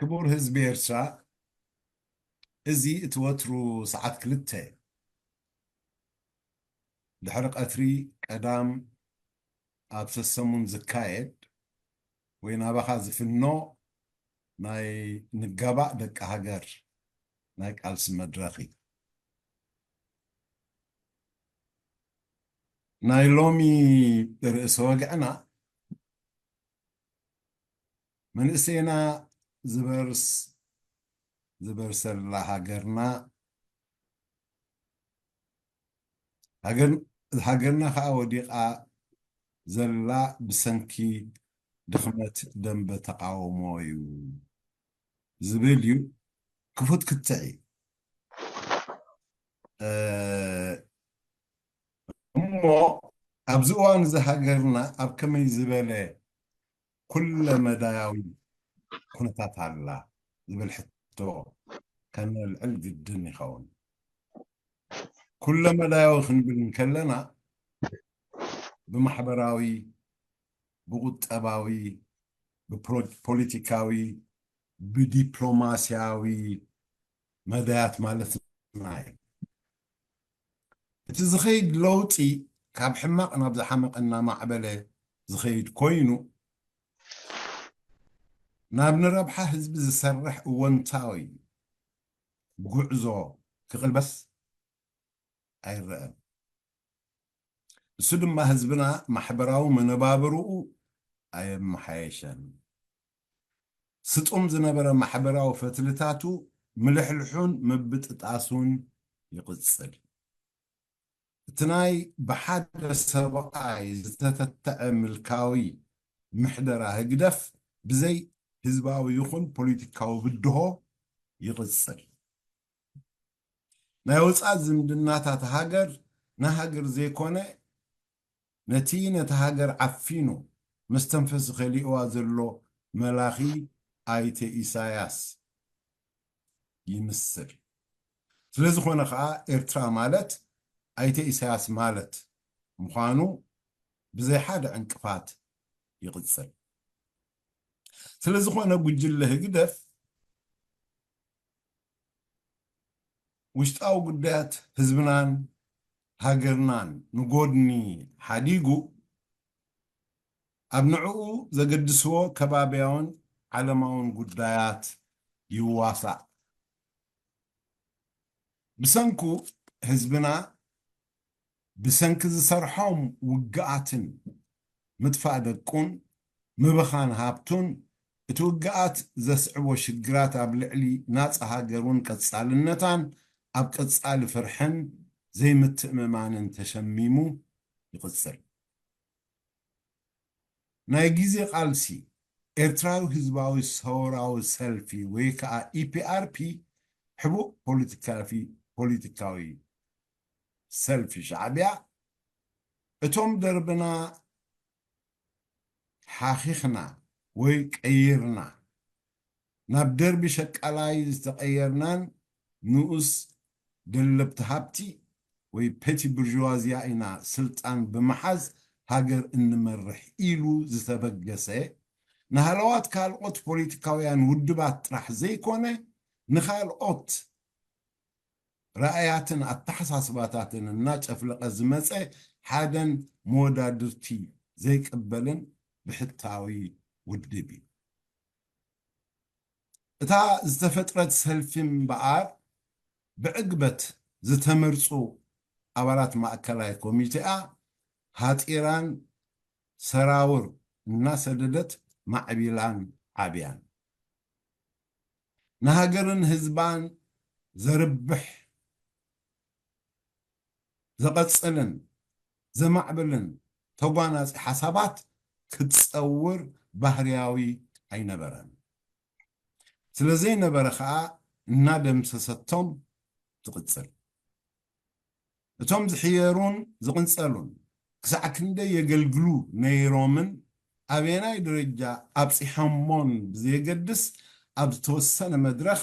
ክቡር ህዝቢ ኤርትራ፣ እዚ እቲ ወትሩ ሰዓት ክልተ ድሕሪ ቀትሪ ቀዳም ኣብ ሰሰሙን ዝካየድ ወይ ናባኻ ዝፍኖ ናይ ንጋባእ ደቂ ሃገር ናይ ቃልሲ መድረኽ እዩ። ናይ ሎሚ ርእሰ ወግዕና መንእሰይና ዝበርስ ዝበርሰላ ሃገርና፣ ሃገር-፣ ሃገርና ከኣ ወዲቓ ዘላ ብሰንኪ ድኽመት ደንበ ተቓውሞ እዩ ዝብል እዩ። ክፉት ክትዕ እዩ። እ፣ እሞ ኣብዚ እዋን እዚ ሃገርና ኣብ ከመይ ዝበለ ኩለ መዳያዊ ኩነታት ኣላ ዝብል ሕቶ ከነልዕል ግድን ይኸውን። ኩለ መዳያዊ ክንብል እንከለና ብማሕበራዊ፣ ብቁጠባዊ፣ ብፖለቲካዊ፣ ብዲፕሎማስያዊ መዳያት ማለትና እዩ። እቲ ዝኸይድ ለውጢ ካብ ሕማቕ ናብ ዝሓመቐ እናማዕበለ ዝኸይድ ኮይኑ፣ ናብ ንረብሓ ህዝቢ ዝሰርሕ እወንታዊ ጉዕዞ ክቕልበስ ኣይረኣን። እሱ ድማ ህዝብና ማሕበራዊ መነባብርኡ ኣየመሓየሸን። ስጡም ዝነበረ ማሕበራዊ ፈትልታቱ ምልሕልሑን ምብጥጣሱን ይቕጽል። እቲ ናይ ብሓደ ሰብኣይ ዝተተትዐ ምልካዊ ምሕደራ ህግደፍ ብዘይ ህዝባዊ ይኹን ፖለቲካዊ ብድሆ ይቕጽል። ናይ ወጻኢ ዝምድናታት ሃገር ንሃገር ዘይኮነ፣ ነቲ ነታ ሃገር ዓፊኑ መስተንፈሲ ከሊእዋ ዘሎ መላኺ ኣይተ ኢሳያስ ይምስል። ስለ ዝኾነ ኸኣ ኤርትራ ማለት ኣይተ ኢሳያስ ማለት ምዃኑ ብዘይ ሓደ ዕንቅፋት ይቕጽል። ስለ ዝኾነ ጉጅለ ህግደፍ ውሽጣዊ ጉዳያት ህዝብናን ሃገርናን ንጎድኒ ሓዲጉ፣ ኣብ ንዕኡ ዘገድስዎ ከባብያውን ዓለማውን ጉዳያት ይዋሳእ። ብሰንኩ ህዝብና ብሰንኪ ዝሰርሖም ውግኣትን ምጥፋእ ደቁን ምብኻን ሃብቱን እቲ ውግኣት ዘስዕቦ ሽግራት ኣብ ልዕሊ ናጻ ሃገሩን ቀጻልነታን ኣብ ቀጻሊ ፍርሕን ዘይምትእምማንን ተሸሚሙ ይቕጽል። ናይ ግዜ ቃልሲ ኤርትራዊ ህዝባዊ ሰውራዊ ሰልፊ ወይ ከኣ ኢፒኣርፒ ሕቡእ ፖለቲካዊ፣ ፖለቲካዊ ሰልፊ ሻዕብያ፣ እቶም ደርብና ሓኺኽና ወይ ቀይርና ናብ ደርቢ ሸቃላይ ዝተቐየርናን ንኡስ ደለብቲ ሃብቲ ወይ ፔቲ ቡርዥዋዝያ ኢና ስልጣን ብምሓዝ ሃገር እንመርሕ ኢሉ ዝተበገሰ፣ ንሃለዋት ካልኦት ፖለቲካውያን ውድባት ጥራሕ ዘይኮነ፣ ንኻልኦት ራእያትን ኣተሓሳስባታትን እናጨፍለቐ ዝመጸ ሓደን መወዳድርቲ ዘይቅበልን ብሕታዊ ውድብ እዩ። እታ ዝተፈጥረት ሰልፊ እምበኣር፣ ብዕግበት ዝተመርጹ ኣባላት ማእከላይ ኮሚቴኣ ሃጢራን ሰራውር እናሰደደት ማዕቢላን ዓብያን። ንሃገርን ህዝባን ዘርብሕ፣ ዘቐጽልን ዘማዕብልን ተጓናጺ ሓሳባት ክትጸውር ባህርያዊ ኣይነበረን። ስለ ዘይነበረ ኸኣ እናደምሰሰቶም ትቕጽል። እቶም ዝሕየሩን ዝቕንጸሉን ክሳዕ ክንደይ የገልግሉ ነይሮምን ኣበየናይ ደረጃ ኣብጺሖሞን ብዘየገድስ፣ ኣብ ዝተወሰነ መድረኽ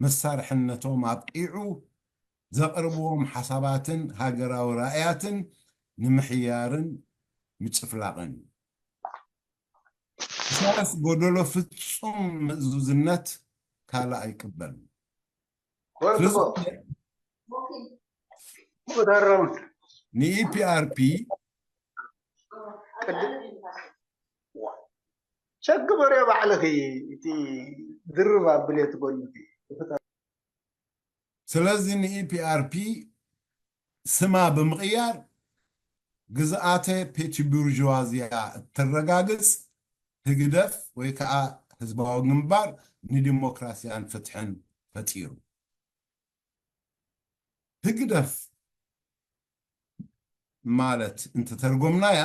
መሳርሕነቶም ኣብቂዑ፣ ዘቕርብዎም ሓሳባትን ሃገራዊ ራእያትን ንምሕያርን ምጭፍላቕን እዩ። ኢሳያስ ጎደሎ ፍጹም ምእዙዝነት ካልእ ኣይቅበልን። ወርትቦ ስለዚ ተረሙ ንኢፒኣርፒ ቅድ ቸግበርዮ ባዕልኺ እቲ ድርብ ኣብልዮ ትጎልቲ ስለዚ ንኢፒኣርፒ ስማ ብምቕያር ግዝኣተ ፔቲ ቡርዥዋዝያ እተረጋግጽ ህግደፍ ወይ ከዓ ህዝባዊ ግንባር ንዲሞክራሲያን ፍትሕን ፈጢሩ። ህግደፍ ማለት እንተተርጎምናያ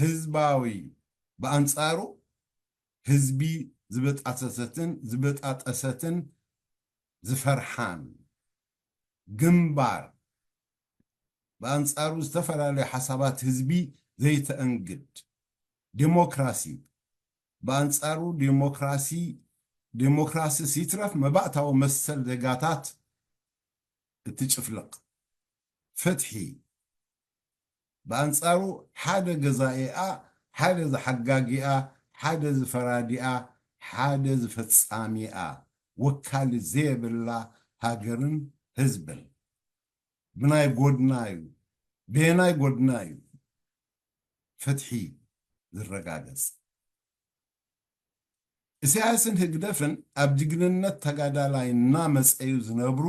ህዝባዊ ብኣንጻሩ ህዝቢ ዝበጣሰሰትን ዝበጣጠሰትን ዝፈርሓን ግንባር ብኣንጻሩ ዝተፈላለዩ ሓሳባት ህዝቢ ዘይተእንግድ ዴሞክራሲ ብኣንጻሩ ዴሞክራሲ ዴሞክራሲ ሲትረፍ መባእታዊ መሰል ዜጋታት እትጭፍልቕ ፍትሒ ብኣንጻሩ ሓደ ገዛኢኣ ሓደ ዝሓጋጊኣ ሓደ ዝፈራዲኣ ሓደ ዝፈጻሚኣ ወካሊ ዘየብላ ሃገርን ህዝብን ብናይ ጎድና እዩ ብየናይ ጎድና እዩ ፍትሒ ዝረጋገጽ ኢሳያስን ህግደፍን ኣብ ጅግንነት ተጋዳላይ እናመጸዩ ዝነብሩ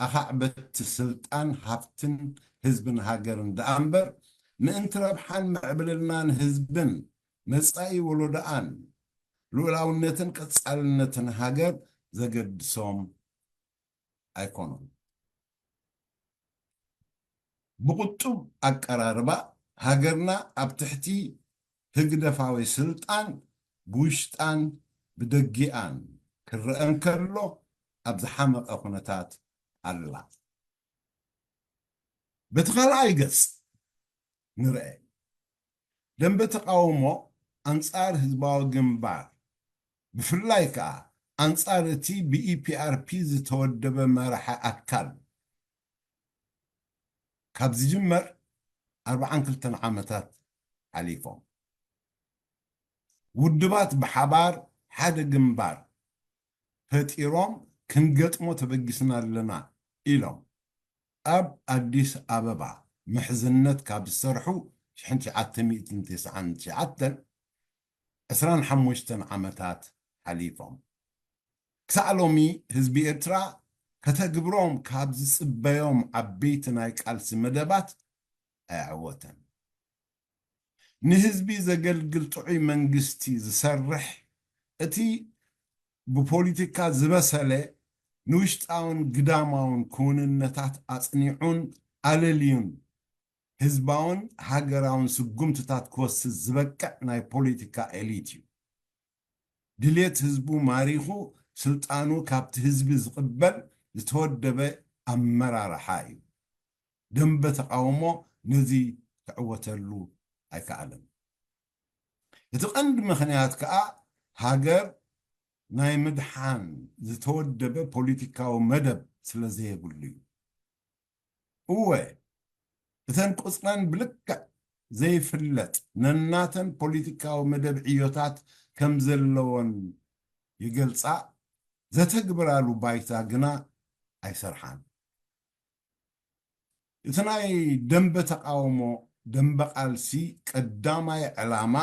ኣኻዕበቲ ስልጣን ሃብትን ህዝብን ሃገርን ደኣ እምበር ምእንቲ ረብሓን ምዕብልናን ህዝብን መጻኢ ወሎደኣን ልኡላውነትን ቀጻልነትን ሃገር ዘገድሶም ኣይኮኑን። ብቁጡብ ኣቀራርባ ሃገርና ኣብ ትሕቲ ህግደፋዊ ስልጣን ብውሽጣን ብደጊኣን ክረአ እንከሎ ኣብ ዝሓመቐ ኩነታት ኣላ። በቲ ካልኣይ ገጽ ንርአ። ደንበ ተቓውሞ ኣንጻር ህዝባዊ ግንባር ብፍላይ ከኣ ኣንጻር እቲ ብኢፒኣርፒ ዝተወደበ መራሒ ኣካል ካብ ዝጅመር ኣርብዓን ክልተን ዓመታት ሓሊፎም። ውድባት ብሓባር ሓደ ግንባር ፈጢሮም ክንገጥሞ ተበጊስና ኣለና ኢሎም ኣብ ኣዲስ ኣበባ ምሕዝነት ካብ ዝሰርሑ ሽሕን ትሽዓተ ሚእትን ተስዓን ትሽዓተን ዕስራን ሓሙሽተን ዓመታት ሓሊፎም። ክሳዕ ሎሚ ህዝቢ ኤርትራ ከተግብሮም ካብ ዝጽበዮም ዓበይቲ ናይ ቃልሲ መደባት ኣየዕወተን። ንህዝቢ ዘገልግል ጥዑይ መንግስቲ ዝሰርሕ፣ እቲ ብፖሊቲካ ዝበሰለ ንውሽጣውን ግዳማውን ክውንነታት ኣጽኒዑን ኣለልዩን ህዝባውን ሃገራውን ስጉምትታት ክወስድ ዝበቅዕ ናይ ፖሊቲካ ኤሊት እዩ። ድሌት ህዝቡ ማሪኹ ስልጣኑ ካብቲ ህዝቢ ዝቕበል ዝተወደበ ኣመራርሓ እዩ። ደንበ ተቓውሞ ነዚ ክዕወተሉ ኣይከኣለን። እቲ ቀንዲ ምኽንያት ከኣ ሃገር ናይ ምድሓን ዝተወደበ ፖሊቲካዊ መደብ ስለ ዘየብሉ እዩ። እወ፣ እተን ቁጽረን ብልክዕ ዘይፍለጥ ነናተን ፖሊቲካዊ መደብ ዕዮታት ከም ዘለወን ይገልጻ፣ ዘተግብራሉ ባይታ ግና ኣይሰርሓን። እቲ ናይ ደንበ ተቓውሞ ደንበ ቃልሲ ቀዳማይ ዕላማ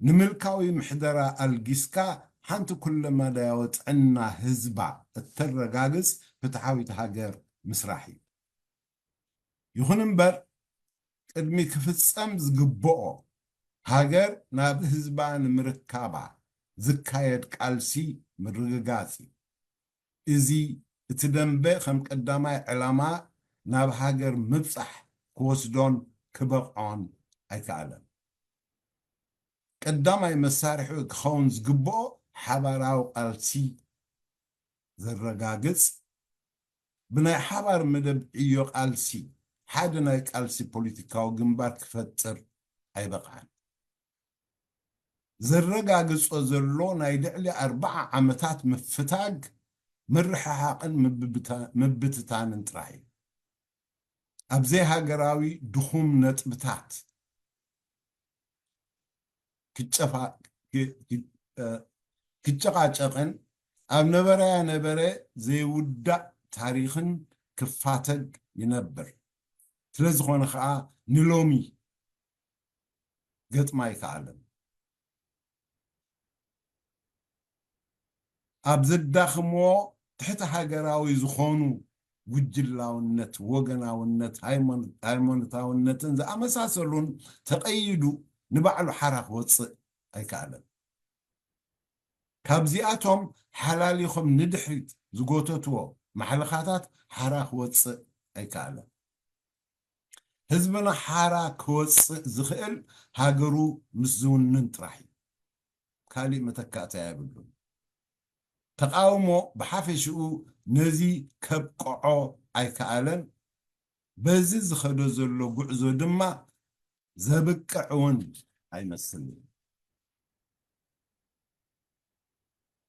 ንምልካዊ ምሕደራ ኣልጊስካ ሓንቲ ኩለመዳያዊ ጥዕና ህዝባ እተረጋግጽ ፍትሓዊት ሃገር ምስራሕ እዩ። ይኹን እምበር ቅድሚ ክፍጸም ዝግብኦ ሃገር ናብ ህዝባ ንምርካባ ዝካየድ ቃልሲ ምርግጋጽ እዩ። እዚ እቲ ደንበ ከም ቀዳማይ ዕላማ ናብ ሃገር ምብጻሕ ክወስዶን ክበቕዖን ኣይከኣለን። ቀዳማይ መሳርሒ ክኸውን ዝግብኦ ሓባራዊ ቃልሲ ዘረጋግጽ ብናይ ሓባር መደብ ዕዮ ቃልሲ ሓደ ናይ ቃልሲ ፖሊቲካዊ ግንባር ክፈጥር ኣይበቕዓን። ዘረጋግጾ ዘሎ ናይ ልዕሊ ኣርብዓ ዓመታት ምፍታግ ምርሕሓቕን ምብትታንን ጥራሕ እዩ። ኣብ ዘይሃገራዊ ድኹም ነጥብታት ክጨፋ ክ- ክ- እ፣ ክጨቓጨቕን ኣብ ነበረያ ነበረ ዘይውዳእ ታሪኽን ክፋተግ ይነብር። ስለ ዝኾነ ኸኣ ንሎሚ ገጥማ ኣይከኣለን። ኣብ ዘዳኽምዎ ትሕቲ ሃገራዊ ዝኾኑ ጉጅላውነት፣ ወገናውነት፣ ሃይማኖት- ሃይማኖታውነትን ዝኣመሳሰሉን ተቐይዱ ንባዕሉ ሓራ ክወፅእ ኣይከኣለን። ካብዚኣቶም ሓላሊኾም ንድሕሪት ዝጎተትዎ ማሕለኻታት ሓራ ክወፅእ ኣይከኣለን። ህዝብና ሓራ ክወፅእ ዝኽእል ሃገሩ ምስ ዝውንን ጥራሕ እዩ። ካሊእ መተካእታ የብሉን። ተቃውሞ ብሓፈሽኡ ነዚ ከብቅዖ ኣይከኣለን። በዚ ዝኸዶ ዘሎ ጉዕዞ ድማ ዘብቅዕ እውን ኣይመስልን።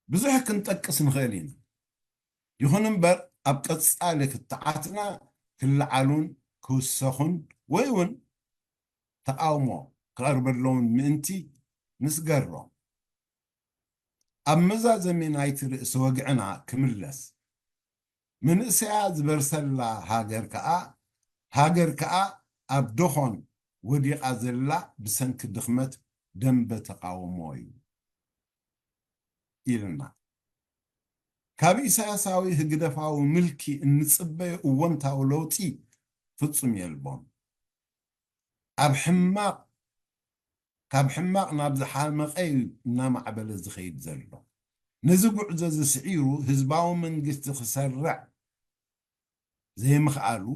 ብዙሕ ክንጠቅስ ንኽእል ኢና። ይኹን እምበር ኣብ ቀጻሊ ክትዓትና ክለዓሉን ክውሰኹን ወይ እውን ተቃውሞ ክቐርበሎምን ምእንቲ ንስገሮም። ኣብ መዛዘሚ ናይቲ ርእሲ ወግዕና ክምለስ፣ መንእሰያ ዝበርሰላ ሃገር ከኣ ሃገር ከኣ ኣብ ደኾን ወዲቓ ዘላ ብሰንኪ ድኽመት ደንበ ተቃውሞ እዩ ኢልና። ካብ ኢሳያሳዊ ህግደፋዊ ምልኪ እንጽበዮ እወንታዊ ለውጢ ፍጹም የልቦን። ኣብ ሕማቕ ካብ ሕማቕ ናብ ዝሓመቐ እዩ እናማዕበለ ዝኸይድ ዘሎ። ነዚ ጉዕዞ እዚ ስዒሩ ህዝባዊ መንግስቲ ክሰርዕ ዘይምኽኣሉ፣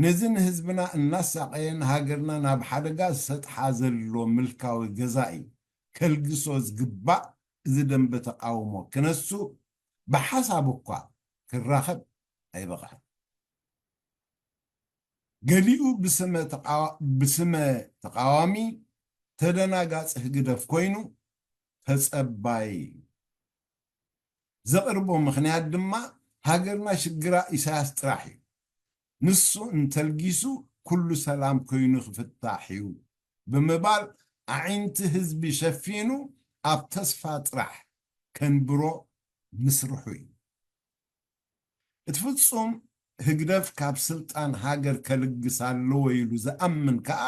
ነዚ ንህዝብና እናሳቐየ ንሃገርና ናብ ሓደጋ ዝሰጥሓ ዘሎ ምልካዊ ገዛኢ ከልግሶ ዝግባእ እዚ ደንበ ተቃውሞ ክነሱ ብሓሳብ እኳ ክራኸብ ኣይበቕዐን። ገሊኡ ብስመ ተቃዋ- ብስመ ተቃዋሚ ተደናጋጺ ህግደፍ ኮይኑ ተጸባይ እዩ። ዘቕርቦ ምኽንያት ድማ ሃገርና ሽግራ ኢሳያስ ጥራሕ እዩ። ንሱ እንተልጊሱ ኩሉ ሰላም ኮይኑ ክፍታሕ እዩ ብምባል ኣዒንቲ ህዝቢ ሸፊኑ ኣብ ተስፋ ጥራሕ ከንብሮ ምስርሑ እዩ። እቲ ፍጹም ህግደፍ ካብ ስልጣን ሃገር ከልግስ ኣለዎ ኢሉ ዝኣምን ከኣ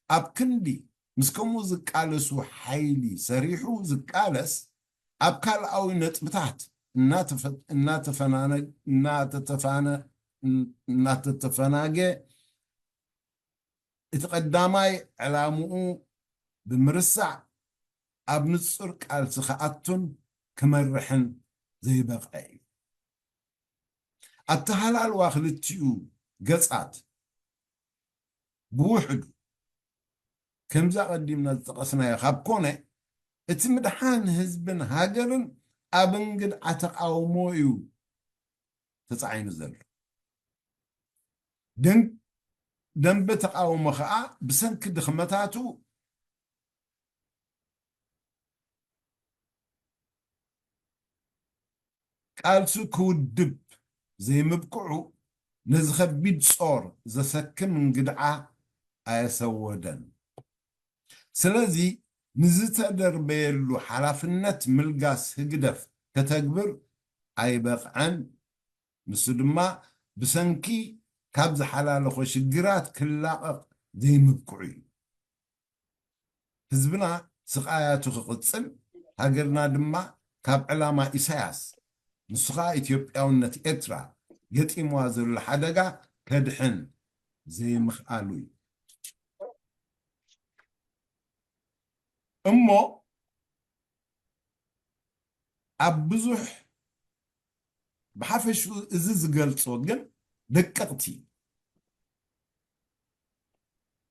ኣብ ክንዲ ምስ ከምኡ ዝቃለሱ ሓይሊ ሰሪሑ ዝቃለስ ኣብ ካልኣዊ ነጥብታት እናተፈ- እናተፈናነ- እናተተፋነ- እናተተፈናገ እቲ ቀዳማይ ዕላምኡ ብምርሳዕ ኣብ ንጹር ቃልሲ ክኣቱን ክመርሕን ዘይበቕዐ እዩ። ኣተሃላልዋ ክልቲኡ ገጻት ብውሕዱ ከምዚ ኣቐዲምና ዝጠቐስናዮ ካብ ኮነ እቲ ምድሓን ህዝብን ሃገርን ኣብ እንግድዓ ተቃውሞ እዩ ተጻዒኑ ዘሎ። ደን- ደንበ ተቃውሞ ከኣ ብሰንኪ ድኽመታቱ ቃልሱ ክውድብ ዘይምብቅዑ ነዚ ከቢድ ጾር ዘሰክም እንግድዓ ኣየሰወደን። ስለዚ ንዝተደርበየሉ ሓላፍነት ምልጋስ ህግደፍ ከተግብር ኣይበቕዐን። ንሱ ድማ ብሰንኪ ካብ ዝሓላለኾ ሽግራት ክላቐቕ ዘይምብቅዑ እዩ። ህዝብና ስቓያቱ ክቕጽል፣ ሃገርና ድማ ካብ ዕላማ ኢሳያስ፣ ንሱ ኸኣ ኢትዮጵያውነት ኤርትራ፣ ገጢምዋ ዘሎ ሓደጋ ከድሕን ዘይምኽኣሉ እዩ። እሞ ኣብ ብዙሕ ብሓፈሽኡ እዚ ዝገልጾ ግን ደቀቕቲ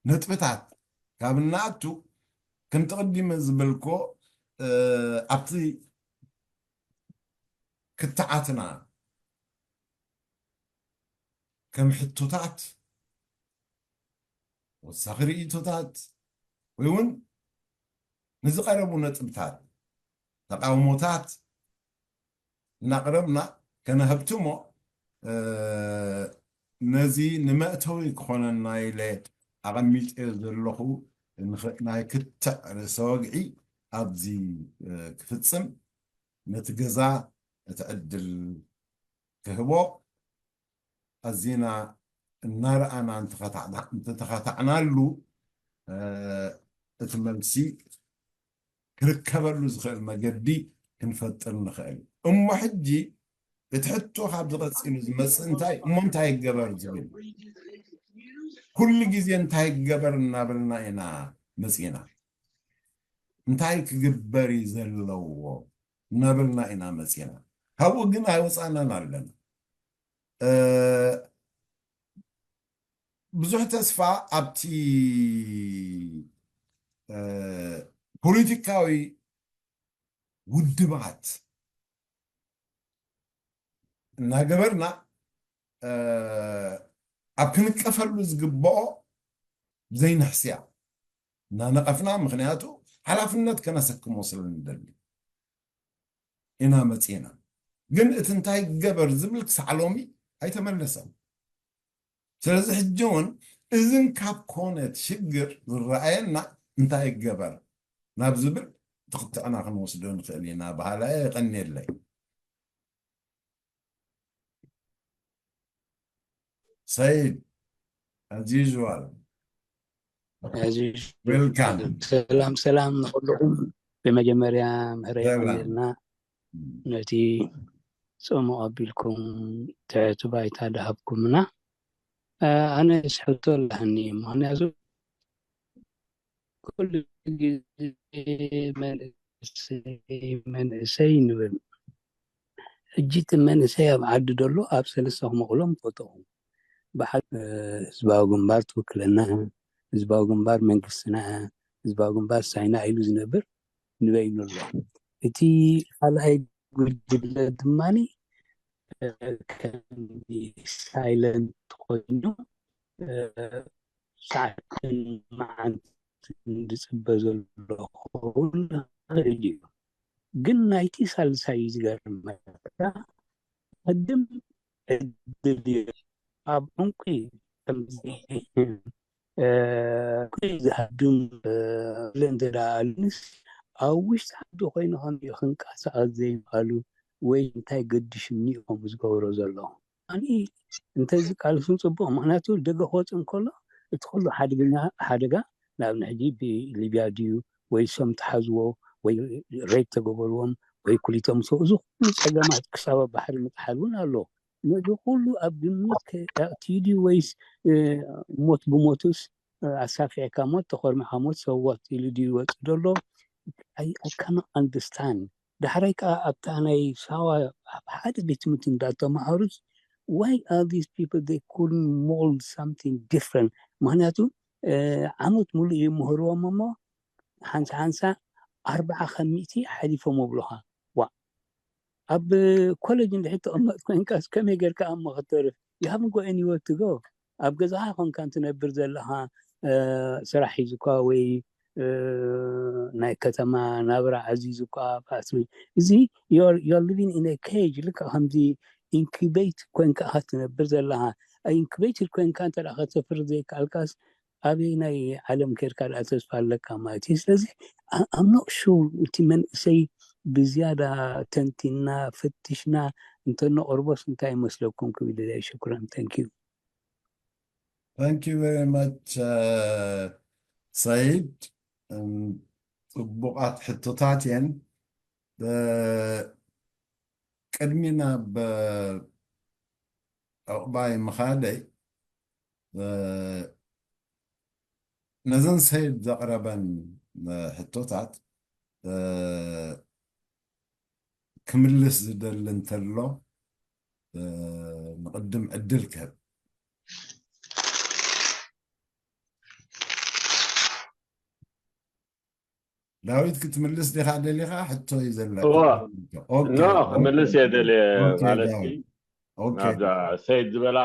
ነጥብታት ካብ እናኣቱ፣ ከምቲ ቀዲመ ዝበልኮ፣ እ፣ ኣብቲ ክትዓትና ከም ሕቶታት፣ ወሳኺ ርእይቶታት፣ ወይ እውን ንዝቐረቡ ነጥብታት፣ ተቃውሞታት እናቕረብና ከነህብትሞ፣ እ፣ ነዚ ንመእተዊ ክኾነና ኢለ ኣቐሚጠዮ ዘለኹ ንኽ- ናይ ክትዕ ርእሰ ወግዒ ኣብዚ ክፍጽም ነቲ ገዛ እቲ ዕድል ክህቦ ኣዚና እናረኣና እንተተኻታዕናሉ እቲ መልሲ ክርከበሉ ዝኽእል መገዲ ክንፈጥር ንኽእል። እሞ ሕጂ እቲ ሕቶ ካብ ዝቐፂሉ ዝመፅእ እንታይ እሞ እንታይ ይገበር ዝብል ኩሉ ግዜ እንታይ ይገበር እናበልና ኢና መፂና። እንታይ ክግበር እዩ ዘለዎ እናበልና ኢና መፂና። ካብኡ ግን ኣይወፃእናን ኣለና። ብዙሕ ተስፋ ኣብቲ ፖለቲካዊ ውድባት እናገበርና ኣብ ክንቀፈሉ ዝግብኦ ዘይንሕስያ እናነቐፍና፣ ምኽንያቱ ሓላፍነት ከነሰክሞ ስለ ንደሊ ኢና መፂና። ግን እቲ እንታይ ገበር ዝብል ክሳዕ ሎሚ ኣይተመለሰን። ስለዚ ሕጂ እውን እዝን ካብ ኮነ እቲ ሽግር ዝረኣየና እንታይ ይገበር ናብ ዝብል ትኽትዕና ክንወስዶ ንኽእል ኢና። በሃላይ የቐንየለይ። ሰይድ፣ as usual. ሰላም ሰላም ንኩልኩም። ብመጀመርያ ምህረ ይቀንየልና ነቲ ጽሙቕ ኣቢልኩም ትሕቲ ባይታ ድሃብኩምና። ኣነ ስሕቶ ኣለኒ፣ ምኽንያቱ ኩሉ ግዜ መንእሰይ መንእሰይ ንብል። ሕጂ እቲ መንእሰይ ኣብ ዓዲ ደሎ ኣብ ሰለስተ ክመቕሎም ፈተኹ። ብሓ ህዝባዊ ግንባር ትውክለና፣ ህዝባዊ ግንባር መንግስትና፣ ህዝባዊ ግንባር ሳይና ኢሉ ዝነብር ንበይኑ ኣሎ። እቲ ካልኣይ ጉጅለ ድማ ከም ሳይለንት ኮይኑ ሰዓትን መዓልትን ዝፅበ ዘሎ ክኸውን ይኽእል እዩ። ግን ናይቲ ሳልሳይ እዩ ዝገርመካ። ቅድም ዕድል እዩ ኣብ ዕንቂ ከምዚ ዝሃድም እንተ ደኣ ኣሉንስ ኣብ ውሽጢ ዓዲ ኮይኑ ከም ክንቀሳቐስ ዘይምኽኣሉ ወይ እንታይ ገዲሹኒ እዮም ዝገብሮ ዘሎ። ኣነ እንተዝቃልሱን ጽቡቕ፣ ምኽንያቱ ደገ ክወጽእ እንከሎ እቲ ኩሉ ሓደገኛ ሓደጋ ንኣብነት ሕጂ ብሊብያ ድዩ ወይ ሰም ተሓዝዎ ወይ ሬፕ ተገበርዎም ወይ ኩሊቶም ሰው እዚ ኩሉ ጸገማት ክሳብ ኣብ ባሕሪ ምጥሓል እውን ኣሎ። ነዚ ኩሉ ኣብ ግምት ኣእትዩ ድዩ ወይስ ሞት ብሞቱስ ኣሳፊዕካ ሞት ተኾርሚኻ ሞት ሰወት ኢሉ ድዩ ይወጽእ ዘሎ? I cannot understand። ዳሕራይ ከዓ ኣብታ ናይ ሳዋ ኣብ ሓደ ቤት ትምህርቲ እንዳተማሃሩስ why are these people they couldn't mold something different? ምክንያቱ ዓመት ሙሉእ ይምህርዎም እሞ ሓንሳ ሓንሳ ኣርባዓ ካብ ሚእቲ ሓሊፎም ኣብሉኻ። ዋ ኣብ ኮሌጅ እንድሕር ተቐመጥ ኮይንካስ ከመይ ጌርካ ኣሞ ክትተርፍ? You haven't got anywhere to go። ኣብ ገዛኻ ኮንካ እንትነብር ዘለኻ ስራሕ ሒዙካ ወይ ናይ ከተማ ናብራ ዓዚዙካ ፋስሪ እዚ you're living in a cage። ልክዕ ከምዚ ኢንኩቤት ኮይንካ ኢኻ ትነብር ዘለኻ። ኢንኩቤትድ ኮይንካ እንተ ከተፍሪ ዘይከኣልካስ ኣበይ ናይ ዓለም ከድካ ደኣ ተስፋ ኣለካ ማለት እዩ። ስለዚ ኣምኖ ሹ እቲ መንእሰይ ብዝያዳ ተንቲና ፈትሽና እንተነቕርቦስ እንታይ ይመስለኩም ክብል ደልየ። ሽኩረን። Thank you። Thank you very much ሰይድ። ጽቡቓት ሕቶታት እየን። ቅድሚ ናብ ዕቑባይ ምኻደይ ነዘን ሰይድ ዘቕረበን ሕቶታት ክምልስ ዝደሊ እንተሎ ንቕድም ዕድል ክህብ። ዳዊት ክትምልስ ዲኻ ደሊኻ? ሕቶ እዩ ዘለካ። ኖ ክምልስ እየ ደልየ ማለት ናብዛ ሰይድ ዝበላ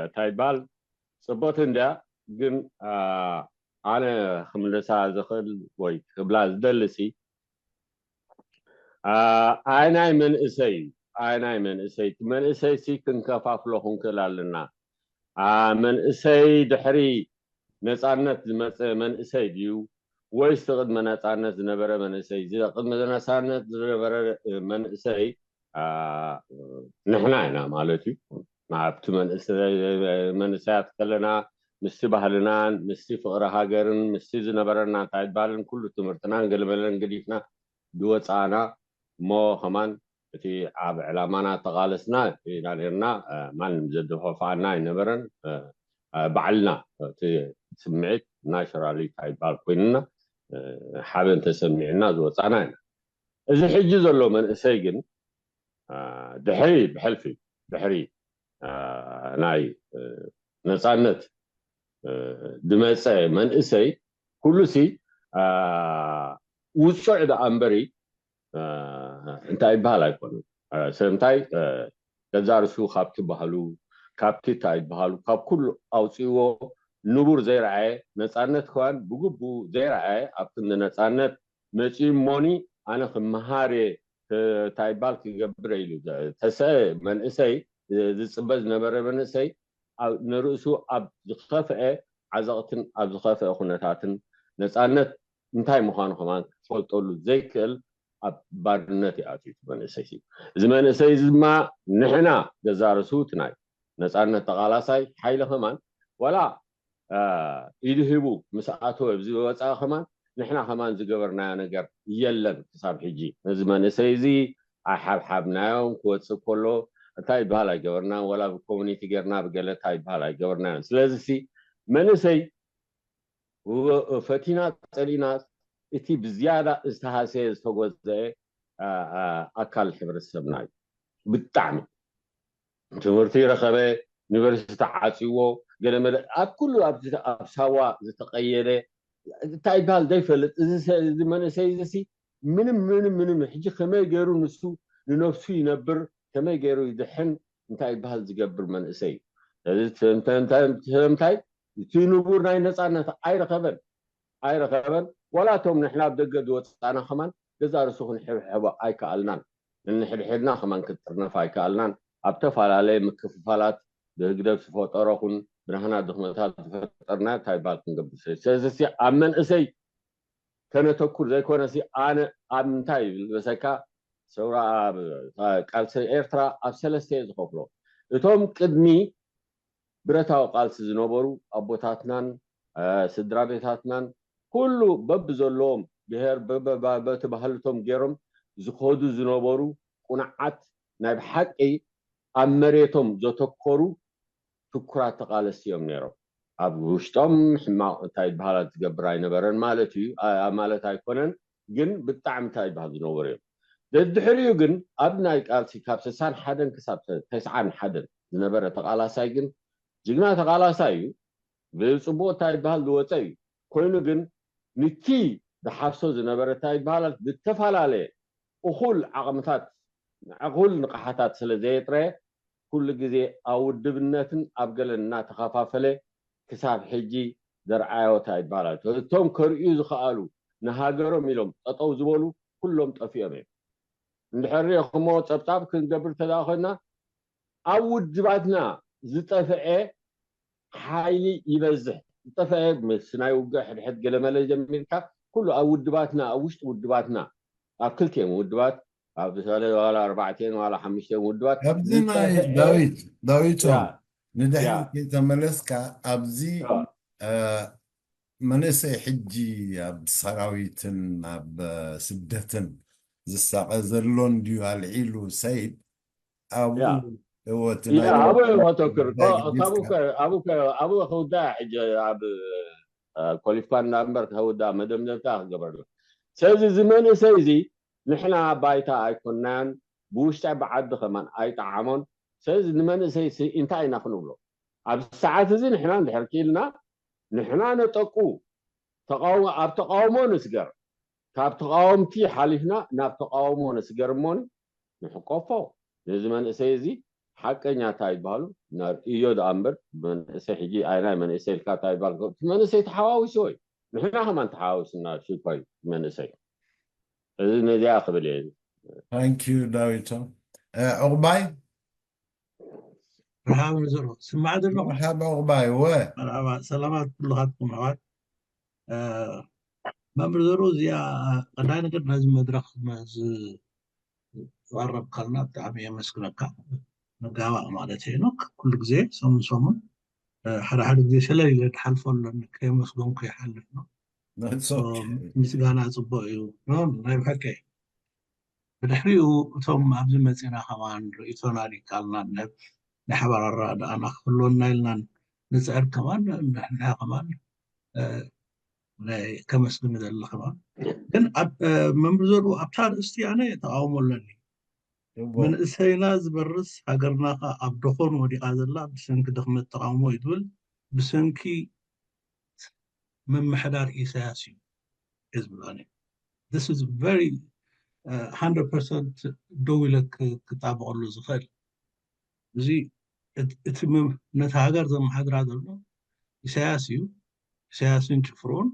እንታይ ይበሃል ጽቡቕቲ እንድያ፣ ግን ኣነ ክምልሳ ዝኽእል ወይ ክብላ ዝደልሲ ኣይናይ መንእሰይ እዩ። ኣይናይ መንእሰይ እቲ መንእሰይ ሲ ክንከፋፍሎ ክንክእል ኣለና። መንእሰይ ድሕሪ ነፃነት ዝመፀ መንእሰይ ድዩ ወይስ ቅድመ ነፃነት ዝነበረ መንእሰይ? እዚ ቅድመ ነፃነት ዝነበረ መንእሰይ ንሕና ኢና ማለት እዩ። ኣብቲ መንእሰያት ከለና ምስቲ ባህልናን ምስቲ ፍቕሪ ሃገርን ምስቲ ዝነበረና እንታይ ይባልን ኩሉ ትምህርትናን ገለመለን ገዲፍና ዝወፃና እሞ ከማን እቲ ኣብ ዕላማና ተቓለስና ኢና ነርና። ማንም ዘደፋፍኣና ኣይነበረን። ባዕልና እቲ ስምዒት ናሽራሊ እንታይ ይባል ኮይንና ሓበን ተሰሚዕና ዝወፃና ኢና። እዚ ሕጂ ዘሎ መንእሰይ ግን ድሕሪ ብሕልፊ ድሕሪ ናይ ነፃነት ዝመፀ መንእሰይ ኩሉሲ ውፁዕ ደኣ እምበሪ እንታይ ይበሃል ኣይኮነን። ስለምንታይ ገዛ ርሱ ካብቲ ባህሉ ካብቲ እንታይ ይበሃሉ ካብ ኩሉ ኣውፅእዎ ንቡር ዘይረኣየ ነፃነት ከዋን ብግቡ ዘይረኣየ ኣብ ክንዲ ነፃነት መፂኡ እሞኒ ኣነ ክመሃር እየ እንታይ ይባል ክገብር ኢሉ ተሰ መንእሰይ ዝፅበ ዝነበረ መንእሰይ ንርእሱ ኣብ ዝኸፍአ ዓዘቕትን ኣብ ዝኸፍአ ኩነታትን ነፃነት እንታይ ምዃኑ ከማን ክፈልጠሉ ዘይክእል ኣብ ባርነት ይኣትዩ መንእሰይ። እዚ መንእሰይ ድማ ንሕና ገዛ ርእሱ እቲ ናይ ነፃነት ተቓላሳይ ሓይሊ ከማን ዋላ ኢዱ ሂቡ ምስ ኣተወ ዝወፃ ከማን ንሕና ከማን ዝገበርናዮ ነገር የለን ክሳብ ሕጂ ነዚ መንእሰይ እዚ ኣይሓብሓብናዮም ክወፅእ ከሎ እንታይ ይበሃል ኣይገበርናን ዋላ ብኮሚኒቲ ጌርና ብገለ እንታይ ይበሃል ኣይገበርናዮን ስለዚ ሲ መንእሰይ ፈቲና ፀሊእና እቲ ብዝያዳ ዝተሃሰየ ዝተጎዘአ ኣካል ሕብረተሰብና እዩ ብጣዕሚ ትምህርቲ ረኸበ ዩኒቨርሲቲ ተዓፅዎ ገለመለ ኣብ ኩሉ ኣብ ሳዋ ዝተቀየደ እንታይ ይበሃል ዘይፈልጥ እዚ መንእሰይ እዚ ምንም ምንም ምንም ሕጂ ከመይ ገይሩ ንሱ ንነፍሱ ይነብር ከመይ ገይሩ ይድሕን እንታይ ይበሃል ዝገብር መንእሰይ ስለምንታይ እቲ ንቡር ናይ ነፃነት ኣይረኸበን ኣይረኸበን ዋላ እቶም ንሕና ኣብ ደገ ዝወፃና ከማን ገዛ ርእሱ ክንሕብሕቦ ኣይከኣልናን ንንሕድሕድና ከማን ክትጥርነፍ ኣይከኣልናን ኣብ ተፈላለየ ምክፍፋላት ብህግደፍ ዝፈጠሮ ኹን ብናህና ድኽመታት ዝፈጠርና እንታይ ይበሃል ክንገብር ስለዚ ስለዚ ኣብ መንእሰይ ከነተኩር ዘይኮነሲ ኣነ ኣብ ምንታይ ይብል መሰካ ሰውራ ቃልሲ ኤርትራ ኣብ ሰለስተ እየ ዝኸፍሎ እቶም ቅድሚ ብረታዊ ቃልሲ ዝነበሩ ኣቦታትናን ስድራ ቤታትናን ኩሉ በብዘለዎም ብሄር በተባህልቶም ገይሮም ዝኸዱ ዝነበሩ ቁኑዓት ናይ ብሓቂ ኣብ መሬቶም ዘተኮሩ ትኩራት ተቓለስቲ እዮም ነይሮም ኣብ ውሽጦም ሕማቕ እንታይ ዝበሃላት ዝገብር ኣይነበረን ማለት እዩ ማለት ኣይኮነን ግን ብጣዕሚ እንታይ ዝበሃል ዝነበሩ እዮም ደድሕሪኡ ግን ኣብ ናይ ቃልሲ ካብ ስሳን ሓደን ክሳብ ተስዓን ሓደን ዝነበረ ተቓላሳይ ግን ጅግና ተቓላሳይ እዩ ብፅቡቅ እንታይ ዝበሃል ዝወፀ እዩ ኮይኑ ግን ንቲ ዝሓፍሶ ዝነበረ እንታይ ዝበሃል ዝተፈላለየ እኹል ዓቕምታት እኹል ንቕሓታት ስለ ዘየጥረየ ኩሉ ግዜ ኣብ ውድብነትን ኣብ ገለን እናተኸፋፈለ ክሳብ ሕጂ ዘርኣዮ እንታይ ይበሃል እቶም ከርእዩ ዝኸኣሉ ንሃገሮም ኢሎም ጠጠው ዝበሉ ኩሎም ጠፊኦም እዮም እንድሕር ሪእኹሞ ፀብፃብ ክንገብር ተዳ ኮይና ኣብ ውድባትና ዝጠፍአ ሓይሊ ይበዝሕ ዝጠፍአ ምስ ናይ ውግእ ሕድሕድ ገለመለ ጀሚርካ ኩሉ ኣብ ውድባትና ኣብ ውሽጢ ውድባትና ኣብ ክልቲኦም ውድባት ኣብ ዋላ ኣርባዕተን ዋላ ሓሙሽተን ውድባት ኣብዚ ናይ ዳዊት ዳዊቶም ንድሕሪ ተመለስካ ኣብዚ መንእሰይ ሕጂ ኣብ ሰራዊትን ኣብ ስደትን ዝሳቐ ዘሎ እንድዩ ኣልዒሉ ሰይድ ኣብኡ እወቲ ናይ ኣብኡ እዮም ከተክር ኣብኡ ከውዳ ሕጂ ኣብ ኮሊፍካ እንዳንበር ከውዳ መደምደምታ ክገበርሉ ስለዚ እዚ መንእሰይ እዚ ንሕና ባይታ ኣይኮናን ብውሽጢ ብዓዲ ከማን ኣይጠዓሞን ስለዚ ንመንእሰይ እንታይ ኢና ክንብሎ ኣብ ሰዓት እዚ ንሕና እንድሕር ክኢልና ንሕና ነጠቁ ኣብ ተቃውሞ ንስገር ካብ ተቃወምቲ ሓሊፍና ናብ ተቃውሞ ንስገር እሞኒ ንሕቆፎ ነዚ መንእሰይ እዚ ሓቀኛ እንታይ ይበሃሉ እዮ ደኣ እምበር መንእሰይ ሕጂ ኣይናይ መንእሰይ ኢልካ እንታይ ይበሃል እቲ መንእሰይ ተሓዋዊስዎ እዩ ንሕና ከማን ተሓዋዊስና ሽኮይ መንእሰይ እዚ ነዚኣ ክብል እየ ታንኪዩ ዳዊቶ ዕቁባይ ረሃብ ዘሎ ስማዕ ዘሎ ረሃብ ዕቁባይ ወ ሰላማት ኩልኻትኩም ኣሕዋት መምህር ዘሩ፣ እዚኣ ቀዳይ ነገር ነዚ መድረኽ ዝቐረብካልና ብጣዕሚ የመስግነካ። መጋባእ ማለት ሄኖክ ኩሉ ግዜ ሰሙን ሰሙን ሓደ ሓደ ግዜ ሸለል ኢለ ድሓልፎ ኣለኒ፣ ከየመስገንኩ ይሓልፍ ነው። ምስጋና ጽቡቅ እዩ። ናይ ብሓቂ ብድሕሪኡ እቶም ኣብዚ መፂና ከማን ርእቶና ሊቃልና ንህብ፣ ናይ ሓባር ኣረዳድኣና ክህልወና ኢልና ንፅዕር ከማን ንሕና ከማን ከመስግን ይደሊ ከማን። ግን መምህር ዘሩ ኣብታ ርእስቲ ኣነ ተቃውሞ ኣለኒ። መንእሰይና ዝበርስ ሃገርና ከ ኣብ ደኾን ወዲቓ ዘላ ብሰንኪ ድኽመት ተቃውሞ እዩ ትብል፣ ብሰንኪ ምምሕዳር ኢሳያስ እዩ ዝብል ኣነ። This is very hundred percent ደው ኢለ ክጣበቐሉ ዝኽእል። እዚ እቲ ነቲ ሃገር ዘመሓድራ ዘሎ ኢሳያስ እዩ። ኢሳያስን ጭፍሮን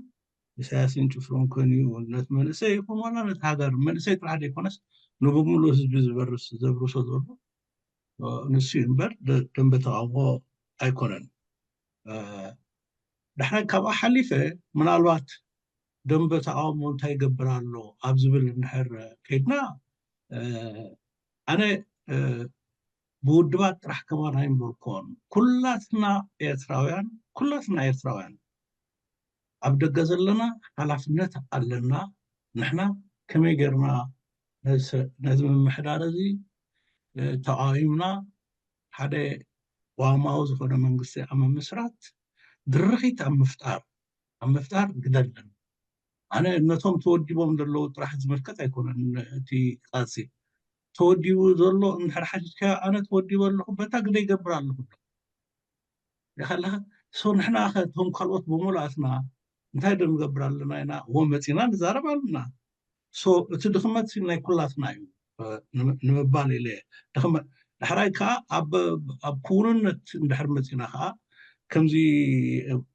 ኢሳያስን ጭፍሮን ኮይኑ እዩ ነቲ መንእሰይ ይኹን ዋላ ነቲ ሃገር መንእሰይ ጥራሕ ዘይኮነስ ንብምሉእ ህዝቢ ዝበርስ ዘብርሶ ዘሎ ንሱ እዩ እምበር ደንበ ተቃውሞ ኣይኮነን። ድሕራይ ካብኣ ሓሊፈ ምናልባት ደንበ ተቃውሞ እንታይ ይገብር ኣሎ ኣብ ዝብል እንድሕር ከይድና ኣነ ብውድባት ጥራሕ ከማን ኣይንበርኮን። ኩላትና ኤርትራውያን ኩላትና ኤርትራውያን ኣብ ደገ ዘለና ሓላፍነት ኣለና። ንሕና ከመይ ጌርና ነዚ ምምሕዳር እዚ ተቃዊምና ሓደ ዋማዊ ዝኾነ መንግስቲ ኣብ ምምስራት ድርኺት ኣብ ምፍጣር ኣብ ምፍጣር ግደ ኣለና። ኣነ ነቶም ተወዲቦም ዘለዉ ጥራሕ ዝምልከት ኣይኮነን እቲ ቃልሲ። ተወዲቡ ዘሎ እንድሕር ሓቲትካዮ ኣነ ተወዲበ ኣለኹ በታ ግደ ይገብር ኣለኹ። ሪኢኻ ኣለኻ? So ንሕና ኸ እቶም ካልኦት ብምሉኣትና እንታይ ዶ ንገብር ኣለና ኢና? እዎ መፂና ንዛረብ ኣለና። So እቲ ድኽመት ናይ ኩላትና እዩ ንምባል ኢለ እየ። ድኽመት ዳሕራይ ከዓ ኣብ ክውንነት እንድሕር መፂና ከዓ ከምዚ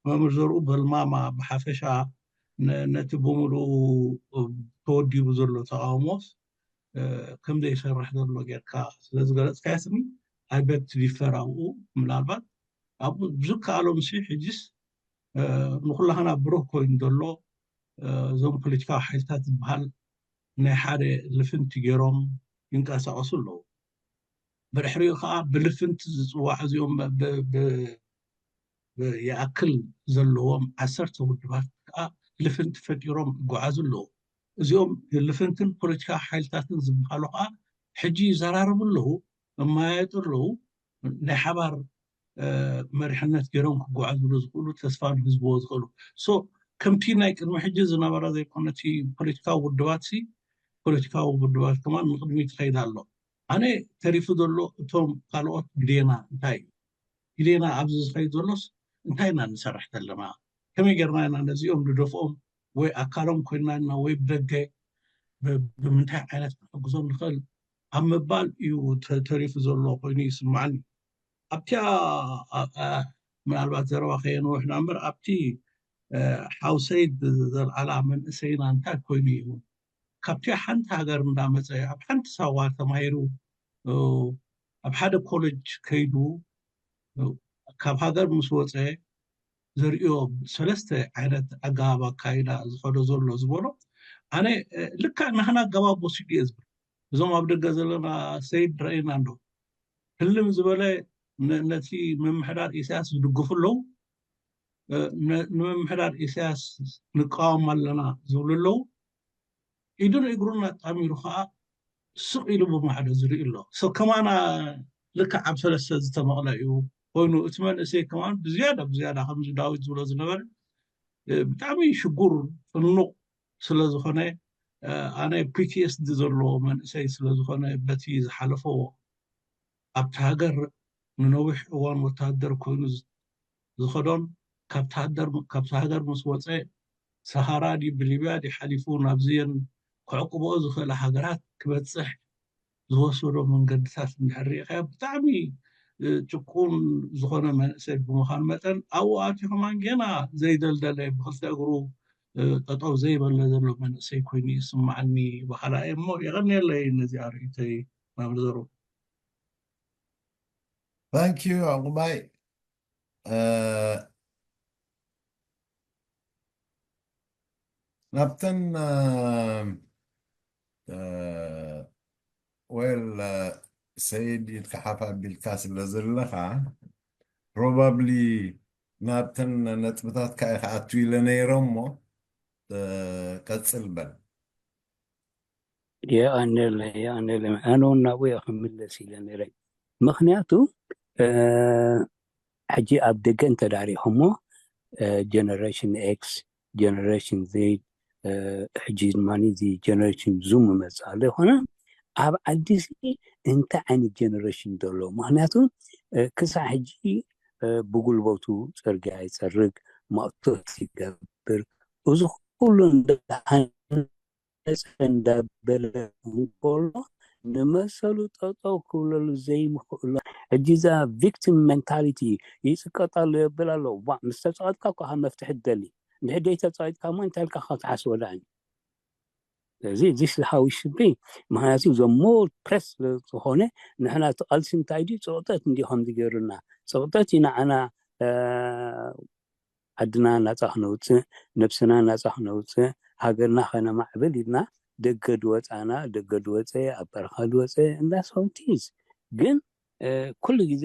መምህር ዘርኡ በልማማ ብሓፈሻ ነቲ ብምሉኡ ተወዲቡ ዘሎ ተቃውሞስ ከምዘይሰርሕ ዘሎ ጌርካ ስለዝገለፅካዮ ስኒ I beg to differ ኣብኡ ምናልባት ኣብኡ ብዝከኣሎም ሲ ሕጂስ ንኩላህና ብሩህ ኮይኑ ዘሎ እዞም ፖለቲካዊ ሓይልታት ዝበሃል ናይ ሓደ ልፍንቲ ገይሮም ይንቀሳቀሱ ኣለዉ። ብድሕሪኡ ከዓ ብልፍንቲ ዝፅዋዕ እዚኦም ይኣክል ዘለዎም ዓሰርተ ውድባት ከዓ ልፍንቲ ፈጢሮም ይጓዓዙ ኣለዉ። እዚኦም ልፍንትን ፖለቲካዊ ሓይልታትን ዝበሃሉ ከዓ ሕጂ ይዘራረቡ ኣለዉ፣ መማየጡ ኣለዉ። ናይ ሓባር መሪሕነት ገይሮም ክጓዓዝሉ ዝኽእሉ ተስፋ ንህዝብዎ ዝኽእሉ so ከምቲ ናይ ቅድሚ ሕጂ ዝነበረ ዘይኮነ እቲ ፖለቲካዊ ውድባት ሲ ፖለቲካዊ ውድባት ከማን ንቅድሚት ይኸይድ ኣሎ። ኣነ ተሪፉ ዘሎ እቶም ካልኦት ግዴና እንታይ እዩ ግዴና ኣብዚ ዝኸይድ ዘሎስ እንታይ ኢና ንሰርሕ ዘለና ከመይ ጌርና ኢና ነዚኦም ንደፍኦም ወይ ኣካሎም ኮይንና ኢና ወይ ብደገ ብምንታይ ዓይነት ክንሕግዞም ንኽእል ኣብ ምባል እዩ ተሪፉ ዘሎ ኮይኑ ይስማዓኒ። ኣብቲኣ ምናልባት ዘረባ ከየንውሕና እምበር ኣብቲ ሓው ሰይድ ዘልዓላ መንእሰይና እንታይ ኮይኑ እዩ ካብቲ ሓንቲ ሃገር እንዳመፀ ኣብ ሓንቲ ሳዋ ተማሂሩ ኣብ ሓደ ኮሌጅ ከይዱ ካብ ሃገር ምስ ወፀ ዘርእዮ ሰለስተ ዓይነት ኣገባብ ኣካይዳ ዝኸዶ ዘሎ ዝበሎ ኣነ ልክዕ ናህና ኣገባብ ወሲዱ እየ ዝብል። እዞም ኣብ ደገ ዘለና ሰይድ ረእየና እንዶ ህልም ዝበለ ነቲ ምምሕዳር ኢሳያስ ዝድግፉ ኣለዉ። ንምምሕዳር ኢሳያስ ንቃወም ኣለና ዝብሉ ኣለዉ። ኢዱን እግሩን ኣጣሚሩ ከዓ ስቕ ኢሉ ብማዕዶ ዝርኢ ኣሎ። ከማና ልክዕ ኣብ ሰለስተ ዝተመቕለ እዩ ኮይኑ እቲ መንእሰይ ከማን ብዝያዳ ብዝያዳ ከምዚ ዳዊት ዝብሎ ዝነበረ ብጣዕሚ ሽጉር ፅኑቕ ስለዝኾነ ኣነ ፒቲኤስዲ ዘለዎ መንእሰይ ስለዝኾነ በቲ ዝሓለፎ ኣብቲ ሃገር ንነዊሕ እዋን ወታደር ኮይኑ ዝኸዶን ካብቲ ሃገር ምስ ወፀ ሰሃራ ድዩ ብሊብያ ድዩ ሓሊፉ ናብዚየን ክዕቅብኦ ዝኽእላ ሃገራት ክበፅሕ ዝወሰዶ መንገድታት እንድሕር ርኢኻዮ ብጣዕሚ ጭቁን ዝኾነ መንእሰይ ብምዃን መጠን ኣብኡ ኣትዩ ከማን ገና ዘይደልደለ ብክልተ እግሩ ጠጠው ዘይበለ ዘሎ መንእሰይ ኮይኑ ይስማዓኒ በሃላ እየ እሞ የቐንየለይ ነዚኣ ርእይቶይ መምህር ዘሩ። Thank you ኣንቁማይ። ናብተን well ሰይድ ኢድካ ሓፍ ኣቢልካ ስለ ዘለኻ probably ናብተን ነጥብታትካ ኢኻ ኣቱ ኢለ ነይረ እሞ ቀጽል በል። የቐንየለይ የቐንየለይ ኣነ እውን ናብኡ እየ ክምለስ ኢለ ነይረ። ምኽንያቱ ሕጂ ኣብ ደገ እንተዳሪኹሞ generation X generation Z ሕጂ ድማ እዚ generation Zoom ይመፅእ ኣሎ ይኮነ ኣብ ዓዲ እዚ እንታይ ዓይነት generation ዘሎ? ምክንያቱ ክሳብ ሕጂ ብጉልበቱ ፅርግያ ይፀርግ፣ ማእቶት ይገብር፣ እዚ ኩሉ እንዳሃነፀ እንዳበለ እንከሎ ንመሰሉ ጠጠው ክብለሉ ዘይምኽእሎ ሕጂ እዛ victim mentality ይፅቀጥ ኣሎ የብል ኣሎ። ዋ ምስ ተፀቐጥካ እኮ ካብ መፍትሒ ትደሊ እንድሕር ደይ ተፀቐጥካ እሞ እንታይ ኢልካ ካብ ትሓስቦ ዳኣ ስለዚ this is how it should be። ምክንያቱ እዞም more press ስለዝኾነ ንሕና እቲ ቃልሲ እንታይ ድዩ ፅቕጠት እንዲ ከም ዝገይሩና ፅቕጠት እዩ ንዓና ዓድና ናፃ ክነውፅእ ነብስና ናፃ ክነውፅእ ሃገርና ከነማዕብል ኢልና ደገ ድወፃና ደገ ድወፀ ኣብ በረኻ ድወፀ እንዳሰውቲዝ ግን ኩሉ ግዜ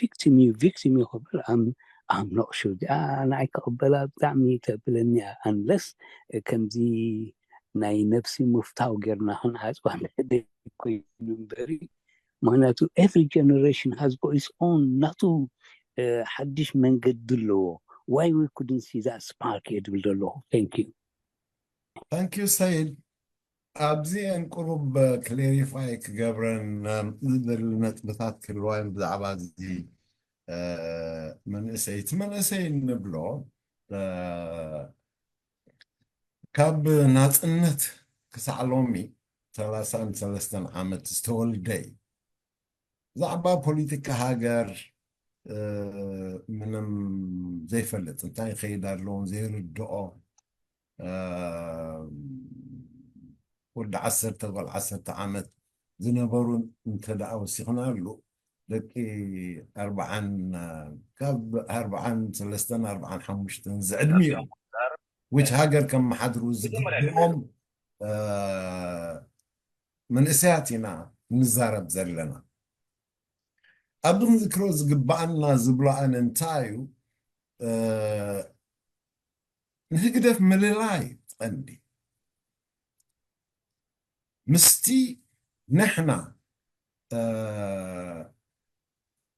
victim እዩ victim እዩ ክብል ኣምኖቕሹ እዚኣ ንዓይ ክቕበላ ብጣዕሚ ተብለኒ እያ unless ከምዚ ናይ ነብሲ ምፍታው ጌርና ክንዓፅዋ ንሕደግ ኮይኑ እምበሪ ምክንያቱ every generation has got its own ናቱ ሓድሽ መንገዲ ኣለዎ why we couldn't see that spark እየ ድብል ዘለኹ thank you thank you ሰይድ ኣብዚአን ቁሩብ clarify ክገብረን ዝደሊ ነጥብታት ክህልዋን ብዛዕባ እዚ መንእሰይ እቲ መንእሰይ እንብሎ ካብ ናፅነት ክሳዕ ሎሚ ሰላሳን ሰለስተን ዓመት ዝተወልደ እዩ። ብዛዕባ ፖለቲካ ሃገር ምንም ዘይፈልጥ እንታይ ይኸይድ ኣለውን ዘይርድኦ ወዲ ዓሰርተ ጓል ዓሰርተ ዓመት ዝነበሩ እንተ ደኣ ወሲኽናሉ ደቂ ኣርብዓን ካብ ኣርብዓን ሰለስተን ኣርብዓን ሓሙሽተን ዝዕድሚኦም which ሃገር ከመሓድሩ ዝግብኦም መንእሰያት ኢና ንዛረብ ዘለና። ኣብዚ ክንዝክሮ ዝግባኣና ዝብሎ ኣነ እንታይ እዩ ንህግደፍ ምልላይ ቀንዲ ምስቲ ንሕና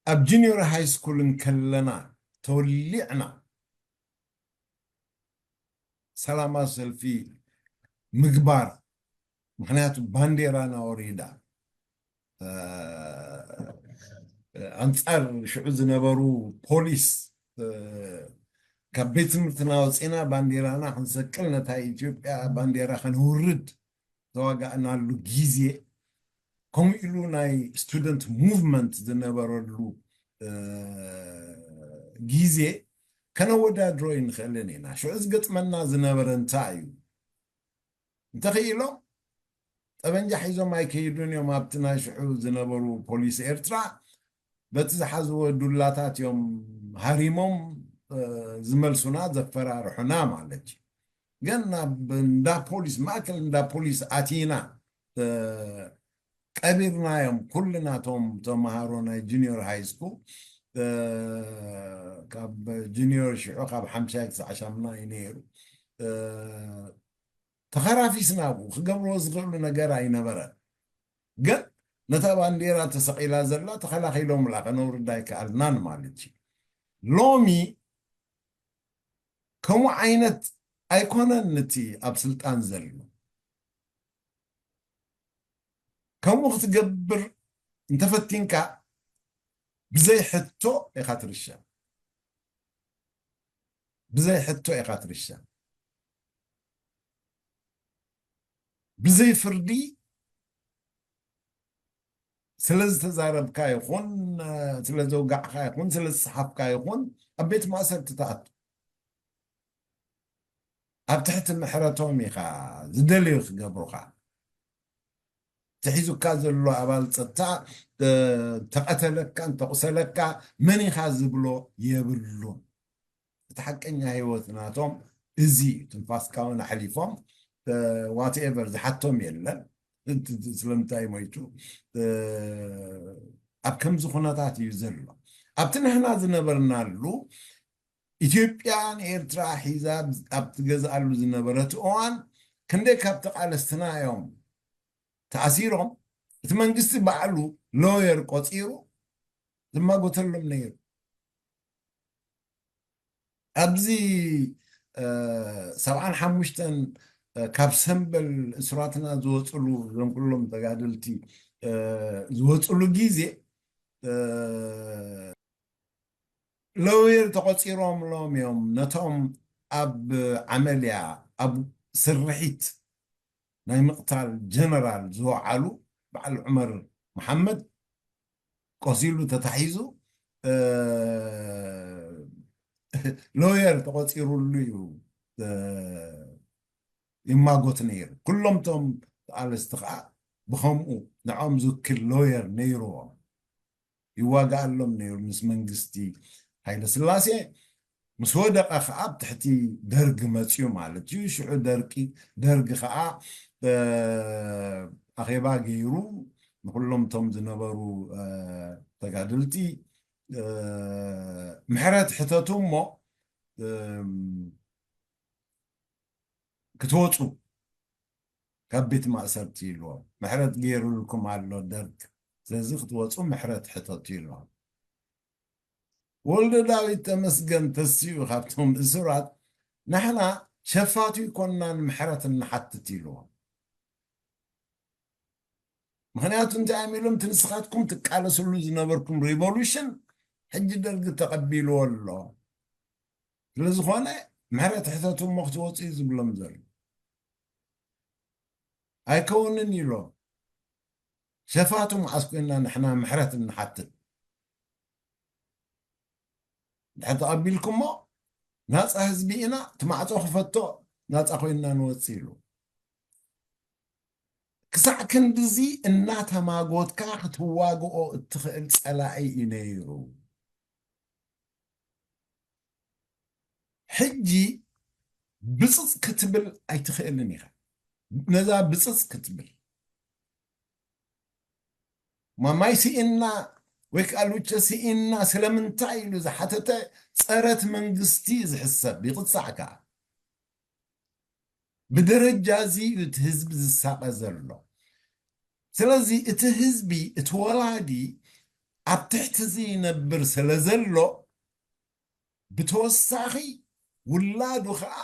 ኣብ ጁኒዮር ሃይ ስኩል እንከለና ተወሊዕና ሰላማዊ ሰልፊ ምግባር ምክንያቱ ባንዴራና ወሪዳ ኣንፃር ሽዑ ዝነበሩ ፖሊስ ካብ ቤት ትምህርትና ወፂና ባንዴራና ክንሰቅል ነታ ኢትዮጵያ ባንዴራ ከነውርድ ተዋጋእናሉ ግዜ ከምኡ ኢሉ ናይ student movement ዝነበረሉ ግዜ ከነወዳድሮ ይንኽእልን ኢና። ሽዑ ዝገጥመና ዝነበረ እንታይ እዩ? እንተኽኢሎም ጠበንጃ ሒዞም ኣይከይዱን እዮም ኣብቲ ናይ ሽዑ ዝነበሩ ፖሊስ ኤርትራ በቲ ዝሓዝዎ ዱላታት እዮም ሃሪሞም ዝመልሱና ዘፈራርሑና ማለት እዩ። ግን ናብ እንዳ ፖሊስ ማእከል እንዳ ፖሊስ ኣቲና ቀቢርናዮም ኩልናቶም ተምሃሮ ናይ ጁኒዮር ሃይ ስኩል ካብ ጁኒዮር ሽዑ ካብ ሓምሻይ ክሳዕ ሻምናይ ነይሩ ተኸራፊስና ብኡ ክገብርዎ ዝኽእሉ ነገር ኣይነበረን። ግን ነታ ባንዴራ ተሰቒላ ዘላ ተኸላኺሎምላ ከነውርዳ ኣይከኣልናን ማለት እዩ። ሎሚ ከምኡ ዓይነት ኣይኮነን እቲ ኣብ ስልጣን ዘሎ። ከምኡ ክትገብር እንተፈቲንካ ብዘይ ሕቶ ኢኻ ትርሸን። ብዘይ ሕቶ ኢኻ ትርሸን። ብዘይ ፍርዲ ስለ ዝተዛረብካ ይኹን ስለ ዘውጋዕካ ይኹን ስለ ዝሰሓፍካ ይኹን ኣብ ቤት ማእሰርቲ ትኣቱ። ኣብ ትሕቲ ምሕረቶም ኢኻ ዝደለዩ ክገብሩኻ። እቲ ሒዙካ ዘሎ ኣባል ፀጥታ ተቐተለካ እንተቑሰለካ መን ኢኻ ዝብሎ የብሉን። እቲ ሓቀኛ ህይወት ናቶም እዚ እዩ። ትንፋስካ እውን ኣሕሊፎም፣ እ፣ ዋትኤቨር ዝሓቶም የለን። እቲ፣ እቲ ስለምንታይ ሞይቱ፣ እ፣ ኣብ ከምዚ ኩነታት እዩ ዘሎ። ኣብቲ ንሕና ዝነበርናሉ፣ ኢትዮጵያ ንኤርትራ ሒዛ ኣብ ትገዝኣሉ ዝነበረት እዋን፣ ክንደይ ካብ ተቓለስትና እዮም ተኣሲሮም፣ እቲ መንግስቲ ባዕሉ ሎየር ቆጺሩ ዝማጎተሎም ነይሩ። ኣብዚ፣ እ፣ ሰብዓን ሓሙሽተን፣ እ፣ ካብ ሰምበል እሱራትና ዝወፅሉ፣ እዞም ኩሎም ተጋደልቲ፣ እ፣ ዝወፅሉ ግዜ፣ እ፣ ሎየር ተቆፂሮምሎም እዮም። ነቶም ኣብ ዓመልያ፣ ኣብ ስርሒት ናይ ምቕታል ጀነራል ዝወዓሉ በዓል ዑመር መሓመድ ቆሲሉ ተታሒዙ፣ እ፣ ሎየር ተቆፂሩሉ እዩ፣ እ፣ ይማጎት ነይሩ። ኩሎም እቶም ተቓለስቲ ከዓ ብኸምኡ ንዖም ዝውክል ሎየር ነይርዎም። ይዋጋኣሎም ነይሩ ምስ መንግስቲ ሃይለ ስላሴ። ምስ ወደቐ ከዓ ኣብ ትሕቲ ደርግ መፅዩ ማለት እዩ። ሽዑ ደርቂ፣ ደርግ ከዓ፣ እ፣ ኣኼባ ገይሩ ንኩሎም እቶም ዝነበሩ፣ እ፣ ተጋደልቲ፣ እ፣ ምሕረት ሕተቱ እሞ፣ እም፣ ክትወፁ ካብ ቤት ማእሰርቲ ኢልዎም። ምሕረት ገይሩልኩም ኣሎ ደርግ፣ ስለዚ ክትወፁ ምሕረት ሕተቱ ኢልዎም። ወልደ ዳዊት ተመስገን ተሲኡ ካብቶም እሱራት፣ ንሕና ሸፋቱ ይኮናን ምሕረት እንሓትት ኢልዎም። ምኽንያቱ እንታይ እዮም ኢሎም፣ እቲ ንስኻትኩም ትቃለስሉ ዝነበርኩም ሪቮሉሽን ሕጂ ደርግ ተቐቢልዎ ኣሎ። ስለ ዝኾነ ምሕረት ሕተቱ እሞ ክትወፁ እዩ ዝብሎም ዘሎ። ኣይከውንን ኢሎም። ሸፋቱ መዓስ ኮይና ንሕና ምሕረት እንሓትት? ድሕር ተቐቢልኩሞ ናፃ ህዝቢ ኢና፣ እቲ ማዕፆ ክፈቶ ናፃ ኮይንና ንወፅእ ኢሉ። ክሳዕ ክንድዚ እናተማጎትካ ክትዋግኦ እትኽእል ፀላኢ እዩ ነይሩ። ሕጂ ብፅፅ ክትብል ኣይትኽእልን ኢኻ። ነዛ ብፅፅ ክትብል ማማይ ስኢና ወይ ከዓ ሉቸ ስኢና ስለምንታይ ኢሉ ዝሓተተ ጸረት መንግስቲ ዝሕሰብ ይቕጻዕ ከዓ። ብደረጃ እዚ እዩ እቲ ህዝቢ ዝሳቐ ዘሎ። ስለዚ እቲ ህዝቢ፣ እቲ ወላዲ ኣብ ትሕቲ እዚ ይነብር ስለ ዘሎ፣ ብተወሳኺ ውላዱ ከዓ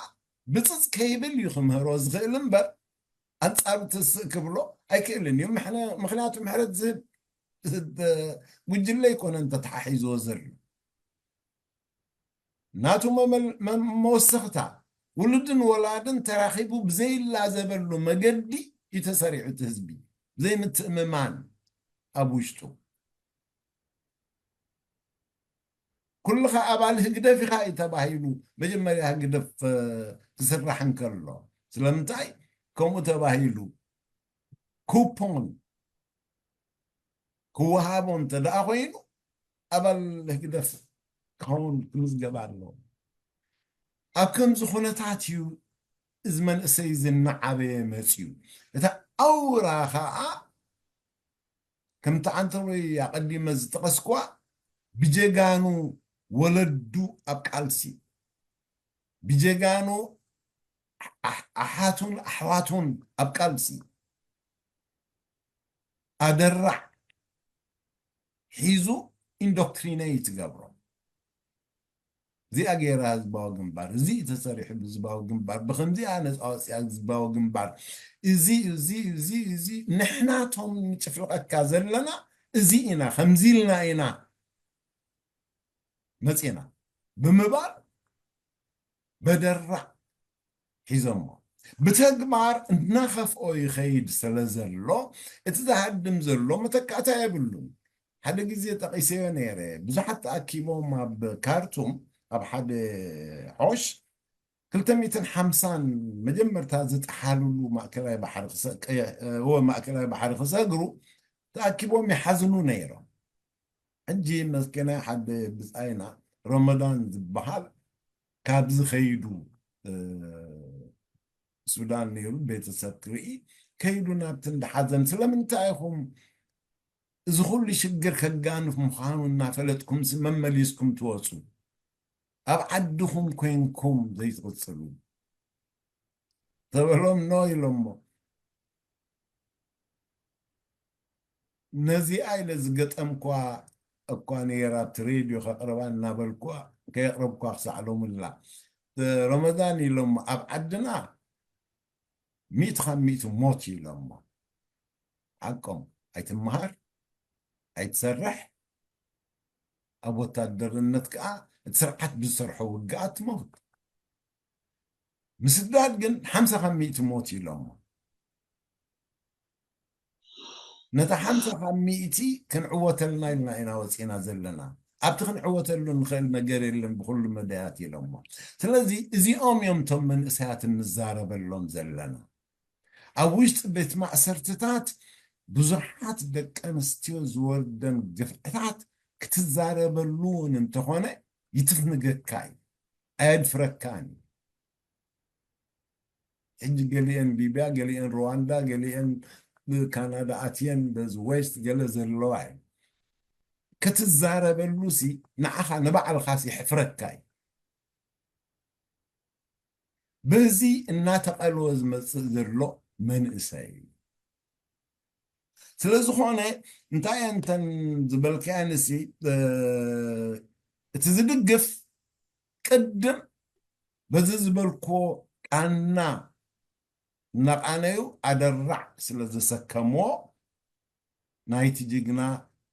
ብፅፅ ከይብል እዩ ክምህሮ ዝኽእል እምበር፣ ኣንፃሩ ትስእ ክብሎ ኣይክእልን እዩ። ምሕነ-፣ ምኽንያቱ ምሕረት ዝህብ ጉጅለ ኣይኮነን ተተሓሒዝዎ ዘሎ። ናቱ መመል-፣ መ-፣ መወሰኽታ ውሉድን ወላድን ተራኺቡ ብዘይላዘበሉ መገዲ እዩ ተሰሪዑ እቲ ህዝቢ። ዘይምትእምማን ኣብ ውሽጡ። ኩልኻ ኣባል ህግደፍ ኢኻ እዩ ተባሂሉ፣ መጀመርያ ህግደፍ፣ እ፣ ክስራሕ እንከሎ። ስለምንታይ ከምኡ ተባሂሉ? ኩፖን ክወሃቦ እንተ ደኣ ኮይኑ፣ ኣባል ህግደፍ ክኸውን ክምዝገብ ኣለዎ። ኣብ ከምዚ ኩነታት እዩ እዚ መንእሰይ እዚ እናዓበየ መፅዩ። እታ ኣውራ ኸዓ ከምቲ ዓንተሮይ ኣቐዲመ ዝጠቐስክዋ፣ ብጀጋኑ ወለዱ ኣብ ቃልሲ፣ ብጀጋኑ ኣሕ-፣ ኣሓቱን ኣሕዋቱን ኣብ ቃልሲ ኣደራዕ ሒዙ ኢንዶክትሪነይት ትገብሮ። እዚኣ ገይራ ህዝባዊ ግንባር፣ እዚ እዩ ተሰሪሑ ብህዝባዊ ግንባር፣ ብከምዚኣ ነፃ ወፂኣ ህዝባዊ ግንባር። እዚ፣ እዚ፣ እዚ፣ እዚ ንሕናቶም ንጭፍልቐካ ዘለና እዚ ኢና፣ ከምዚ ኢልና ኢና መፂና ብምባል በደራዕ ሒዞሞ። ብተግባር እናኸፍኦ ይኸይድ ስለ ዘሎ፣ እቲ ዝሃድም ዘሎ መተካእታ የብሉን። ሓደ ግዜ ጠቒሰዮ ነይረ። ብዙሓት ተኣኪቦም ኣብ ካርቱም፣ ኣብ ሓደ ሖሽ፣ ክልተ ሚእትን ሓምሳን መጀመርታ ዝጠሓልሉ ማእከላይ ባሕሪ ክሰ-፣ ቀይሕ፣ እ፣ እወ፣ ማእከላይ ባሕሪ ክሰግሩ ተኣኪቦም ይሓዝኑ ነይሮም። ሕጂ መስኪናይ ሓደ ብጻይና ረመዳን ዝበሃል ካብዚ ከይዱ እ፣ ሱዳን ነይሩ፣ ቤተሰብ ክርኢ ከይዱ ናብቲ እንዳ ሓዘን። ስለምንታይ ኢኹም እዚ ኩሉ ሽግር ከጋንፍ ምዃኑ እናፈለጥኩምሲ መመሊስኩም ትወፁ? ኣብ ዓድኹም ኮይንኩም ዘይትቕፅሉ? ተበሎም፣ ኖ ኢሎሞ። ነዚኣ ኢለ ዝገጠምኳ እኳ ነይራ፣ ኣብቲ ሬድዮ ከቕርባ እናበልኳ፣ ከየቕረብኳ ክሳዕ ሎምላ። ረመዳን ኢሎሞ፣ ኣብ ዓድና ሚእቲ ካብ ሚእቲ ሞት ኢሎሞ። ሓቆም። ኣይትመሃር፣ ኣይትሰርሕ፣ ኣብ ወታደርነት ከኣ እቲ ስርዓት ብዝሰርሖ ውግኣት ትመውት። ምስዳድ ግን ሓምሳ ካብ ሚእቲ ሞት ኢሎሞ። ነታ ሓምሳ ካብ ሚእቲ ክንዕወተልና ኢልና ኢና ወፂና ዘለና። ኣብቲ ክንዕወተሉ ንኽእል ነገር የለን ብኩሉ መዳያት ኢሎሞ። ስለዚ እዚኦም እዮም እቶም መንእሰያት እንዛረበሎም ዘለና። ኣብ ውሽጢ ቤት ማእሰርትታት ብዙሓት ደቂ ኣንስትዮ ዝወርደን ግፍዕታት ክትዛረበሉ እውን እንተኾነ ይትፍንገካ እዩ፣ ኣየድፍረካን እዩ። ሕጂ ገሊአን ሊብያ፣ ገሊአን ሩዋንዳ፣ ገሊአን ካናዳ ኣትየን በዚ ዌስት ገለ ዘለዋ እዩ። ክትዛረበሉ ሲ ንዓኻ ንባዕልኻ ሲ ይሕፍረካ እዩ። በዚ እናተቐልወ ዝመጽእ ዘሎ መንእሰይ እዩ። ስለ ዝኾነ እንታይ እንተን ዝበልካየን ሲ፣ እ፣ እቲ ዝድግፍ ቅድም በዚ ዝበልኮ ቃና እናቃነዩ ኣደራዕ ስለ ዘሰከምዎ ናይቲ ጅግና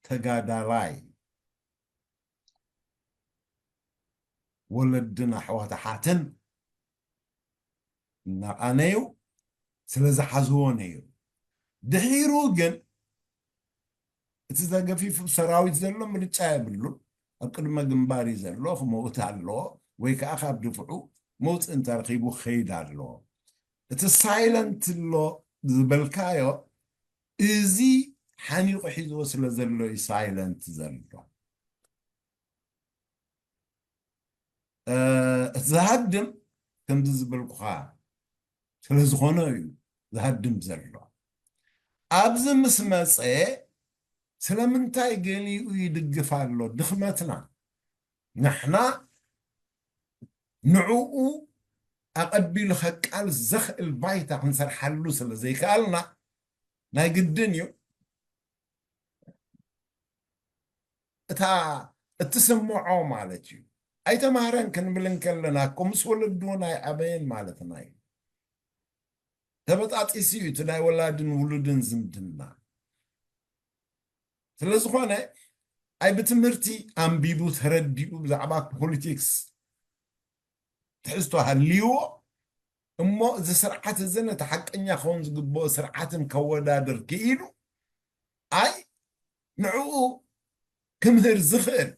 ተጋዳላይ ወለድን ኣሕዋት ኣሓትን እናቃነዩ ስለ ዝሓዝዎ ነይሩ። ድሒሩ ግን እቲ ተገፊፉ ሰራዊት ዘሎ ምርጫ የብሉን። ኣብ ቅድመ ግንባር እዩ ዘሎ፣ ክመውት ኣለዎ፣ ወይ ከዓ ካብ ድፍዑ መውፅእ እንተረኺቡ ክኸይድ ኣለዎ። እቲ ሳይለንት ኣሎ ዝበልካዮ፣ እዚ ሓኒቑ ሒዝዎ ስለ ዘሎ እዩ ሳይለንት ዘሎ። እ፣ እቲ ዝሃድም ከምዚ ዝበልኩኻ ስለ ዝኾነ እዩ ዝሃድም ዘሎ። ኣብዚ ምስ መጸ ስለምንታይ ገሊኡ ይድግፍ ኣሎ? ድኽመትና፣ ንሕና ንዕኡ ኣቐቢሉ ከቃልስ ዘኽእል ባይታ ክንሰርሓሉ ስለ ዘይከኣልና ናይ ግድን እዩ እታ እትስምዖ ማለት እዩ። ኣይተማህረን ክንብል እንከለና እኮ ምስ ወለዱ እውን ኣይዓበየን ማለትና እዩ። ተበጣጢሱ እዩ እቲ ናይ ወላድን ውሉድን ዝምድና። ስለ ዝኾነ ኣይ ብትምህርቲ ኣንቢቡ ተረዲኡ ብዛዕባ ፖሊቲክስ ትሕዝቶ ሃልይዎ እሞ እዚ ስርዓት እዚ ነቲ ሓቀኛ ክኸውን ዝግብኦ ስርዓትን ከወዳድር ክኢሉ ኣይ ንዕኡ ክምህር ዝኽእል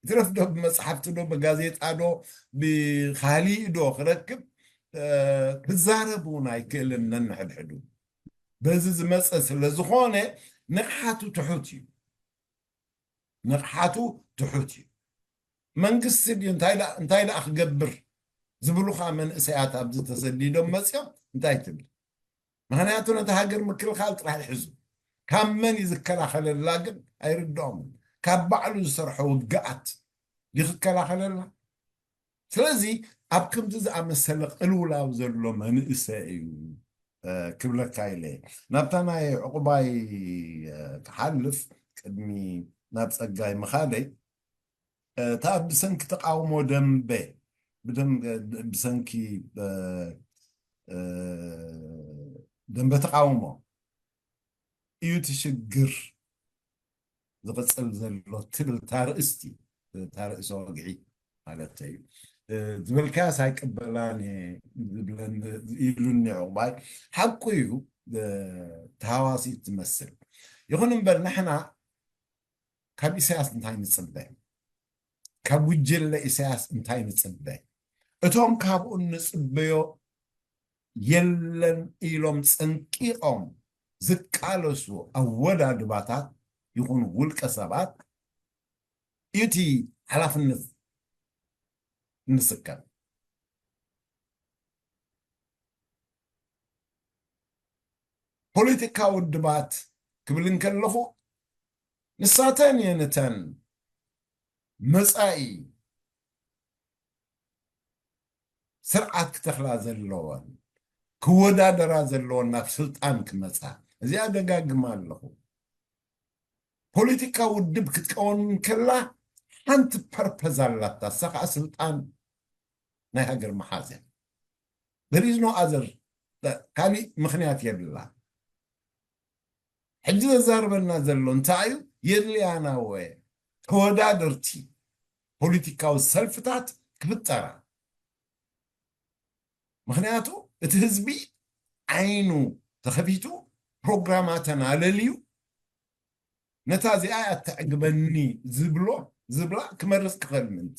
ይትረፍ ዶ ብመጽሓፍቲ ዶ ብጋዜጣ ዶ ብኻሊእ ዶ ክረክብ እ፣ ክዛረብ እውን ኣይክእልን ነንሕድሕዱ። በዚ ዝመጸ ስለ ዝኾነ ንቕሓቱ ትሑት እዩ። ንቕሓቱ ትሑት እዩ። መንግስቲ ድዩ እንታይ ደኣ እንታይ ደኣ ክገብር ዝብሉኻ መንእሰያት ኣብዚ ተሰዲዶም መጽዮም እንታይ ትብል? ምኽንያቱ ነቲ ሃገር ምክልኻል ጥራሕ ይሕዙ። ካብ መን እዩ ዝከላኸለላ ግን ኣይርድኦምን። ካብ ባዕሉ ዝሰርሖ ውግኣት ድዩ ክከላኸለላ? ስለዚ ኣብ ከምዚ ዝኣመሰለ ቅልውላው ዘሎ መንእሰይ እዩ እ፣ ክብለካ ኢለ እየ። ናብታ ናይ ዕቑባይ እ፣ ክሓልፍ ቅድሚ ናብ ጸጋይ ምኻደይ እ፣ እታ ብሰንኪ ተቃውሞ ደንበ ብደም- ብሰንኪ እ፣ እ፣ ደንበ ተቃውሞ እዩ እቲ ሽግር ዝቕጽል ዘሎ ትብል እታ ርእስቲ እታ ርእሲ ወግዒ ማለት እዩ እ፣ ዝበልካያስ ኣይቅበላን እየ ዝብለን ኢሉኒ ዕቑባይ ሓቁ እዩ እ፣ ተሃዋሲት ትመስል ይኹን እምበር ንሕና ካብ ኢሳያስ እንታይ ንጽበ ካብ ጉጅለ ኢሳያስ እንታይ ንጽበ እቶም ካብኡ ንጽበዮ የለን ኢሎም ጸንቂቖም ዝቃለሱ ኣወዳድባታት ይኹኑ ውልቀ ሰባት እዩ እቲ ሓላፍነት እንስከም። ፖለቲካ ውድባት ክብል እንከለኹ፣ ንሳተን እየን እተን መጻኢ ስርዓት ክተኽላ ዘለወን፣ ክወዳደራ ዘለወን ናብ ስልጣን ክመጻ። እዚኣ ደጋግማ ኣለኹ። ፖለቲካ ውድብ ክትቀወም እንከላ ሓንቲ ፐርፐዝ ኣላታ፣ እሳ ኸዓ ስልጣን ናይ ሃገር ምሓዝ እያ። There is no other፣ ካሊእ ምኽንያት የብላ። ሕጂ ዘዛርበና ዘሎ እንታይ እዩ? የድልያና ወ ተወዳደርቲ ፖለቲካዊ ሰልፍታት ክፍጠራ። ምኽንያቱ እቲ ህዝቢ ዓይኑ ተኸፊቱ፣ ፕሮግራማተን ኣለልዩ፣ ነታ እዚኣ እያ ተዕግበኒ ዝብሎ፣ ዝብላ ክመርጽ ክኽእል ምእንቲ።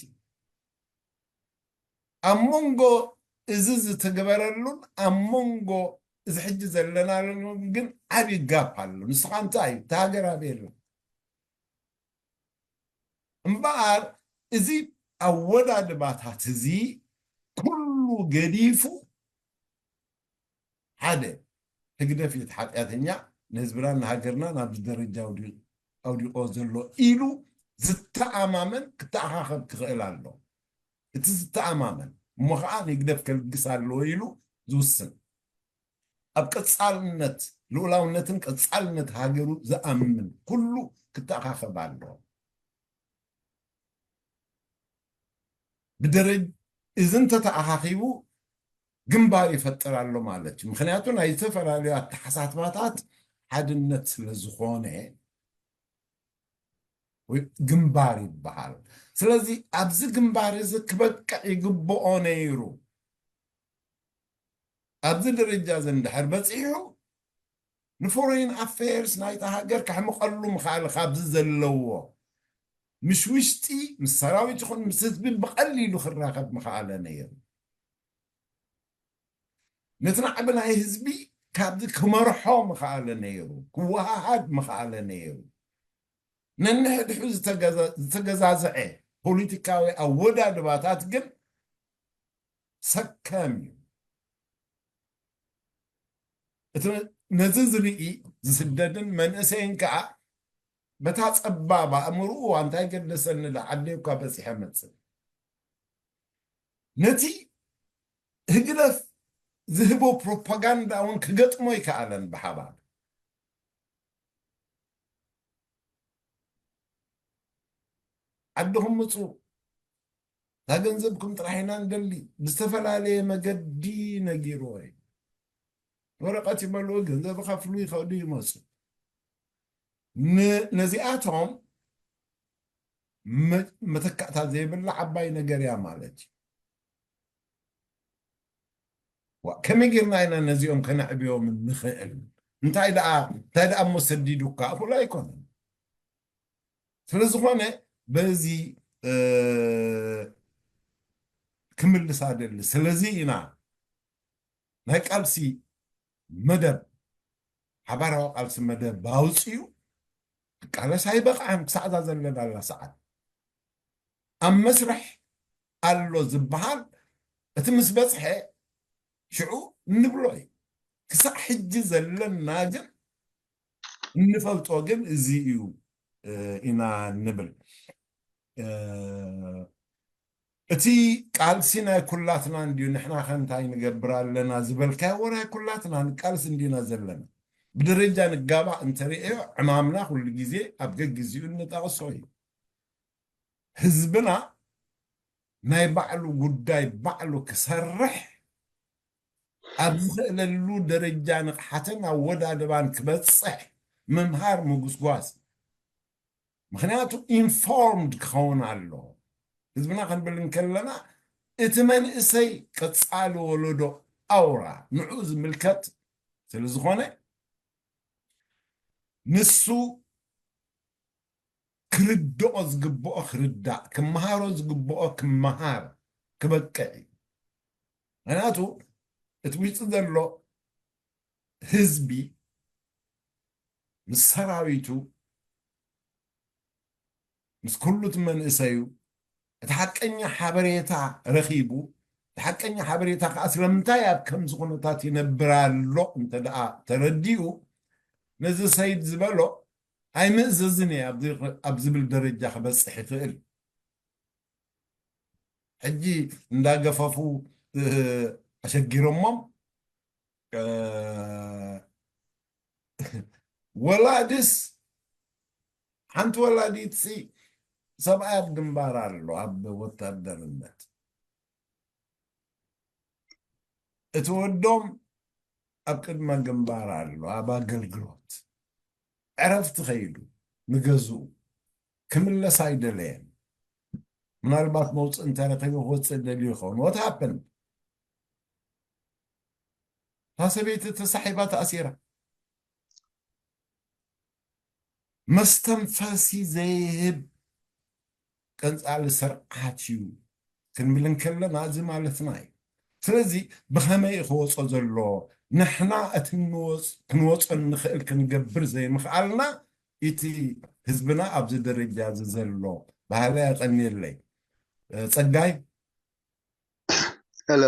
ኣብ መንጎ እዚ ዝተገበረሉን ኣብ መንጎ እዚ ሕጂ ዘለናሉን ግን ዓቢ ጋፕ ኣሎ። ንሱ ኸኣ እንታይ እዩ? እታ ሃገር ኣበይ ኣላ? እምበኣር እዚ ኣወዳድባታት እዚ ኩሉ ገዲፉ፣ ሓደ፣ ህግደፍ እዩ እቲ ሓጢኣተኛ፣ ንህዝብናን ንሃገርናን ኣብዚ ደረጃ ኣውዲ-፣ ኣውዲቖ ዘሎ ኢሉ ዝተኣማመን ክተኣኻኸብ ክኽእል ኣሎ። እቲ ዝተኣማመን እሞ ኸዓ ንህግደፍ ከልግስ ኣለዎ ኢሉ ዝውስን፣ ኣብ ቀጻልነት፣ ልኡላውነትን ቀጻልነት ሃገሩ ዝኣምን ኩሉ ክተኣኻኸብ ኣለዎ። ብደረጅ-፣ እዚ እንተተኣኻኺቡ ግንባር ይፈጥር ኣሎ ማለት እዩ። ምኽንያቱ ናይ ዝተፈላለዩ ኣተሓሳስባታት ሓድነት ስለ ዝኾነ ወይ ግንባር ይበሃል። ስለዚ ኣብዚ ግንባር እዚ ክበቅዕ ይግብኦ ነይሩ። ኣብዚ ደረጃ እዚ እንድሕር በጺሑ ንፎሬን ኣፌርስ ናይታ ሃገር ከሕምቐሉ ምኽኣለ ካብዚ ዘለዎ ምስ ውሽጢ ምስ ሰራዊት ይኹን ምስ ህዝቢ ብቐሊሉ ክራኸብ ምኽኣለ ነይሩ። ነቲ ናዕቢ ናይ ህዝቢ ካብዚ ክመርሖ ምኽኣለ ነይሩ፣ ክወሃሃድ ምኽኣለ ነይሩ። ነንሕድሑ ዝተገዛ-፣ ዝተገዛዝዐ ፖለቲካዊ ኣወዳድባታት ግን ሰከም እዩ። እቲ ነዚ ዝርኢ ዝስደድን መንእሰይን ከኣ በታ ጸባብ ኣእምርኡ እንታይ ገደሰኒ ዳ ዓደይ እኳ በጺሐ መጽእ። ነቲ ህግደፍ ዝህቦ ፕሮፓጋንዳ እውን ክገጥሞ ይከኣለን ብሓባር። ዓድኹም ምጹ፣ እታ ገንዘብኩም ጥራሕ ኢና ንደሊ። ብዝተፈላለየ መገዲ ነጊርዎ እዩ። ወረቐት ይመልኡ፣ ገንዘብ ይኸፍሉ፣ ይኸዱ፣ ይመጹ። ን-፣ ነዚኣቶም መ-፣ መተካእታ ዘይብላ ዓባይ ነገር እያ ማለት እዩ። ዋ፣ ከመይ ጌርና ኢና ነዚኦም ከነዕብዮም ንኽእል? እንታይ ደኣ፣ እንታይ ደኣ እሞ ሰዲዱካ? እኹል ኣይኮነን። ስለ ዝኾነ በዚ፣ እ፣ ክምልሳ ደሊ። ስለዚ ኢና ናይ ቃልሲ መደብ፣ ሓባራዊ ቃልሲ መደብ ኣውጺኡ ክቃለስ ኣይበቕዓን፣ ክሳዕ እዛ ዘለናላ ሰዓት። ኣብ መስርሕ ኣሎ ዝበሃል እቲ ምስ በጽሐ ሽዑ እንብሎ እዩ። ክሳዕ ሕጂ ዘለና ግን እንፈልጦ ግን እዚ እዩ፣ እ፣ ኢና ንብል። እ፣ እቲ ቃልሲ ናይ ኩላትና እንድዩ፣ ንሕና ከ እንታይ ንገብር ኣለና ዝበልካዮ፣ ናይ ኩላትና ንቃልስ እንዲና ዘለና። ብደረጃ ንጋባእ እንተርእዮ፣ ዕማምና ኩሉ ግዜ ኣብ ገግዚኡ እንጠቕሶ እዩ። ህዝብና ናይ ባዕሉ ጉዳይ ባዕሉ ክሰርሕ፣ ኣብ ዝኽእለሉ ደረጃ ንቕሓትን ኣወዳድባን ክበጽሕ ምምሃር ምጉስጓስ። ምኽንያቱ ኢንፎርምድ ክኸውን ኣለዎ። ህዝብና ክንብል እንከለና፣ እቲ መንእሰይ ቀጻሊ ወለዶ ኣውራ ንዕኡ ዝምልከት ስለ ዝኾነ፣ ንሱ ክርድኦ ዝግብኦ ክርዳእ፣ ክመሃሮ ዝግብኦ ክመሃር ክበቅዕ እዩ። ምኽንያቱ እቲ ውሽጢ ዘሎ ህዝቢ ምስ ሰራዊቱ፣ ምስ ኩሉ እቲ መንእሰዩ፣ እቲ ሓቀኛ ሓበሬታ ረኺቡ፣ እቲ ሓቀኛ ሓበሬታ ከዓ ስለምንታይ ኣብ ከምዚ ኩነታት ይነብር ኣሎ እንተ ደኣ ተረዲኡ፣ ነዚ ሰይድ ዝበሎ ኣይምእዘዝን እየ ኣብ ዝብል ደረጃ ክበፅሕ ይኽእል። ሕጂ እንዳገፈፉ ኣሸጊሮሞም፣ ወላድስ ሓንቲ ወላዲት ሲ ሰብኣይ ኣብ ግንባር ኣሎ ኣብ ወታደርነት፣ እቲ ወዶም ኣብ ቅድመ ግንባር ኣሎ ኣብ ኣገልግሎት። ዕረፍቲ ከይዱ ንገዝኡ ክምለስ ኣይደለየን። ምናልባት መውፅእ እንተረኺቡ ክወፅእ ደልዩ ይኸውን። What happened? እታ ሰበይቲ ተሳሒባ ተኣሲራ። መስተንፈሲ ዘይህብ ቀንፃሊ ስርዓት እዩ ክንብል እንከለና እዚ ማለትና እዩ። ስለዚ ብኸመይ እዩ ክወፆ ዘሎ? ንሕና እቲ ክንወፅ- ክንወፆ እንኽእል ክንገብር ዘይምኽኣልና እቲ ህዝብና ኣብዚ ደረጃ እዚ ዘሎ ባህላ የቐንየለይ። እ፣ ፀጋይ ሄሎ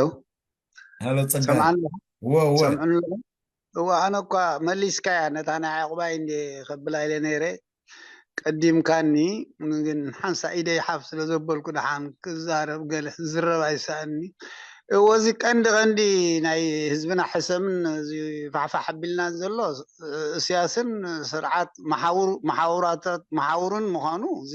ሄሎ ፀጋይ ሰምዓኒ ወ ወ ሰምዕኒ ኣለኹ። እዋ ኣነ እኳ መሊስካያ ነታ ናይ ዕቑባይ እንደ ከብላ ኢለ ነይረ ቀዲምካኒ፣ ግን ሓንሳ ኢደይ ሓፍ ስለ ዘበልኩ ደሓን ክዛረብ ገለ ዝረብ ኣይሰኣኒ። እዎ እዚ ቀንዲ ቀንዲ ናይ ህዝብና ሕሰምን እዚ ፋሕፋሕ ኣቢልና ዘሎ እስያስን ስርዓት መሓውሩ- መሓውራታት መሓውሩን ምዃኑ እዚ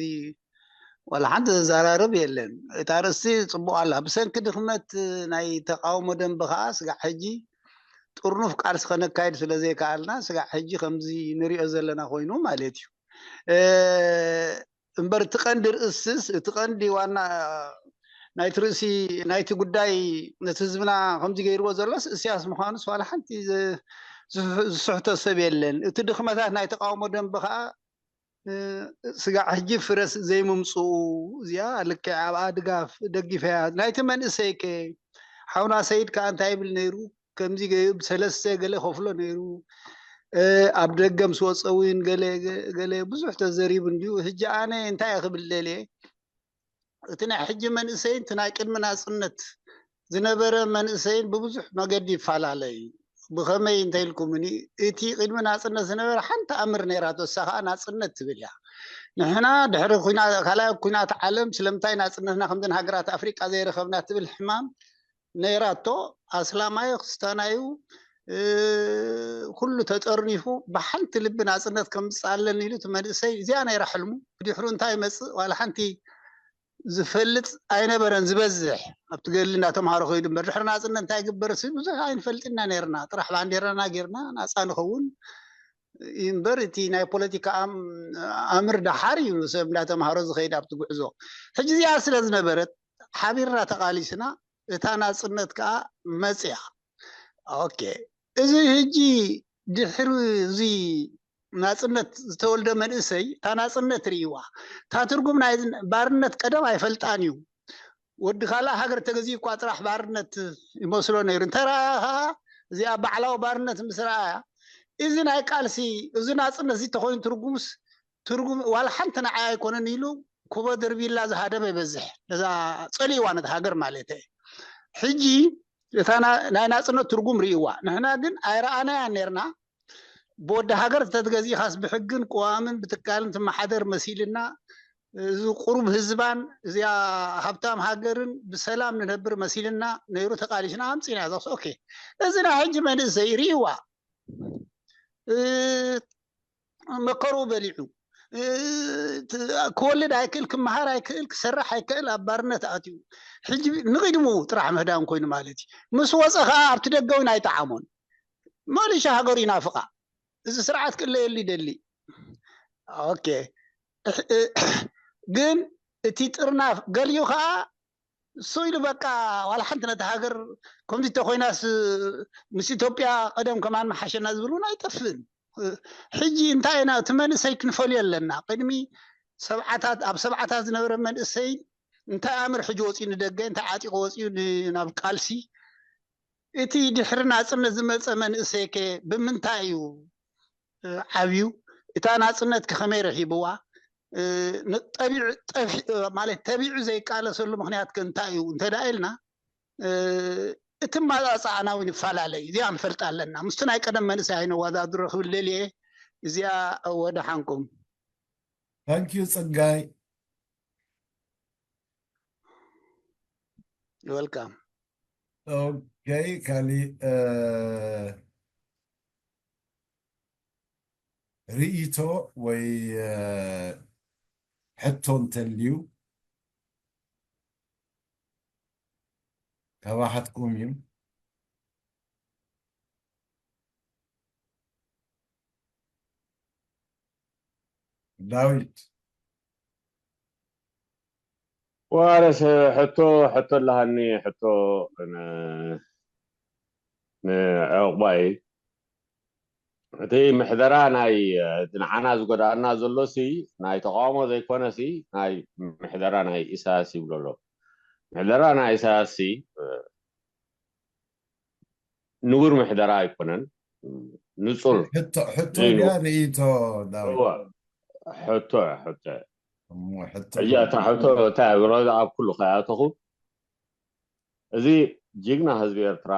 ዋላ ሓንቲ ዘዘራርብ የለን። እታ ርእሲ ጽቡቕ ኣላ። ብሰንኪ ድኽመት ናይ ተቃውሞ ደንበ ከኣ ስጋዕ ሕጂ ጥርኑፍ ቃልሲ ከነካይድ ስለ ዘይከኣልና ስጋዕ ሕጂ ከምዚ ንሪኦ ዘለና ኮይኑ ማለት እዩ። እ፣ እምበር እቲ ቀንዲ ርእስስ እቲ ቀንዲ ዋና ናይቲ ርእሲ ናይቲ ጉዳይ ነቲ ህዝብና ከምዚ ገይርዎ ዘሎስ እስያስ ምዃኑስ ዋላ ሓንቲ ዘ- ዝፍ- ዝስሕቶ ሰብ የለን። እቲ ድኽመታት ናይ ተቃውሞ ደንበ ከኣ እ፣ ስጋዕ ሕጂ ፍረስ ዘይምምፅኡ እዚኣ ልክዕ ኣብኣ ድጋፍ ደጊፈያ ናይቲ መንእሰይ ከ ሓውና ሰይድ ከኣ እንታይ ይብል ነይሩ? ከምዚ ገይሩ ብሰለስተ ገለ ከፍሎ ነይሩ። እ፣ ኣብ ደገ ምስ ወፀ እውን ገለ ገለ ብዙሕ ተዘሪቡ እንድዩ። ሕጂ ኣነ እንታይ እየ ክብል ደልየ? እቲ ናይ ሕጂ መንእሰይን እቲ ናይ ቅድሚ ናፅነት ዝነበረ መንእሰይን ብብዙሕ መገዲ ይፈላለ እዩ። ብኸመይ እንተኢልኩምኒ፣ እቲ ቅድሚ ናፅነት ዝነበረ ሓንቲ ኣምር ነይራቶ፣ እሳ ከዓ ናፅነት ትብል እያ። ንሕና ድሕሪ ኩና- ካልኣይ ኩናት ዓለም ስለምንታይ ናፅነትና ከምዘን ሃገራት ኣፍሪቃ ዘይረኸብና ትብል ሕማም ነይራቶ። ኣስላማይ ክስታናዩ ኩሉ ተጠርኒፉ ብሓንቲ ልቢ ናፅነት ከምፅእ ኣለኒ ኢሉ እቲ መንእሰይ እዚኣ ነይራ ሕልሙ። ብድሕሩ እንታይ ይመፅእ ዋላ ሓንቲ ዝፈልጥ ኣይነበረን። ዝበዝሕ ኣብቲ ገድሊ እናተምሃሮ ከይዱ እምበር ድሕሪ ናፅነት እንታይ ግበር ሲ ብዙሕ ኣይንፈልጥና ነርና። ጥራሕ ባንዴራና ጌርና ናፃ ንኸውን እምበር እቲ ናይ ፖለቲካ ኣም- ኣምር ደሓር እዩ ሰብ እንዳተምሃሮ ዝኸይድ ኣብቲ ጉዕዞ። ሕጂ እዚኣ ስለ ዝነበረት ሓቢርና ተቓሊስና እታ ናፅነት ከዓ መፅያ። ኦኬ፣ እዚ ሕጂ ድሕሪ እዚ ናፅነት ዝተወልደ መንእሰይ እታ ናፅነት ርእይዋ። እታ ትርጉም ናይ ባርነት ቀደም ኣይፈልጣን እዩ። ወዲ ካልእ ሃገር ተገዚኡ እኳ ጥራሕ ባርነት ይመስሎ ነይሩ። እንተ ረኣያ ከዓ እዚኣ ባዕላዊ ባርነት ምስ ረኣያ፣ እዚ ናይ ቃልሲ፣ እዚ ናፅነት እዚ ተኮይኑ ትርጉምስ፣ ትርጉም ዋላ ሓንቲ ንዓይ ኣይኮነን ኢሉ ኩቦ ደርቢላ ዝሃደመ ይበዝሕ። ነዛ ፀሊእዋ ነቲ ሃገር ማለት እየ። ሕጂ እታ ና- ናይ ናፅነት ትርጉም ርእይዋ። ንሕና ግን ኣይረኣናያን ነርና። ብወዲ ሃገር ተተገዚእኻስ ብሕግን ቅዋምን ብትካልን ትመሓደር መሲልና፣ እዚ ቁሩብ ህዝባን እዚኣ ሃብታም ሃገርን ብሰላም ንነብር መሲልና ነይሩ። ተቃሊስና ኣምፂና ዛስ ኦኬ። እዚ ናይ ሕጂ መንእሰይ ርእይዋ፣ እ፣ መከሩ በሊዑ፣ እ፣ ት- ክወልድ ኣይክእል፣ ክመሃር ኣይክእል፣ ክሰርሕ ኣይክእል፣ ኣብ ባርነት ኣትዩ። ሕጂ ንቅድሙ ጥራሕ ምህዳን ኮይኑ ማለት እዩ። ምስ ወፀ ከዓ ኣብቲ ደገ እውን ኣይጠዓሞን። መሊሻ ሃገሩ ይናፍቃ። እዚ ስርዓት ክእለየሉ ይደሊ። ኦኬ። እሕ- እ- ግን እቲ ጥርናፍ ገሊኡ ከዓ እሱ ኢሉ በቃ ዋላ ሓንቲ ነቲ ሃገር ከምዚ ተኮይናስ ምስ ኢትዮጵያ ቀደም ከማን መሓሸና ዝብል እውን ኣይጠፍእን። ሕጂ እንታይ ኢና እቲ መንእሰይ ክንፈልዮ ኣለና። ቅድሚ ሰብዓታት ኣብ ሰብዓታት ዝነበረ መንእሰይ እንታይ ኣምር ሕጂ ወፂኡ ንደገ እንታይ ዓጢቆ ወፂኡ ን- ናብ ቃልሲ እቲ ድሕሪ ናፅነት ዝመፀ መንእሰይ ከ ብምንታይ እዩ ዓብዩ? እታ ናፅነት ከ ከመይ ረኪብዋ? እ፣ ንጠቢዑ፣ ጠፊ-፣ ማለት ተቢዑ ዘይቃለሰሉ ምኽንያት ከ እንታይ እዩ እንተ ደኣ ኢልና፣ እ፣ እቲ ኣመጻጽኣና እውን ይፈላለ እዩ። እዚኣ ክንፈልጣ ኣለና። ምስቲ ናይ ቀደም መንእሰይ ኣይነወዳድሮ ክብል ደልየ። እዚኣ ወደ ሓንኩም። ታንኪዩ ጸጋይ። Welcome። ኦኬ፣ ካሊእ እ፣ ርእይቶ ወይ እ፣ ሕቶ እንተልዩ ካባሓትኩም እዩ። ዳዊት። ዋለስ ሕቶ ሕቶ ኣለሃኒ፣ ሕቶ ን- ንዕቑባይ። እቲ ምሕደራ ናይ፣ እቲ ንዓና ዝጎዳእና ዘሎሲ ናይ ተቃውሞ ዘይኮነሲ ናይ ምሕደራ ናይ ኢሳያስ ይብሎ ኣሎ። ምሕደራ ናይ ኢሳያስሲ ንቡር ምሕደራ ኣይኮነን። ንጹር ሕቶ ሕቶ ዘይኑ- ድያ ርእይቶ ዳዊት? እወ፣ ሕቶ ሕቶ እሞ ሕቶ ሕጂ እታ ሕቶ እንታይ ብሎ ኣብ ኩሉ ከኣተኹ፣ እዚ ጅግና ህዝቢ ኤርትራ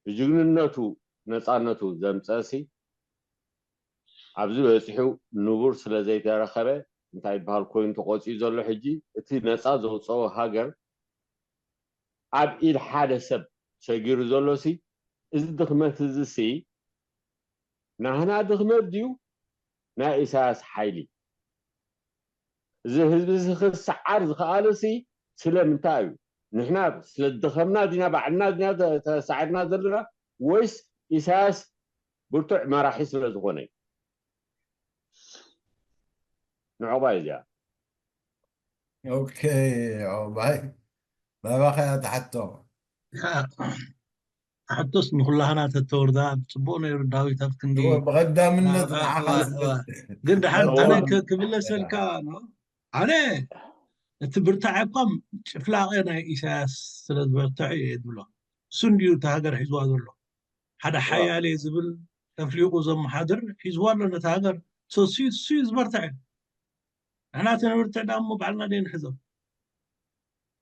ብጅግንነቱ ነፃነቱ ዘምፀእሲ ኣብዚ በፂሑ ንቡር ስለ ዘይተረኸበ እንታይ ይበሃል ኮይኑ ተቆፂኡ ዘሎ። ሕጂ እቲ ነፃ ዘውፀኦ ሃገር ኣብ ኢድ ሓደ ሰብ ሰጊሩ ዘሎሲ እዚ ድኽመት እዚሲ ናህና ድኽመት ድዩ ናይ ኢሳያስ ሓይሊ? እዚ ህዝቢ እዚ ክሰዓር ዝኸኣለሲ ስለምንታይ እዩ? ንሕና ስለ ዝደኸምና ዲና ባዕልና ዲና ተ- ተሳዒርና ዘለና ወይስ ኢሳያስ ብርቱዕ መራሒ ስለ ዝኾነ እዩ? ንዕቑባይ እዚኣ ኦኬ፣ ኦባይ ባባኻ እያ ትሓቶ። ሕቶስ ንኩላህና ተተወርዳ ጽቡቅ ነይሩ ዳዊት ኣብ ክንዲ እወ፣ ብቐዳምነት ዋ- ንዓኻ ዋ- ስለ ዋ- ግን ድሓር እወ። ኣነ ከ- ክምለሰልካ ነው ኣነ እቲ ብርታዐ እኳ ጭፍላቐ ናይ ኢሳያስ ስለ ዝበርትዐ እየ ዝብሎ። እሱ እንድዩ እቲ ሃገር ሒዝዋ ዘሎ። ሓደ ሓያል እየ ዝብል ተፍሊቑ ዘመሓድር ሒዝዋ ኣሎ ነቲ ሃገር። So እሱ እሱ እዩ ዝበርትዐ። ንሕና እቲ ንብርትዕ ደኣ እሞ ባዕልና ደይ ንሕዞ።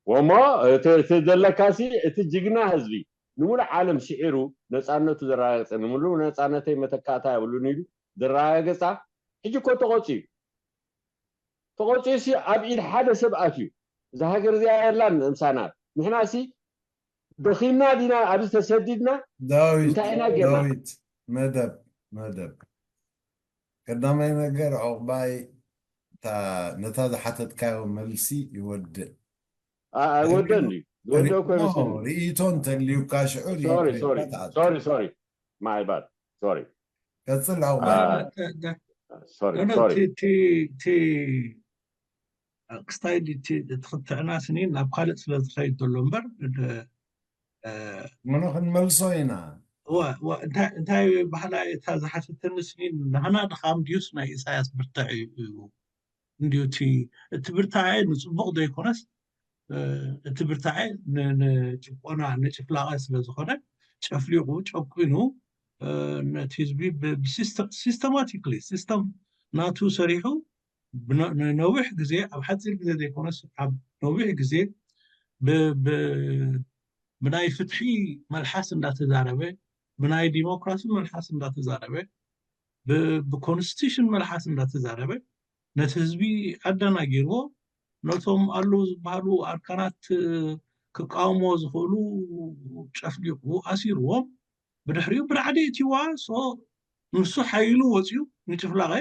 ወሞ እቲ እቲ ዘለካሲ እቲ ጅግና ህዝቢ ንሙሉእ ዓለም ስዒሩ ነፃነቱ ዘረጋገፀ፣ ንምሉእ ነፃነተይ መተካእታ የብሉን ኢሉ ዘረጋገፃ ሕጂ እኮ ተቆፂዩ። ተቆፂኡሲ ኣብ ኢድ ሓደ ሰብ ኣትዩ። እዛ ሃገር እዚኣ የላን ምሳና። ንሕናሲ ደኺምና ዲና ኣብዚ ተሰዲድና ዳዊት እንታይ ኢና ጌርና? ዳዊት መደብ መደብ ቀዳማይ ነገር ዕቑባይ እታ ነታ ዝሓተትካዮ መልሲ ይወድእ። ኣ- ኣይወደን ድዩ? ዝወደ እኮ ኖ፣ ይመስለኒ። ርእይቶ እንተልዩካ ሽዑ ሶሪ ርእይቶ ሶሪ ኢልካ ትኣቱ። ሶሪ ሶሪ ማይ ባድ ሶሪ ቀጽል ዕቑባይ። ኣ- ደ- ደ- ሶሪ ደ- ደ- ሶሪ እቲ- እቲ- እቲ ክስታይ እቲ ክትዕና ስኒ ናብ ካልእ ስለ ዝኸይድ ዘሎ እምበር ደ- እ፣ ምኑ ክንመልሶ ኢና። እወ፣ እወ፣ እንታይ እንታይ ባህላ እታ ዝሓተተኒ ስኒ ናህና ድኻም ድዩስ ናይ ኢሳያስ ብርታዕ እዩ? እንድዩ እቲ እቲ ብርታዐ ንጽቡቕ ዘይኮነስ እ፣ እቲ ብርታዐ ን- ንጭቆና ንጭፍላቐ ስለ ዝኾነ ጨፍሊቑ ጨቂኑ እ፣ ነቲ ህዝቢ ብ- ብሲስተ- ሲስተማቲክሊ ሲስተም ናቱ ሰሪሑ ብነ- ንነዊሕ ግዜ ኣብ ሓፂር ግዜ ዘይኮነስ ኣብ ነዊሕ ግዜ ብ- ብ- ብናይ ፍትሒ መልሓስ እንዳተዛረበ ብናይ ዲሞክራሲ መልሓስ እንዳተዛረበ ብ- ብኮንስቲቱሽን መልሓስ እንዳተዛረበ ነቲ ህዝቢ ኣደናጊርዎ ነቶም ኣለዉ ዝበሃሉ ኣርካናት ክቃወሞ ዝኽእሉ ጨፍሊቑ ኣሲርዎም ብድሕሪኡ ብራዕዲ እቲዋ so ንሱ ሓይሉ ወፂኡ ንጭፍላቐ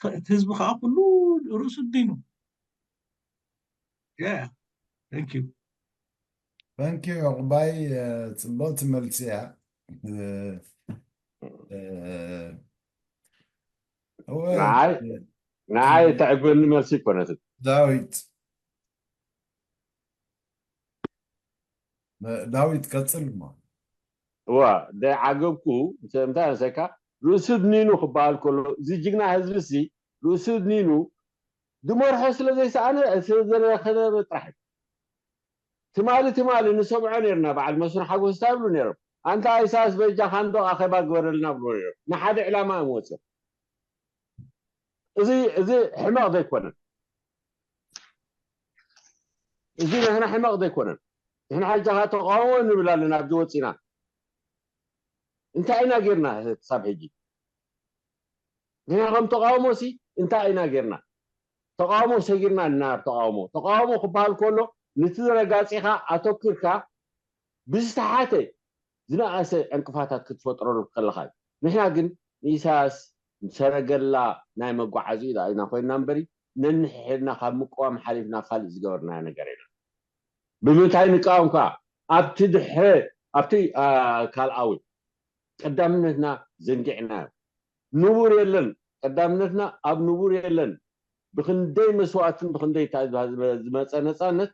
እቲ ህዝቢ ከዓ ኩሉ ርእሱ ዲኑ yeah thank you ታንኪ ዕቑባይ። እ፣ ጽብቕቲ መልሲ እያ። እ፣ እ፣ እወ፣ ንዓይ ንዓይ እተዕግበኒ መልሲ ይኮነትን። ዳዊት እ፣ ዳዊት ቀጽል እሞ። እዋ ደይዓገብኩ እንታይ መሰለካ ርእሱ ድኒኑ ክበሃል ከሎ እዚ ጅግና ህዝቢ ሲ ርእሱ ድኒኑ ድመርሖ ስለ ዘይሰኣነ ስለ ዘረኸበ ጥራሕ እዩ። ትማሊ ትማሊ ንሰምዖ ነርና በዓል መስፍን ሓጎስ እንታይ ይብሉ ነሮም ኣንታ ኢሳያስ በጃ ካንዶ ኣኼባ ግበረልና ብሎ ነሮም ንሓደ ዕላማ እዮም ወፅኦም እዚ እዚ ሕመቕ ዘይኮነን፣ እዚ ንሕና ሕመቕ ዘይኮነን። ንሕና ሕጂ ኸዓ ተቃውሞ ንብል ኣለና ኣብዚ ወፂና። እንታይ ኢና ጌርና ክሳብ ሕጂ? ንሕና ከም ተቃውሞ ሲ እንታይ ኢና ጌርና? ተቃውሞ ሰጊርና እናር ተቃውሞ። ተቃውሞ ክበሃል ከሎ ነቲ ረጋፂኻ ኣተኪርካ ብዝተሓተ ዝነኣሰ ዕንቅፋታት ክትፈጥረሉ ከለኻ እዩ። ንሕና ግን ንኢሳያስ ሰረገላ ናይ መጓዓዚ ኢና ኮይንና እምበሪ ነንሕድና ካብ ምቅዋም ሓሊፍና ካልእ ዝገበርናዮ ነገር የለን። ብምንታይ ንቃወም ከዓ ኣብቲ ድሕረ ኣብቲ ካልኣዊ ቀዳምነትና ዘንጊዕናዮ። ንቡር የለን፣ ቀዳምነትና ኣብ ንቡር የለን። ብክንደይ መስዋእትን ብክንደይ ዝመፀ ነፃነት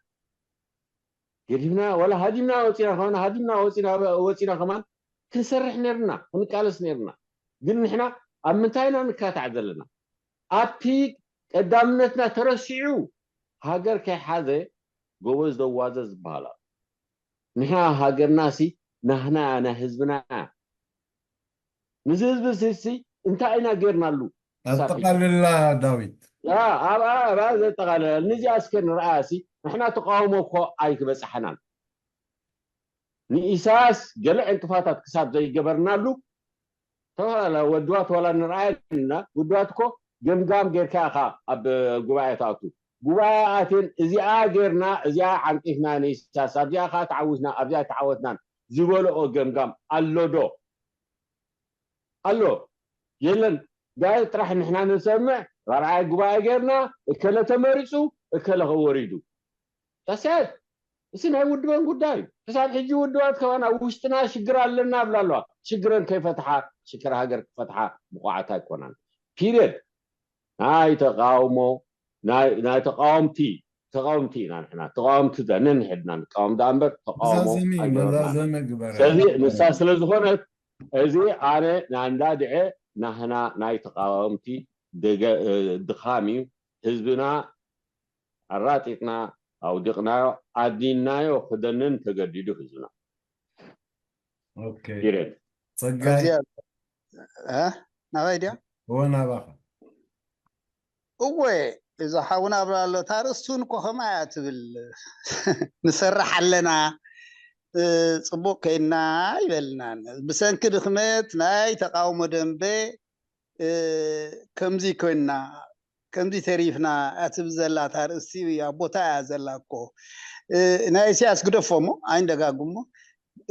ገዲፍና ዋላ ሃዲምና ወፂና ከሆነ ሃዲምና ወፂና ወፂና ከማን ክንሰርሕ ነርና ክንቃለስ ነርና። ግን ንሕና ኣብ ምንታይ ኢና ንካታዕ ዘለና? ኣብቲ ቀዳምነትና ተረሲዑ ሃገር ከይሓዘ ጎበዝ ደዋዘ ዝበሃል ኣሎ። ንሕና ሃገርና ሲ ናህና ናይ ህዝብና እያ። ንዚ ህዝቢ ሲ እንታይ ኢና ጌርናሉ? ኣጠቃልላ ዳዊት። ኣብኣ ዘጠቃለለ ንዚኣ እስከ ንርኣያ ሲ ንሕና ተቃውሞ እኮ ኣይትበፅሓናን። ንኢሳያስ ገለ ዕንቅፋታት ክሳብ ዘይገበርናሉ ተፈላለ ወድባት ዋላ ንርኣያ እና ውድባት እኮ ገምጋም ጌርካ ኢኻ ኣብ ጉባኤ ትኣቱ። ጉባኤ ኣትን እዚኣ ጌርና እዚኣ ዓንቂፍና ንኢሳያስ ኣብዚኣ ከዓ ተዓዊትና ኣብዚኣ ተዓወትናን ዝበልኦ ገምጋም ኣሎ ዶ? ኣሎ የለን። ጋር ጥራሕ ንሕና ንሰምዕ ራብዓይ ጉባኤ ጌርና እከለ ተመሪፁ እከለ ከወሪዱ ተስያት እሲ ናይ ውድበን ጉዳይ እዩ። ክሳብ ሕጂ ውድባት ከማን ኣብ ውሽጥና ሽግር ኣለና ኣብላ ኣለዋ። ሽግረን ከይፈትሓ ሽግር ሃገር ክፈትሓ ብቑዓት ኣይኮናን። ፒሪየድ። ናይ ተቃውሞ ናይ ናይ ተቃወምቲ ተቃወምቲ ኢና ንሕና ተቃወምቲ ነንሕድና ንቃወም ደኣ እምበር ተቃውሞ መዛዘሚ ኣይገበርናን። መዛዘሚ ግበረ። ስለዚ ንሳ ስለ ዝኾነት እዚ ኣነ ናንዳ ድዐ ናህና ናይ ተቃወምቲ ደገ- ድኻም እዩ። ህዝብና ኣራጢጥና ኣውዲቕናዮ ኣዲንናዮ ክደንን ተገዲዱ ህዝብና ኦኬ ፒሪየድ። ጸጋይ እዚኣ እ? ናባይ ድያ እወ ናባኻ እወ እዛ ሓውና ኣብላ ኣሎ እታ ርእስቱን እኮ ከምኣ እያ ትብል ንሰርሕ ኣለና እ፣ ፅቡቅ ከይና ይበልናን ብሰንኪ ድክመት ናይ ተቃውሞ ደንበ እ፣ ከምዚ ኮይና ከምዚ ተሪፍና እያ ትብል ዘላ እታ ርእስቲ ኣብ ቦታ እያ ዘላ እኮ እ፣ ናይ ኢሳያስ ግደፎ እሞ ኣይንደጋግሞ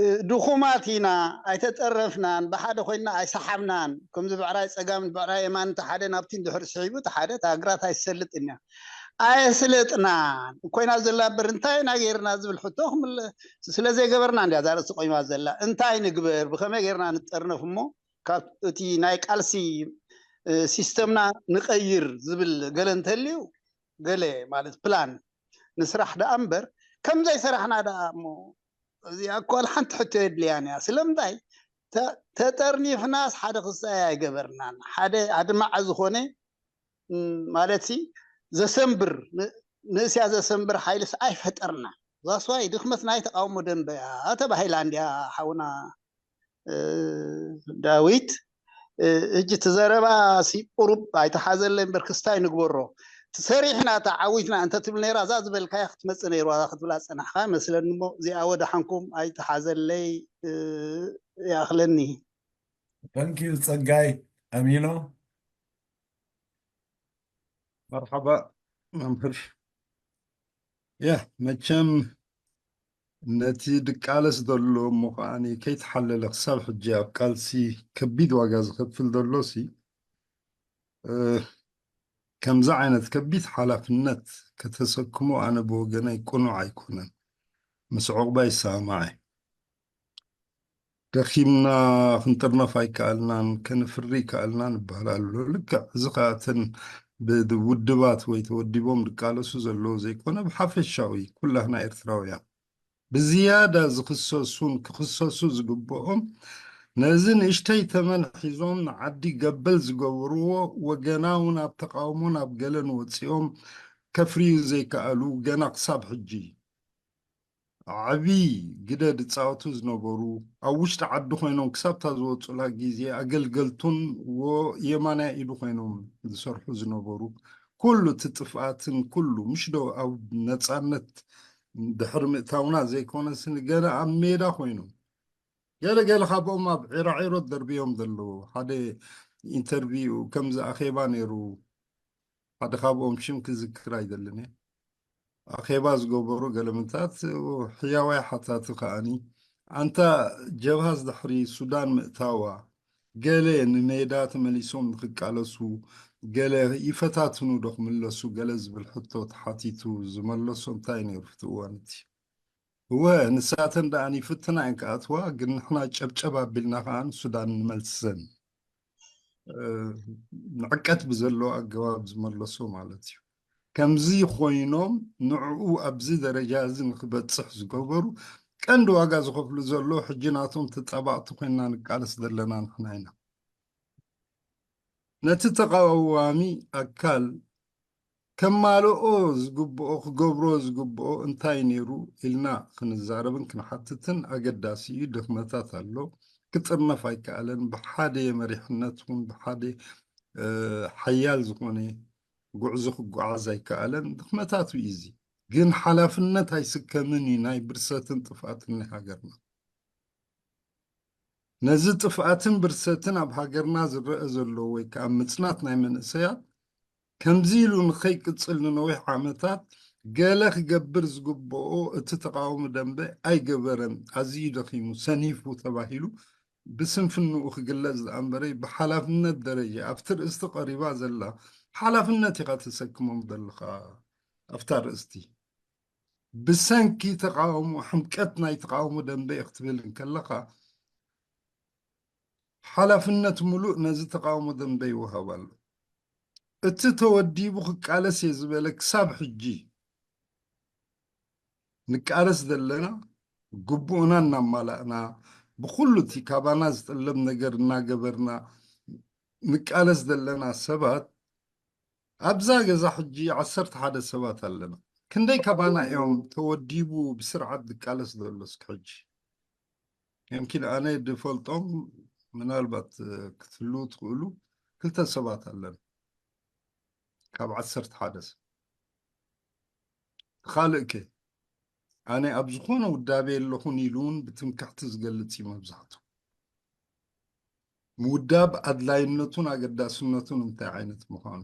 እ፣ ድኹማት ኢና ኣይተጠረፍናን ብሓደ ኮይና ኣይሰሓብናን ከምዚ ብዕራይ ፀጋም ብዕራይ የማን እቲ ሓደ ናብቲ እንድሕር ስሒቡ እቲ ሓደ እታ ግራት ኣይሰልጥን እያ ኣየስለጥናን ኮይና ዘላ በር እንታይ ኢና ገይርና ዝብል ሕቶ ክምለ ስለዘይገበርና እንዲያ እዛ ርእሲ ቆይማ ዘላ እንታይ ንግበር ብከመይ ገይርና ንጠርነፍ እሞ ካብ እቲ ናይ ቃልሲ እ፣ ሲስተምና ንቀይር ዝብል ገለ እንተልዩ ገለ ማለት ፕላን ንስራሕ ደኣ እምበር ከም ዘይሰራሕና ደኣ እሞ እዚኣ እኮ ዋላ ሓንቲ ሕቶ የድልያን እያ ስለምንታይ ተ- ተጠርኒፍናስ ሓደ ክሳይ ኣይገበርናን ሓደ ኣድማዒ ዝኾነ ም፣ ማለት ሲ ዘሰንብር ን- ንእስያ ዘሰንብር ሓይልስ ኣይፈጠርና ዛስዋይ ድክመት ናይ ተቃውሞ ደንበ እያ ተባሂላ እንዲያ ሓውና እ፣ ዳዊት እ፣ ሕጂ እቲ ዘረባ ሲ ቁሩብ ኣይተሓዘለይ እምበር ክስታይ ንግበሮ እቲ ሰሪሕና እታ ዓዊትና እንተ ትብል ነይራ እዛ ዝበልካያ ክትመፅእ ነይርዋ እዛ ክትብላ ፀናሕካ መስለኒ እሞ እዚኣ ወደ ሓንኩም ኣይተሓዘለይ እ፣ ይኣኽለኒ thank you ጸጋይ ኣሚኖ መርሓባ መምህር ያ መቸም ነቲ ድቃለስ ዘሎ እሞ ከዓኒ ከይተሓለለ ክሳብ ሕጂ ኣብ ቃልሲ ከቢድ ዋጋ ዝኸፍል ዘሎ ሲ እ፣ ከምዚ ዓይነት ከቢድ ሓላፍነት ከተሰክሞ ኣነ ብወገነይ ቅኑዕ ኣይኮነን ምስ ዕቑባ ይሰማማዕ እየ ደኺምና ክንጥርነፍ ኣይከኣልናን ከንፍሪ ይከኣልና ንበሃል ኣሎ ልክዕ እዚ ከኣተን ብውድባት ወይ ተወዲቦም ዝቃለሱ ዘለዉ ዘይኮነ ብሓፈሻዊ ኩላህና ኤርትራውያን ብዝያዳ ዝኽሰሱን ክኽሰሱ ዝግብኦም ነዚ ንእሽተይ ተመን ሒዞም ንዓዲ ገበል ዝገበርዎ ወገናውን ኣብ ተቃውሞን ኣብ ገለን ወፂኦም ከፍርዩ ዘይከኣሉ ገና ክሳብ ሕጂ ዓቢ ግደ ዝጻወቱ ዝነበሩ፣ ኣብ ውሽጢ ዓዲ ኮይኖም ክሳብታ ዝወጹላ ግዜ ኣገልገልቱን ወ-፣ የማናይ ኢዱ ኮይኖም ዝሰርሑ ዝነበሩ፣ ኩሉ እቲ ጥፍኣትን ኩሉ፣ ምሽ ዶ ኣብ ነጻነት ድሕሪ ምእታውና ዘይኮነስ፣ ገለ ኣብ ሜዳ ኮይኖም፣ ገለ ገለ ካብኦም ኣብ ዒራዒሮ ደርብዮም ዘለዉ። ሓደ ኢንተርቪው ከምዚ ኣኼባ ነይሩ፣ ሓደ ካብኦም ሽም ክዝክር ኣይደልን እየ። ኣኼባ ዝገበሩ ገለምንታት ሕያዋይ ሓታቲ ከኣኒ፣ ኣንታ ጀብሃስ ድሕሪ ሱዳን ምእታዋ፣ ገለ ንሜዳ ተመሊሶም ንክቃለሱ፣ ገለ ይፈታትኑ ዶ ክምለሱ፣ ገለ ዝብል ሕቶ ተሓቲቱ ዝመለሶ እንታይ ነይሩ እቲ እዋን እቲ? እወ፣ ንሳተን ደኣ ይፍትና እየን ክኣትዋ፣ ግን ንሕና ጨብጨብ ኣቢልና ከኣ ንሱዳን ንመልሰን። እ፣ ንዕቀት ብዘለዎ ኣገባብ ዝመለሶ ማለት እዩ። ከምዚ ኮይኖም ንዕኡ ኣብዚ ደረጃ እዚ ንክበጽሕ ዝገበሩ ቀንዲ ዋጋ ዝኸፍሉ ዘሎ ሕጂ ናቶም ተጻባእቲ ኮይንና ንቃለስ ዘለና ንሕና ኢና። ነቲ ተቃዋሚ ኣካል ከማልኦ ዝግብኦ፣ ክገብሮ ዝግብኦ እንታይ ነይሩ ኢልና ክንዛረብን ክንሓትትን ኣገዳሲ እዩ። ድኽመታት ኣሎ፣ ክጥርነፍ ኣይከኣለን። ብሓደ መሪሕነት እውን ብሓደ፣ እ፣ ሓያል ዝኾነ ጉዕዞ ክጓዓዝ ኣይከኣለን። ድኽመታቱ እዩ እዚ። ግን ሓላፍነት ኣይስከምን እዩ ናይ ብርሰትን ጥፍኣትን ናይ ሃገርና። ነዚ ጥፍኣትን ብርሰትን ኣብ ሃገርና ዝረአ ዘሎ ወይ ከኣ ምጽናት ናይ መንእሰያት ከምዚ ኢሉ ንኸይቅጽል ንነዊሕ ዓመታት ገለ ክገብር ዝግብኦ እቲ ተቃዋሚ ደንበ ኣይገበረን፣ ኣዝዩ ደኺሙ፣ ሰኒፉ ተባሂሉ ብስንፍንኡ ክግለጽ ደኣ እምበረይ ብሓላፍነት ደረጃ ኣብቲ ርእስቲ ቀሪባ ዘላ ሓላፍነት ኢኻ ተሰክሞም ዘለኻ ኣብታ ርእስቲ። ብሰንኪ ተቃውሞ፣ ሕምቀት ናይ ተቃውሞ ደንበ እየ ክትብል እንከለኻ፣ ሓላፍነት ሙሉእ ነዚ ተቃውሞ ደንበ ይወሃብ ኣሎ። እቲ ተወዲቡ ክቃለስ እየ ዝበለ ክሳብ ሕጂ ንቃለስ ዘለና፣ ግቡእና እናማላእና፣ ብኩሉ እቲ ካባና ዝጥለብ ነገር እናገበርና ንቃለስ ዘለና ሰባት፣ ኣብዛ ገዛ ሕጂ ዓሰርተ ሓደ ሰባት ኣለና። ክንደይ ካባና እዮም ተወዲቡ ብስርዓት ዝቃለስ ዘሎ እስኪ ሕጂ? የምኪን ኣነ ዝፈልጦም ምናልባት፣ እ፣ ክትህልዉ ትኽእሉ ክልተ ሰባት ኣለና ካብ ዓሰርተ ሓደ ሰብ። ካልእ ከ? ኣነ ኣብ ዝኾነ ውዳቤ የለኹን ኢሉ እውን ብትምክሕቲ ዝገልጽ እዩ መብዛሕትኡ። ምውዳብ ኣድላይነቱን ኣገዳስነቱን እንታይ ዓይነት ምዃኑ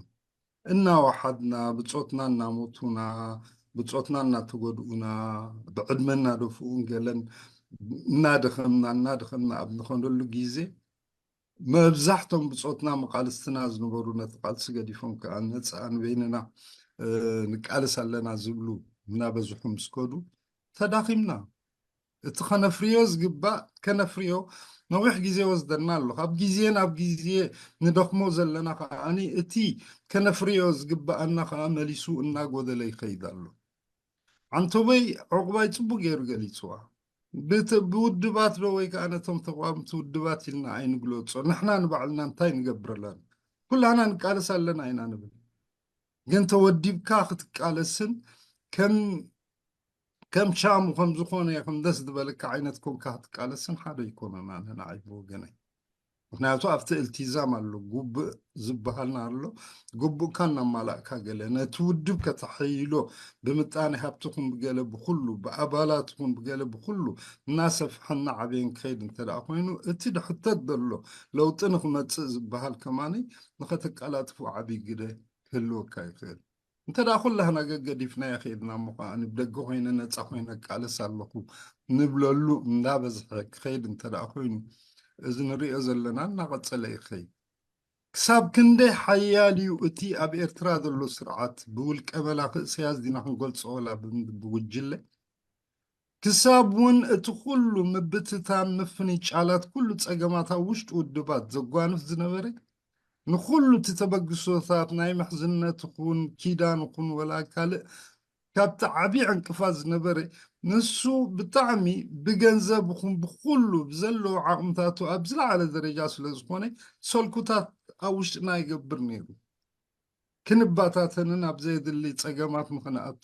እናወሓድና፣ ብጾትና እናሞቱና፣ ብጾትና እናተጎድኡና፣ ብዕድመ እናደፍኡን ገለን እናደኸምና፣ እናደኸምና ኣብ ንኾነሉ ግዜ፣ መብዛሕቶም ብጾትና መቓልስትና ዝነበሩ ነቲ ቃልሲ ገዲፎም ከኣ ነጻ ንበይንና፣ እ፣ ንቃልስ ኣለና ዝብሉ እናበዝሑ ምስ ከዱ፣ ተዳኺምና። እቲ ከነፍርዮ ዝግባእ ከነፍርዮ ነዊሕ ግዜ ወስደና ኣሎ። ካብ ግዜ ናብ ግዜ ንደኽሞ ዘለና ከኣ፣ እቲ ከነፍርዮ ዝግባኣና ከኣ መሊሱ እናጎደለ ይኸይድ ኣሎ። ዓንቶበይ ዕቑባይ ጽቡቅ ገይሩ ገሊጽዋ። ብት-፣ ብውድባት ዶ ወይ ከኣ ነቶም ተቋምቲ ውድባት ኢልና ኣይንግለጾ። ንሕና ንባዕልና እንታይ ንገብር ኣለና? ኩላና ንቃለስ ኣለና ኢና ንብል። ግን ተወዲብካ ክትቃለስን ከም፣ ከም ሻሙ ከም ዝኾነ ከም ደስ ዝበለካ ዓይነት ኮንካ ክትቃለስን ሓደ ኣይኮነን። ኣነ ንዓይ ብወገነይ። ምኽንያቱ ኣብቲ እልቲዛም ኣሎ፣ ጉብእ ዝበሃልና ኣሎ። ጉቡእካ እናማላእካ ገለ ነቲ ውድብ ከተሐይሎ ብምጣኔ ሃብትኹም ብገለ ብኹሉ፣ ብኣባላትኹም ብገለ ብኹሉ እናሰፍሐ እናዓበየን ክኸይድ እንተ ደኣ ኮይኑ፣ እቲ ድሕተት ዘሎ ለውጢ ንኽመጽእ ዝበሃል ከማኒ ንኸተቀላጥፉ ዓብዪ ግደ ክህልወካ ይኽእል። እንተ ደኣ ኩላህና ገገዲፍናዮ ከይድና እሞ ከኣ ብደገ ኮይነ ነጻ ኮይነ እቃለስ ኣለኹ ንብለሉ እንዳበዝሐ ክኸይድ እንተ ደኣ ኮይኑ፣ እዚ ንሪኦ ዘለና እናቐጸለ ይኸይድ። ክሳብ ክንደይ ሓያል እዩ እቲ ኣብ ኤርትራ ዘሎ ስርዓት፣ ብውልቀ መላኺ እስያስ ዲና ክንገልጾ ወላ ብ-፣ ብጉጅለ? ክሳብ እውን እቲ ኩሉ ምብትታን፣ ምፍንጫላት፣ ኩሉ ጸገማት ኣብ ውሽጢ ውድባት ዘጓንፍ ዝነበረ፣ ንኹሉ እቲ ተበግሶታት ናይ ምሕዝነት ይኹን ኪዳን ይኹን ወላ ካልእ ካብቲ ዓቢ ዕንቅፋት ዝነበረ፣ ንሱ ብጣዕሚ ብገንዘብ ይኹን ብኹሉ ብዘለዎ ዓቕምታቱ ኣብ ዝለዓለ ደረጃ ስለ ዝኾነ፣ ሰልኩታት ኣብ ውሽጥና ይገብር ነይሩ። ክንበታተንን ኣብ ዘየድሊ ጸገማት ንኽንኣቱ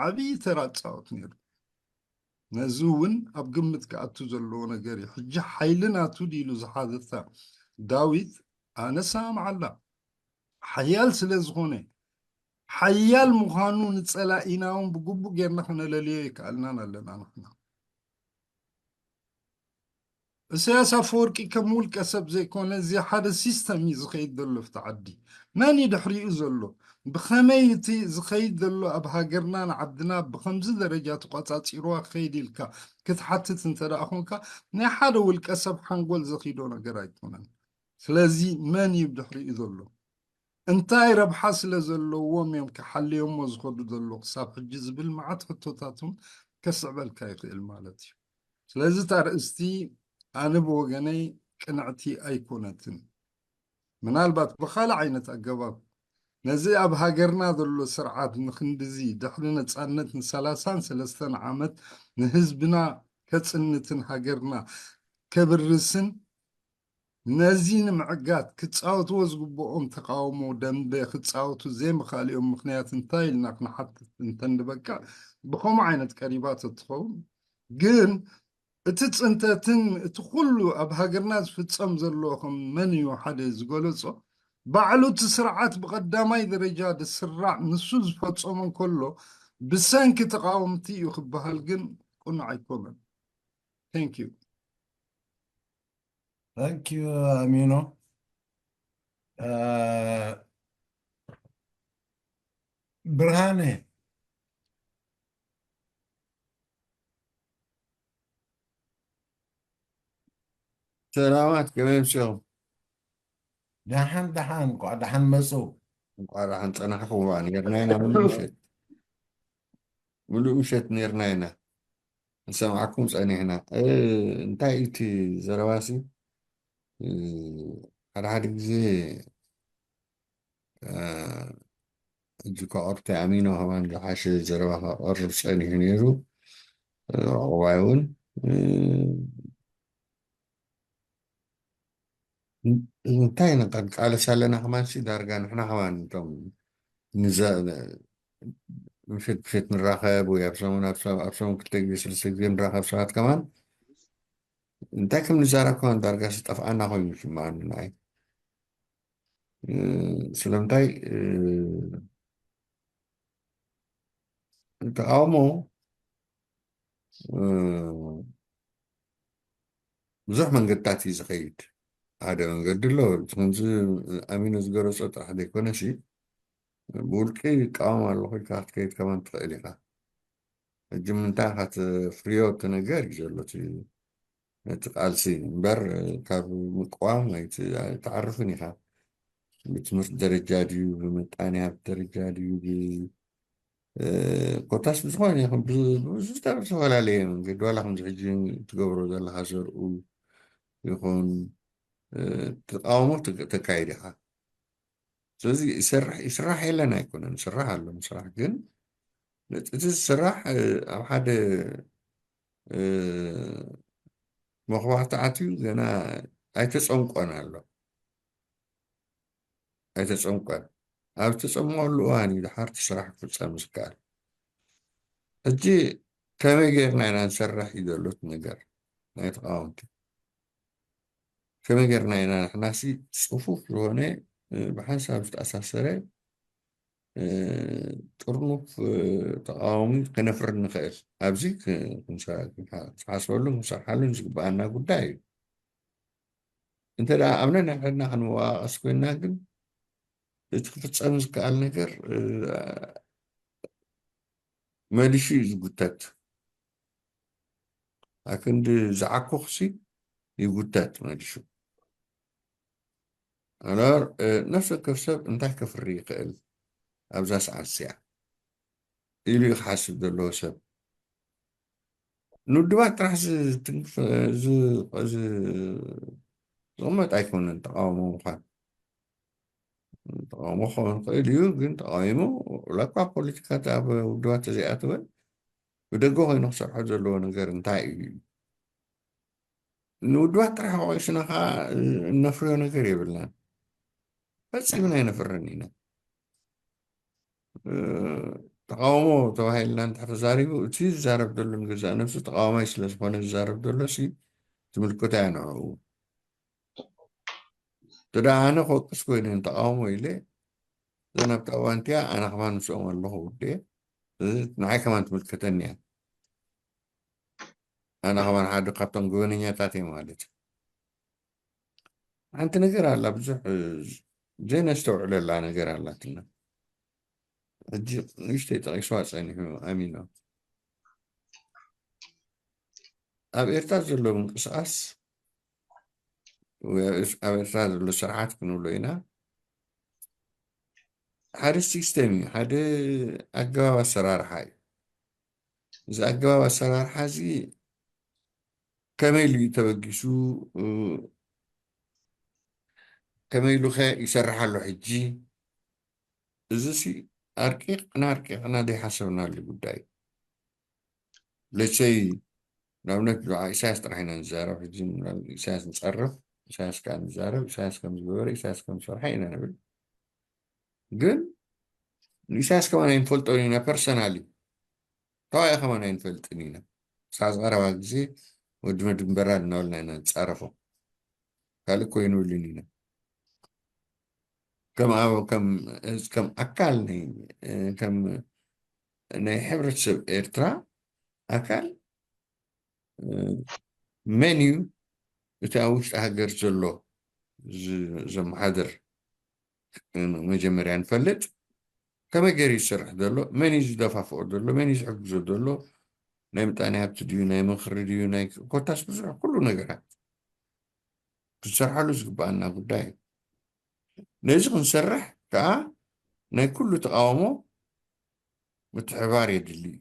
ዓቢ ተራ ይጻወት ነይሩ። ነዚ እውን ኣብ ግምት ክኣቱ ዘለዎ ነገር እዩ። ሕጂ ሓይሊ ናቱ ድኢሉ ዝሓዘታ ዳዊት ኣነ ሰማምዓላ። ሓያል ስለ ዝኾነ፣ ሓያል ምዃኑ ንጸላኢና እውን ብግቡእ ጌርና ክነለልዮ ይከኣልናን ኣለና ንሕና። ኢሳያስ ኣፈወርቂ ከም ውልቀ ሰብ ዘይኮነ፣ እዚ ሓደ ሲስተም እዩ ዝኸይድ ዘሎ ኣብቲ ዓዲ። መን እዩ ድሕሪኡ ዘሎ? ብኸመይ እቲ ዝኸይድ ዘሎ ኣብ ሃገርና ንዓድና ብኸምዚ ደረጃ ተቋጻጺርዋ ክኸይድ ኢልካ ክትሓትት እንተ ደኣ ኾንካ፣ ናይ ሓደ ውልቀ ሰብ ሓንጎል ዘኺዶ ነገር ኣይኮነን። ስለዚ መን እዩ ድሕሪኡ ዘሎ? እንታይ ረብሓ ስለ ዘለዎም እዮም ክሓልዮሞ ዝኸዱ ዘሎ ክሳብ ሕጂ ዝብል መዓት ሕቶታት እውን ከስዕበልካ ይኽእል ማለት እዩ። ስለዚ እታ ኣርእስቲ ኣነ ብወገነይ ቅንዕቲ ኣይኮነትን። ምናልባት ብኻልእ ዓይነት ኣገባብ ነዚ ኣብ ሃገርና ዘሎ ስርዓት ንክንድዚ ድሕሪ ነጻነት ንሰላሳን ሰለስተን ዓመት ንህዝብና ከጽንትን ሃገርና ከብርስን ነዚ ንምዕጋት ክጻወትዎ ዝግብኦም ተቃውሞ ደንበ ክጻወቱ ዘይምኽኣልኦም ምኽንያት እንታይ ኢልና ክንሓትት እንተንበቅዕ ብኸምኡ ዓይነት ቀሪባ ተትኸውን። ግን እቲ ጽንተትን እቲ ኩሉ ኣብ ሃገርና ዝፍጸም ዘሎ ከም መን እዩ ሓደ ዝገለጾ ባዕሉ እቲ ስርዓት ብቐዳማይ ደረጃ ዝስራዕ ንሱ ዝፈጸሞ እንከሎ ብሰንኪ ተቃወምቲ እዩ ክበሃል ግን ቅኑዕ ኣይኮነን። Thank you. Thank you ኣሚኖ። ብርሃነ። ሰላማት፣ ከመይ ምሽኹም? ደሓን ደሓን፣ እንኳዕ ደሓን መፁ። እንኳዕ ደሓን ፀናሕኹም። እዋ ነርና ኢና፣ ሙሉእ ምሸት ሙሉእ ምሸት ነርና ኢና። ንሰምዓኩም ጸኒሕና። እ፣ እንታይ እዩ እቲ ዘረባሲ? እ፣ ሓደ ሓደ ግዜ፣ እ፣ ሕጂ እኳ ኦርተ ኣሚኖ ከማን ዝሓሸ ዘረባ ከቕርብ ጸኒሑ ነይሩ። እ፣ ዕቑባይ እውን፣ እ፣ እንታይ ንቃለስ ኣለና ከማን ሲ ዳርጋ ንሕና ከማን እቶም ንዘ-፣ ምሸት ምሸት ንራኸብ ወይ ኣብ ሰሙን ኣብ ሰ-፣ ኣብ ሰሙን ክልተ ግዜ ሰለስተ ግዜ ንራኸብ ሰባት ከማን እንታይ ከም ንዛረብ ከማን ዳርጋ ዝጠፍኣና ኮይኑ ይስምዓኒ ንዓይ። እ፣ ስለምንታይ፣ እ፣ ተቃውሞ፣ እ፣ ብዙሕ መንገድታት እዩ ዝኸይድ። ሓደ መንገዲ ኣሎ፣ እቲ ከምዚ ኣሚኖ ዝገለጾ ጥራሕ ዘይኮነሲ፣ ብውልቂ ይቃወም ኣለኹ ኢልካ ክትከይድ ከማን ትኽእል ኢኻ። ሕጂ ምንታይ ኢኻ ተፍርዮ እቲ ነገር እዩ ዘሎ፣ እቲ፣ ነቲ ቃልሲ እምበር፣ ካብ ምቅዋም ኣይት-፣ ኣይትዓርፍን ኢኻ። ብትምህርቲ ደረጃ ድዩ፣ ብምጣኔ ሃብቲ ደረጃ ድዩ፣ ብ-፣ እ፣ ኮታስ ብዝኾነ ይኹን፣ ብ-፣ ብዝተ-፣ ብዝተፈላለየ መንገዲ፣ ዋላ ከምዚ ሕጂ ትገብሮ ዘለኻ ዘርኡ ይኹን፣ እ፣ ተቃውሞ ተ-፣ ተካይድ ኢኻ። ስለዚ ይሰርሕ፣ ይስራሕ የለን ኣይኮነን፣ ይስራሕ ኣሎ ምስራሕ፣ ግን እቲ ዝስራሕ፣ እ፣ ኣብ ሓደ፣ እ፣ መኽባዕቲ ኣትዩ ገና ኣይተጸምቆን ኣሎ። ኣይተጸምቆን። ኣብ ዝተጸምቐሉ እዋን እዩ ድሓር እቲ ስራሕ ክፍጸም ዝከኣል። ሕጂ ከመይ ጌርና ኢና ንሰርሕ እዩ ዘሎ እቲ ነገር ናይ ተቃወምቲ። ከመይ ጌርና ኢና ንሕናሲ ጽፉፍ ዝኾነ፣ እ፣ ብሓንሳብ ዝተኣሳሰረ፣ እ፣ ጥርኑፍ፣ እ፣ ተቃዋሚ ከነፍሪ ንኽእል? ኣብዚ ክ-፣ ክንሰ-፣ ክንሓ-፣ ክንሓስበሉን ክንሰርሓሉን ዝግበኣና ጉዳይ እዩ። እንተ ደኣ ኣብ ነንሕድሕድና ክንወቃቀስ ኮይንና ግን እቲ ክፍጸም ዝከኣል ነገር፣ እ፣ መሊሹ እዩ ዝጉተት። ኣክንዲ ዝዓኩኽሲ ይጉተት መሊሹ። ኣነር፣ እ፣ ነፍሲ ወከፍ ሰብ እንታይ ከፍሪ ይኽእል ኣብዛ ሰዓት እዚኣ ኢሉ እዩ ክሓስብ ዘለዎ ሰብ። ንውድባት ጥራሕ ዝትንክፍ፣ ዝ-፣ ዝ-፣ ዝቕመጥ ኣይኮነን ተቃውሞ ምዃን። ተቃውሞ ክኸውን ይኽእል እዩ፣ ግን ተቃዊሙ፣ ዋላ እኳ ፖለቲካ ኣብ ውድባት ተዘይኣተወ፣ ብደገ ኮይኑ ክሰርሖ ዘለዎ ነገር እንታይ እዩ? ንውድባት ጥራሕ ወቒስና ከዓ እነፍርዮ ነገር የብልናን። ፈጺምና ኣይነፍርን ኢና። እ፣ ተቃውሞ ተባሂልና እንድሕር ተዛሪቡ፣ እቲ ዝዛረብ ዘሎ ንገዛእ ነብሱ ተቃዋማይ ስለ ዝኾነ ዝዛረብ ዘሎ ሲ ትምልከቶ እያ ንዕኡ። ተዳ ኣነ ክወቅስ ኮይነ ንተቃውሞ ኢለ፣ እዛ ናብታ እዋን እቲኣ ኣነ ከማን ምስኦም ኣለኹ ውዴ። እዚ ንዓይ ከማን ትምልከተኒ እያ። ኣነ ከማን ሓደ ካብቶም ገበነኛታት እየ ማለት እዩ። ሓንቲ ነገር ኣላ፣ ብዙሕ፣ እ፣ ዘይነስተውዕለላ ነገር ኣላትና። ሕጂ ንእሽተይ ጠቒስዋ ጸኒሑ ኣሚኖ። ኣብ ኤርትራ ዘሎ ምንቅስቓስ፣ ወይ ኣብ ኤርትራ ዘሎ ስርዓት ክንብሎ ኢና፣ ሓደ ሲስተም እዩ፣ ሓደ ኣገባብ ኣሰራርሓ እዩ። እዚ ኣገባብ ኣሰራርሓ እዚ ከመይ ኢሉ እዩ ተበጊሱ? እ፣ ከመይ ኢሉ ኸ ይሰርሕ ኣሎ ሕጂ? እዚ ሲ ኣርቂቕና ኣርቂቕና ዘይሓሰብናሉ ጉዳይ እዩ። ለቸይ ንኣብነት ብዛዕባ ኢሳያስ ጥራሕ ኢና ንዛረብ። ሕጂ ንኣብነት ኢሳያስ ንጸርፍ፣ ኢሳያስ ከኣ ንዛረብ፣ ኢሳያስ ከም ዝገበረ፣ ኢሳያስ ከም ዝሰርሐ ኢና ንብል። ግን ንኢሳያስ ከማን ኣይንፈልጦን ኢና ፐርሰናሊ። ተባኢ ከማን ኣይንፈልጥን ኢና። ክሳብ ዝቐረባ ግዜ ወዲ መድንበራድ እናበልና ኢና ንጻረፎ። ካልእ እኮ ኣይንብልን ኢና። ከም ኣብ-፣ ከም፣ ከም ኣካል ናይ፣ ከም ናይ ሕብረተሰብ ኤርትራ ኣካል፣ መን እዩ እቲ ኣብ ውሽጢ ሃገር ዘሎ ዝ-፣ ዘመሓድር መጀመርያ ንፈልጥ። ከመይ ገይሩ ይሰርሕ ዘሎ፣ መን እዩ ዝደፋፍኦ ዘሎ፣ መን እዩ ዝሕግዞ ዘሎ፣ ናይ ምጣኔ ሃብቲ ድዩ፣ ናይ ምኽሪ ድዩ፣ ናይ ኮታስ ብዙሕ ኩሉ ነገራት ክትሰርሓሉ ዝግባኣና ጉዳይ እዩ። ነዚ ክንሰርሕ ከዓ ናይ ኩሉ ተቃውሞ ምትሕባር የድሊ እዩ።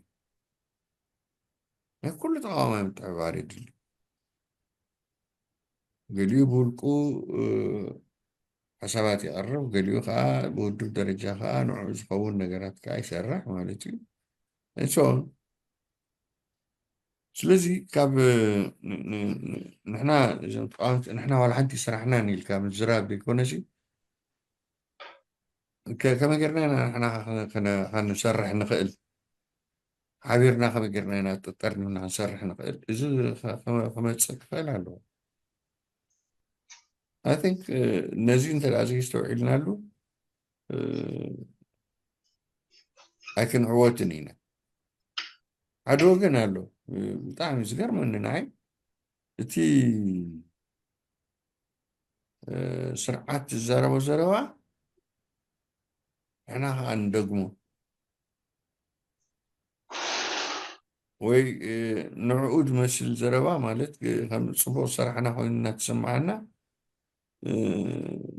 ናይ ኩሉ ተቃዋማይ ምትሕባር የድሊ። ገሊኡ ብውልቁ፣ እ፣ ሓሳባት የቕርብ፣ ገሊኡ ከዓ ብውድብ ደረጃ ከዓ ንዕኡ ዝኸውን ነገራት ከዓ ይሰርሕ ማለት እዩ። And so on። ስለዚ ካብ፣ እ፣ ን-፣ ን-፣ ን-፣ ንሕና እዞም ተቃወምቲ፣ ንሕና ዋላ ሓንቲ ስራሕና ኢልካ ምዝራብ ዘይኮነሲ፣ ከ-፣ ከመይ ጌርና ኢና ንሕና ከ-፣ ከነ-፣ ከንሰርሕ ንኽእል? ሓቢርና ከመይ ጌርና ኢና ጠጠርኒፍና ክንሰርሕ ንኽእል? እዚ ከ-፣ ከመ-፣ ክመጽእ ክኽእል ኣለዎ። I think፣ እ፣ ነዚ እንተ ደኣ ዘየስተውዒልናሉ፣ እ፣ ኣይክንዕወትን ኢና። ሓደ ወገን ኣሎ፣ እ፣ ብጣዕሚ ዝገርመኒ ንዓይ፣ እቲ፣ እ፣ ስርዓት ዝዛረቦ ዘረባ ንሕና ከኣ ንደግሞ። ወይ፣ እ፣ ንዕኡ ዝመስል ዘረባ ማለት፣ እ፣ ከም ጽቡቕ ዝሰራሕና ኮይኑ እናተሰማዓና፣ እ፣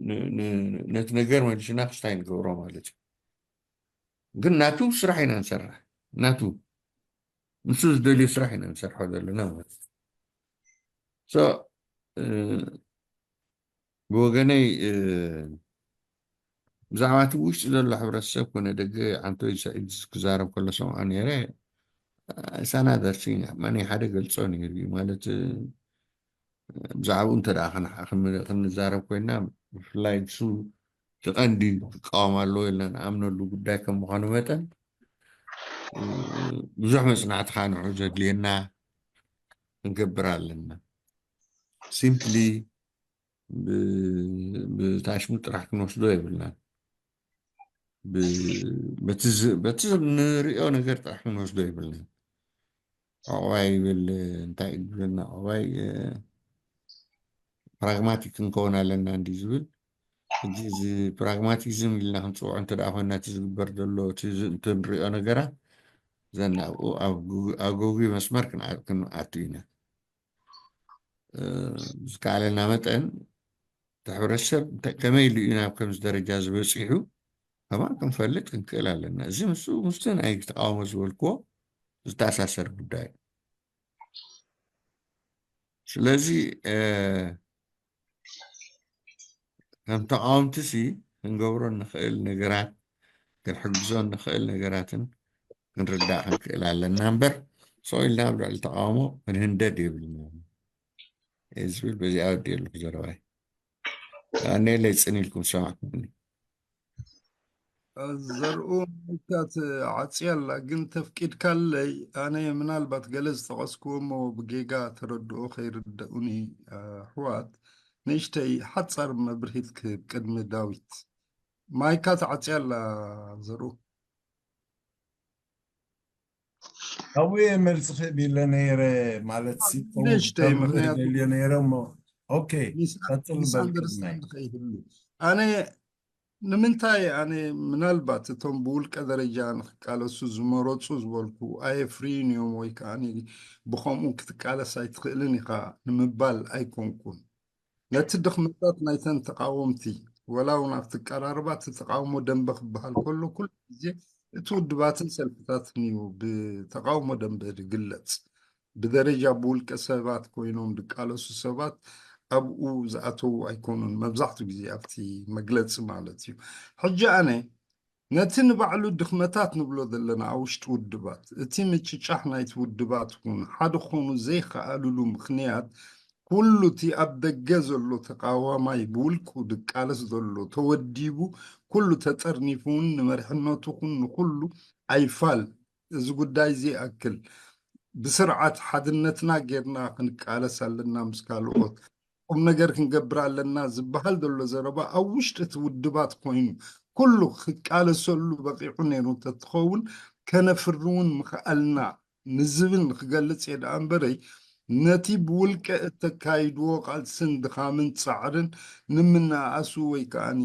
ን-፣ ን-፣ ነቲ ነገር መሊስና ክስታይ ንገብሮ ማለት እዩ። ግን ናቱ ስራሕ ኢና ንሰርሕ። ናቱ፣ ንሱ ዝደልዮ ስራሕ ኢና ንሰርሖ ዘለና ማለት እዩ። So፣ እ፣ ብወገነይ፣ እ፣ ብዛዕባ እቲ ውሽጢ ዘሎ ሕብረተሰብ ኮነ ደገ፣ ዓንቶይ ሰዒድ ክዛረብ ከሎ ሰምዖ ነይረ። It's another thing። መን ሓደ ገልጾ ነይሩ እዩ ማለት፣ እ፣ ብዛዕባኡ እንተ ደኣ ክን-፣ ክን-፣ ክንዛረብ ኮይና፣ ብፍላይ እሱ እቲ ቀንዲ ክቃወም ኣለዎ ኢልና ንኣምነሉ ጉዳይ ከም ምዃኑ መጠን፣ እ፣ ብዙሕ መጽናዕቲ ከዓ ንዕኡ ዘድልየና ክንገብር ኣለና። ሲምፕሊ ብ-፣ ብታሽሙ ጥራሕ ክንወስዶ የብልናን። ብ-፣ በቲ ዝ-፣ በቲ ንሪኦ ነገር ጥራሕ ክንወስዶ የብልናን። ዕቑባይ ይብል፣ እንታይ እዩ ዝብለና? ዕቑባይ፣ እ፣ ፕራግማቲክ ክንከውን ኣለና እንዲ ዝብል። ሕጂ እዚ ፕራግማቲዝም ኢልና ክንፅውዖ እንተ ደኣ ኮይና፣ እቲ ዝግበር ዘሎ፣ እቲ ዝ-፣ እቲ ንሪኦ ነገራት ዘና ኣብኡ ኣብ ግ-፣ ኣብ ገጉይ መስመር ክንኣ-፣ ክንኣቱ ኢና። እ፣ ብዝከኣለና መጠን እቲ ሕብረተሰብ እንተ-፣ ከመይ ኢሉ እዩ ናብ ከምዚ ደረጃ ዝበፂሑ ከማን ክንፈልጥ ክንክእል ኣለና። እዚ ምስኡ ምስቲ ናይ ተቃውሞ ዝበልክዎ ዝተኣሳሰር ጉዳይ እዩ። ስለዚ፣ እ፣ ከም ተቃወምቲ ሲ ክንገብሮ እንኽእል ነገራት፣ ክንሕግዞ እንኽእል ነገራትን ክንርዳእ ክንክእል ኣለና እምበር፣ ስቕ ኢልና ኣብ ልዕሊ ተቃውሞ ክንህንደድ የብልና እዩ ዝብል። በዚኣ ወዲኤ ኣለኹ ዘረባይ። ኣነ ለይጽን ኢልኩም ዝሰማዕኩምኒ። ዘርኡ ማይካት ዓጽያ ኣላ፣ ግን ተፍቂድካለይ ኣነ ምናልባት ገለ ዝጠቐስክዎ እሞ ብጌጋ ተረድኦ ከይርደኡኒ ኣሕዋት፣ ንእሽተይ ሓጻር መብርሂት ክህብ ቅድሚ ዳዊት። ማይካ ተዓጽያ ኣላ ዘርኡ። ኣብኡ እየ መልሲ ክህብ ኢለ ነይረ፣ ማለት ሲ ንእሽተይ ከምኡ ምኽንያቱ ደልዮ ነይረ እሞ። ኦኬ፣ ሚስ- ቀጽል በል ቅድመይ። ሚስኣንደርስታንድ ከይህሉ። ኣነ ንምንታይ ኣነ ምናልባት እቶም ብውልቀ ደረጃ ንክቃለሱ ዝመረፁ ዝበልኩ ኣየፍርዩን እዮም ወይ ከዓ ብከምኡ ክትቃለስ ኣይትኽእልን ኢኻ ንምባል ኣይኮንኩን። ነቲ ድኽመታት ናይተን ተቃወምቲ፣ ወላ እውን ኣብቲ ቀራርባ እቲ ተቃውሞ ደንበ ክበሃል ከሎ ኩሉ ግዜ እቲ ውድባትን ሰልፍታትን እዩ ብተቃውሞ ደንበ ዝግለጽ። ብደረጃ ብውልቀ ሰባት ኮይኖም ዝቃለሱ ሰባት ኣብኡ ዝኣተዉ ኣይኮኑን፣ መብዛሕትኡ ግዜ ኣብቲ መግለጺ ማለት እዩ። ሕጂ ኣነ ነቲ ንባዕሉ ድኽመታት ንብሎ ዘለና ኣብ ውሽጢ ውድባት፣ እቲ ምጭጫሕ ናይቲ ውድባት እውን ሓደ ክኾኑ ዘይከኣልሉ ምኽንያት ኩሉ እቲ ኣብ ደገ ዘሎ ተቃዋማይ ብውልቁ ድቃለስ ዘሎ ተወዲቡ ኩሉ ተጠርኒፉ እውን ንመሪሕነቱ ኩን ንኩሉ ኣይፋል እዚ ጉዳይ እዚ ይኣክል ብስርዓት ሓድነትና ጌርና ክንቃለስ ኣለና ምስ ካልኦት ቁም ነገር ክንገብር ኣለና ዝበሃል ዘሎ ዘረባ ኣብ ውሽጢ እቲ ውድባት ኮይኑ ኩሉ ክቃለሰሉ በቂዑ ነይሩ እንተትኸውን ከነፍሪ እውን ምኽኣልና ንዝብል ንክገልጽ እየ ደኣ እምበረይ ነቲ ብውልቀ እተካይድዎ ቃልስን ድኻምን ጻዕርን ንምንኣኣሱ ወይ ከዓኒ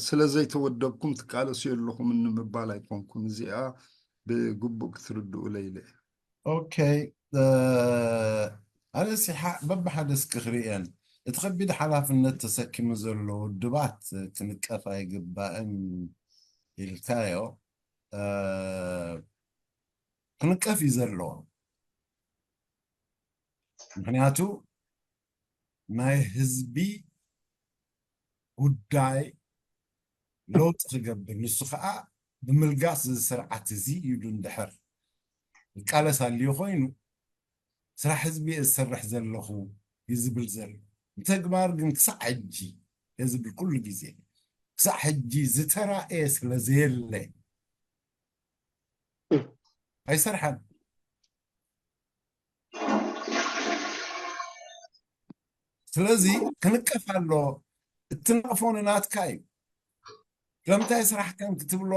ስለ ዘይተወደብኩም ትቃለሱ የለኹምን ንምባል ኣይኮንኩን። እዚኣ ብግቡእ ክትርድኡለይ ኢለ እየ። ኦኬ፣ ኣነ ሲሓ በብሓደ እስኪ ክርእየን እቲ ከቢድ ሓላፍነት ተሰኪሙ ዘሎ ውድባት ክንቀፍ ኣይግባእን ኢልካዮ። ክንቀፍ እዩ ዘለዎ። ምክንያቱ ናይ ህዝቢ ጉዳይ ለውጢ ክገብር፣ ንሱ ከዓ ብምልጋስ እዚ ስርዓት እዚ ኢሉ እንድሕር ይቃለስ ኣልዩ ኮይኑ፣ ስራሕ ህዝቢ እየ ዝሰርሕ ዘለኹ እዩ ዝብል ዘሎ። ብተግባር ግን ክሳዕ ሕጂ እየ ዝብል ኩሉ ግዜ፣ ክሳዕ ሕጂ ዝተራእየ ስለ ዘየለ ኣይሰርሐን። ስለዚ ክንቀፍ ኣሎ። እትነቕፎ ንናትካ እዩ። ስለምንታይ ስራሕካን ክትብሎ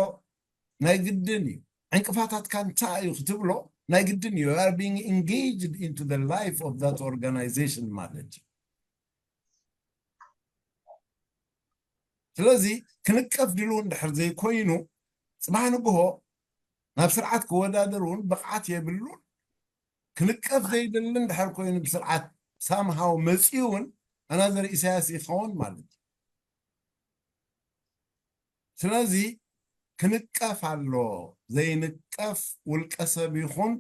ናይ ግድን እዩ። ዕንቅፋታትካ እንታይ እዩ ክትብሎ ናይ ግድን እዩ። You are being engaged into the life of that organization ማለት እዩ። ስለዚ ክንቀፍ ድልው እንድሕር ዘይኮይኑ፣ ጽባሕ ንግሆ ናብ ስርዓት ክወዳደር እውን ብቕዓት የብሉን። ክንቀፍ ዘይደሊ እንድሕር ኮይኑ ብስርዓት ሳምሃው መጺኡ እውን ኣናዘር ኢሳያስ ይኸውን ማለት እዩ። ስለዚ ክንቀፍ ኣሎ። ዘይንቀፍ ውልቀ ሰብ ይኹን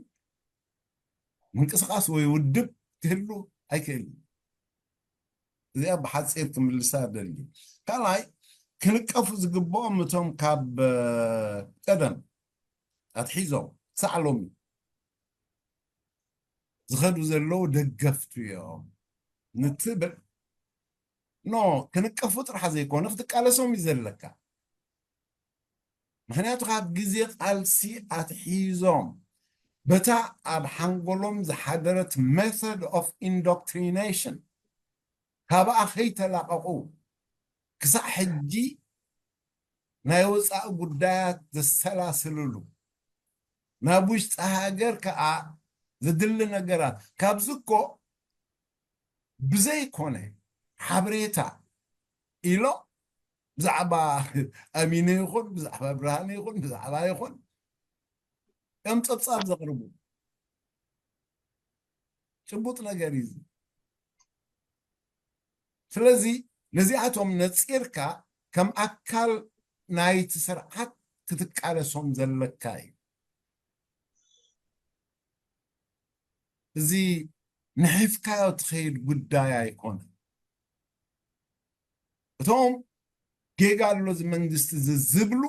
ምንቅስቃስ ወይ ውድብ ክህሉ ኣይክእልን። እዚኣ ብሓፂር ክምልሳ ደሊ። ካልኣይ ክንቀፉ ዝግብኦም እቶም ካብ ቀደም ኣትሒዞም ክሳዕ ሎሚ ዝኸዱ ዘለዉ ደገፍቱ እዮም ንትብል ኖ፣ ክንቀፉ ጥራሕ ዘይኮነ ክትቃለሶም እዩ ዘለካ። ምክንያቱ ካብ ግዜ ቃልሲ ኣትሒዞም በታ ኣብ ሓንጎሎም ዝሓደረት method of indoctrination ካብኣ ከይተላቐቑ ክሳዕ ሕጂ ናይ ወፃኢ ጉዳያት ዘሰላስልሉ፣ ናብ ውሽጢ ሃገር ከዓ ዘድሊ ነገራት፣ ካብዚ እኮ ብዘይኮነ ሓበሬታ ኢሎም ብዛዕባ ኣሚነ ይኹን ብዛዕባ ብርሃነ ይኹን ብዛዕባ ይኹን እዮም ፀብፃብ ዘቕርቡ። ጭቡጥ ነገር እዩ። ስለዚ ነዚኣቶም ነፂርካ ከም ኣካል ናይቲ ስርዓት ክትቃለሶም ዘለካ እዩ። እዚ ንሒፍካዮ ትኸይድ ጉዳይ ኣይኮነ። እቶም ጌጋ ኣሎ እዚ መንግስቲ እዚ ዝብሉ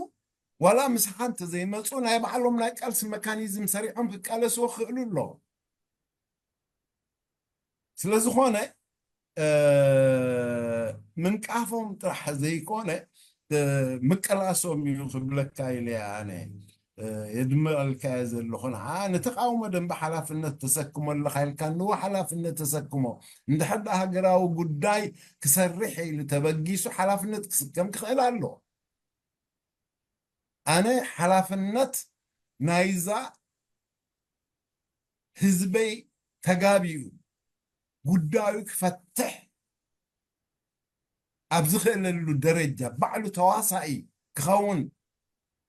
ዋላ ምሳኻ እንተዘይመፁ ናይ ባዕሎም ናይ ቃልሲ መካኒዝም ሰሪዖም ክቃለስዎ ክኽእሉ ኣለዎም። ስለዝኾነ ምንቃፎም ጥራሕ ዘይኮነ ምቅላሶም እዩ ክብለካ ኢለ ኣነ የድምቐልካ ዘለኹ። ንዓ ንተቃውሞ ደንበ ሓላፍነት ተሰክሞ ኣለካ ኢልካ ንዎ ሓላፍነት ተሰክሞ፣ እንድሕር ደኣ ሃገራዊ ጉዳይ ክሰርሕ ኢሉ ተበጊሱ ሓላፍነት ክስከም ክኽእል ኣሎ። ኣነ ሓላፍነት ናይዛ ህዝበይ ተጋቢኡ ጉዳዩ ክፈትሕ ኣብ ዝኽእለሉ ደረጃ፣ ባዕሉ ተዋሳኢ ክኸውን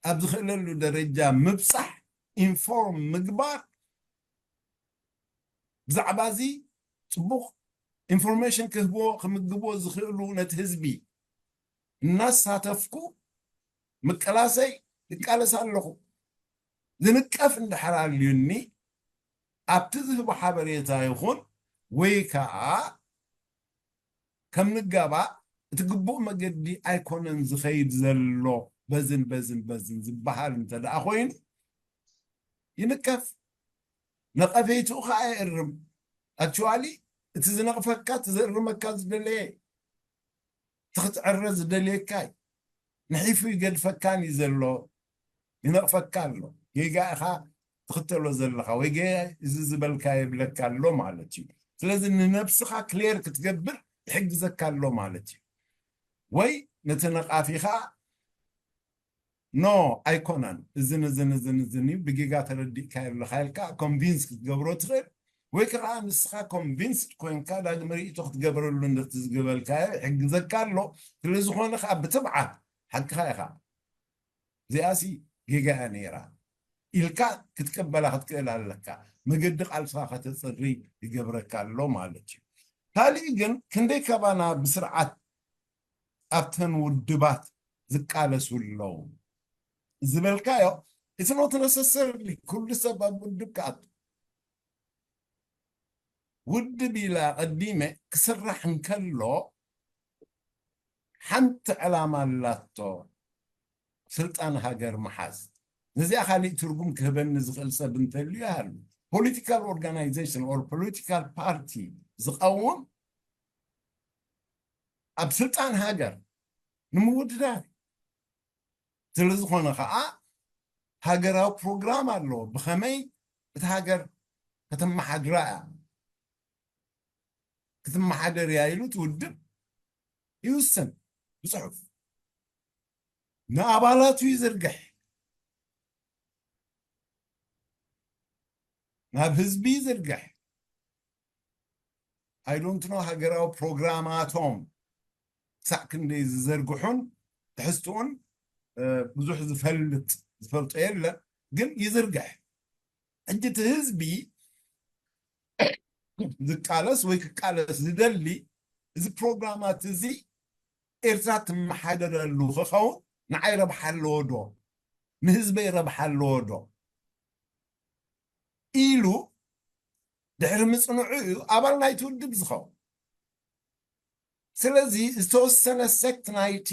ኣብ ዝኽእለሉ ደረጃ ምብጻሕ፣ ኢንፎርም ምግባር፣ ብዛዕባ እዚ ጽቡቕ ኢንፎርሜሽን ክህብዎ፣ ክምግብዎ ዝኽእሉ ነቲ ህዝቢ እናሳተፍኩ ምቅላሰይ ይቃለስ ኣለኹ። ዝንቀፍ እንድሕር ኣልዩኒ ኣብቲ ዝህቦ ሓበሬታ ይኹን ወይ ከዓ ከም ንጋባእ እቲ ግቡእ መገዲ ኣይኮነን ዝኸይድ ዘሎ፣ በዝን በዝን በዝን ዝበሃል እንተ ደኣ ኮይኑ ይንቀፍ። ነቐፌትኡ ከዓ የእርም። ኣክቹዋሊ እቲ ዝነቕፈካ፣ እቲ ዘእርመካ ዝደለየ፣ እቲ ክትዕረ ዝደልየካ እዩ። ንሒፉ ይገድፈካን እዩ ዘሎ፣ ይነቕፈካ ኣሎ። ጌጋ ኢኻ ትኽተሎ ዘለኻ ወይ ገ-፣ እዚ ዝበልካ የብለካ ኣሎ ማለት እዩ። ስለዚ ንነብስኻ ክሌር ክትገብር ይሕግዘካ ኣሎ ማለት እዩ። ወይ ነቲ ነቓፊኻ ኖ ኣይኮነን፣ እዝን እዝን እዝን እዝን እዩ፣ ብጌጋ ተረዲእካ ኣለኻ ኢልካ ኮንቪንስ ክትገብሮ ትኽእል። ወይ ከዓ ንስኻ ኮንቪንስድ ኮይንካ ዳግመ ርእይቶ ክትገብረሉ ነቲ ዝገበልካዮ ይሕግዘካ ኣሎ። ስለ ዝኾነ ከዓ ብትብዓት ሓቅኻ ኢኻ፣ እዚኣሲ ጌጋ እያ ነይራ ኢልካ ክትቅበላ ክትክእል ኣለካ። መገዲ ቃልስኻ ከተፅሪ ይገብረካ ኣሎ ማለት እዩ። ካሊእ ግን ክንደይ ካባና ብስርዓት ኣብተን ውድባት ዝቃለሱ ኣለዉ ዝበልካዮ፣ it's not necessarily ኩሉ ሰብ ኣብ ውድብ ክኣቱ። ውድብ ኢላ ቀዲመ ክስራሕ እንከሎ ሓንቲ ዕላማ ኣላቶ፣ ስልጣን ሃገር ምሓዝ። ነዚኣ ካሊእ ትርጉም ክህበኒ ዝኽእል ሰብ እንተልዩ ይሃሉ። ፖለቲካል ኦርጋናይዜሽን ኦር ፖለቲካል ፓርቲ ዝቐውም ኣብ ስልጣን ሃገር ንምውድዳር። ስለ ዝኾነ ከዓ ሃገራዊ ፕሮግራም ኣለዎ። ብኸመይ እታ ሃገር ከተመሓድራ እያ፣ ክትመሓደር እያ ኢሉ እቲ ውድብ ይውስን ብፅሑፍ። ንኣባላቱ ይዝርግሕ፣ ናብ ህዝቢ ይዝርግሕ። I don't know ሃገራዊ ፕሮግራማቶም ክሳዕ ክንደይ ዝዘርግሑን ትሕዝትኡን፣ እ፣ ብዙሕ ዝፈልጥ፣ ዝፈልጦ የለን፣ ግን ይዝርግሕ። ሕጂ እቲ ህዝቢ ዝቃለስ ወይ ክቃለስ ዝደሊ፣ እዚ ፕሮግራማት እዚ ኤርትራ ትመሓደረሉ ክኸውን ንዓይ ረብሓ ኣለዎ ዶ? ንህዝበይ ረብሓ ኣለዎ ዶ? ኢሉ ድሕሪ ምጽንዑ እዩ ኣባል ናይቲ ውድብ ዝኸውን። ስለዚ ዝተወሰነ ሴክት ናይቲ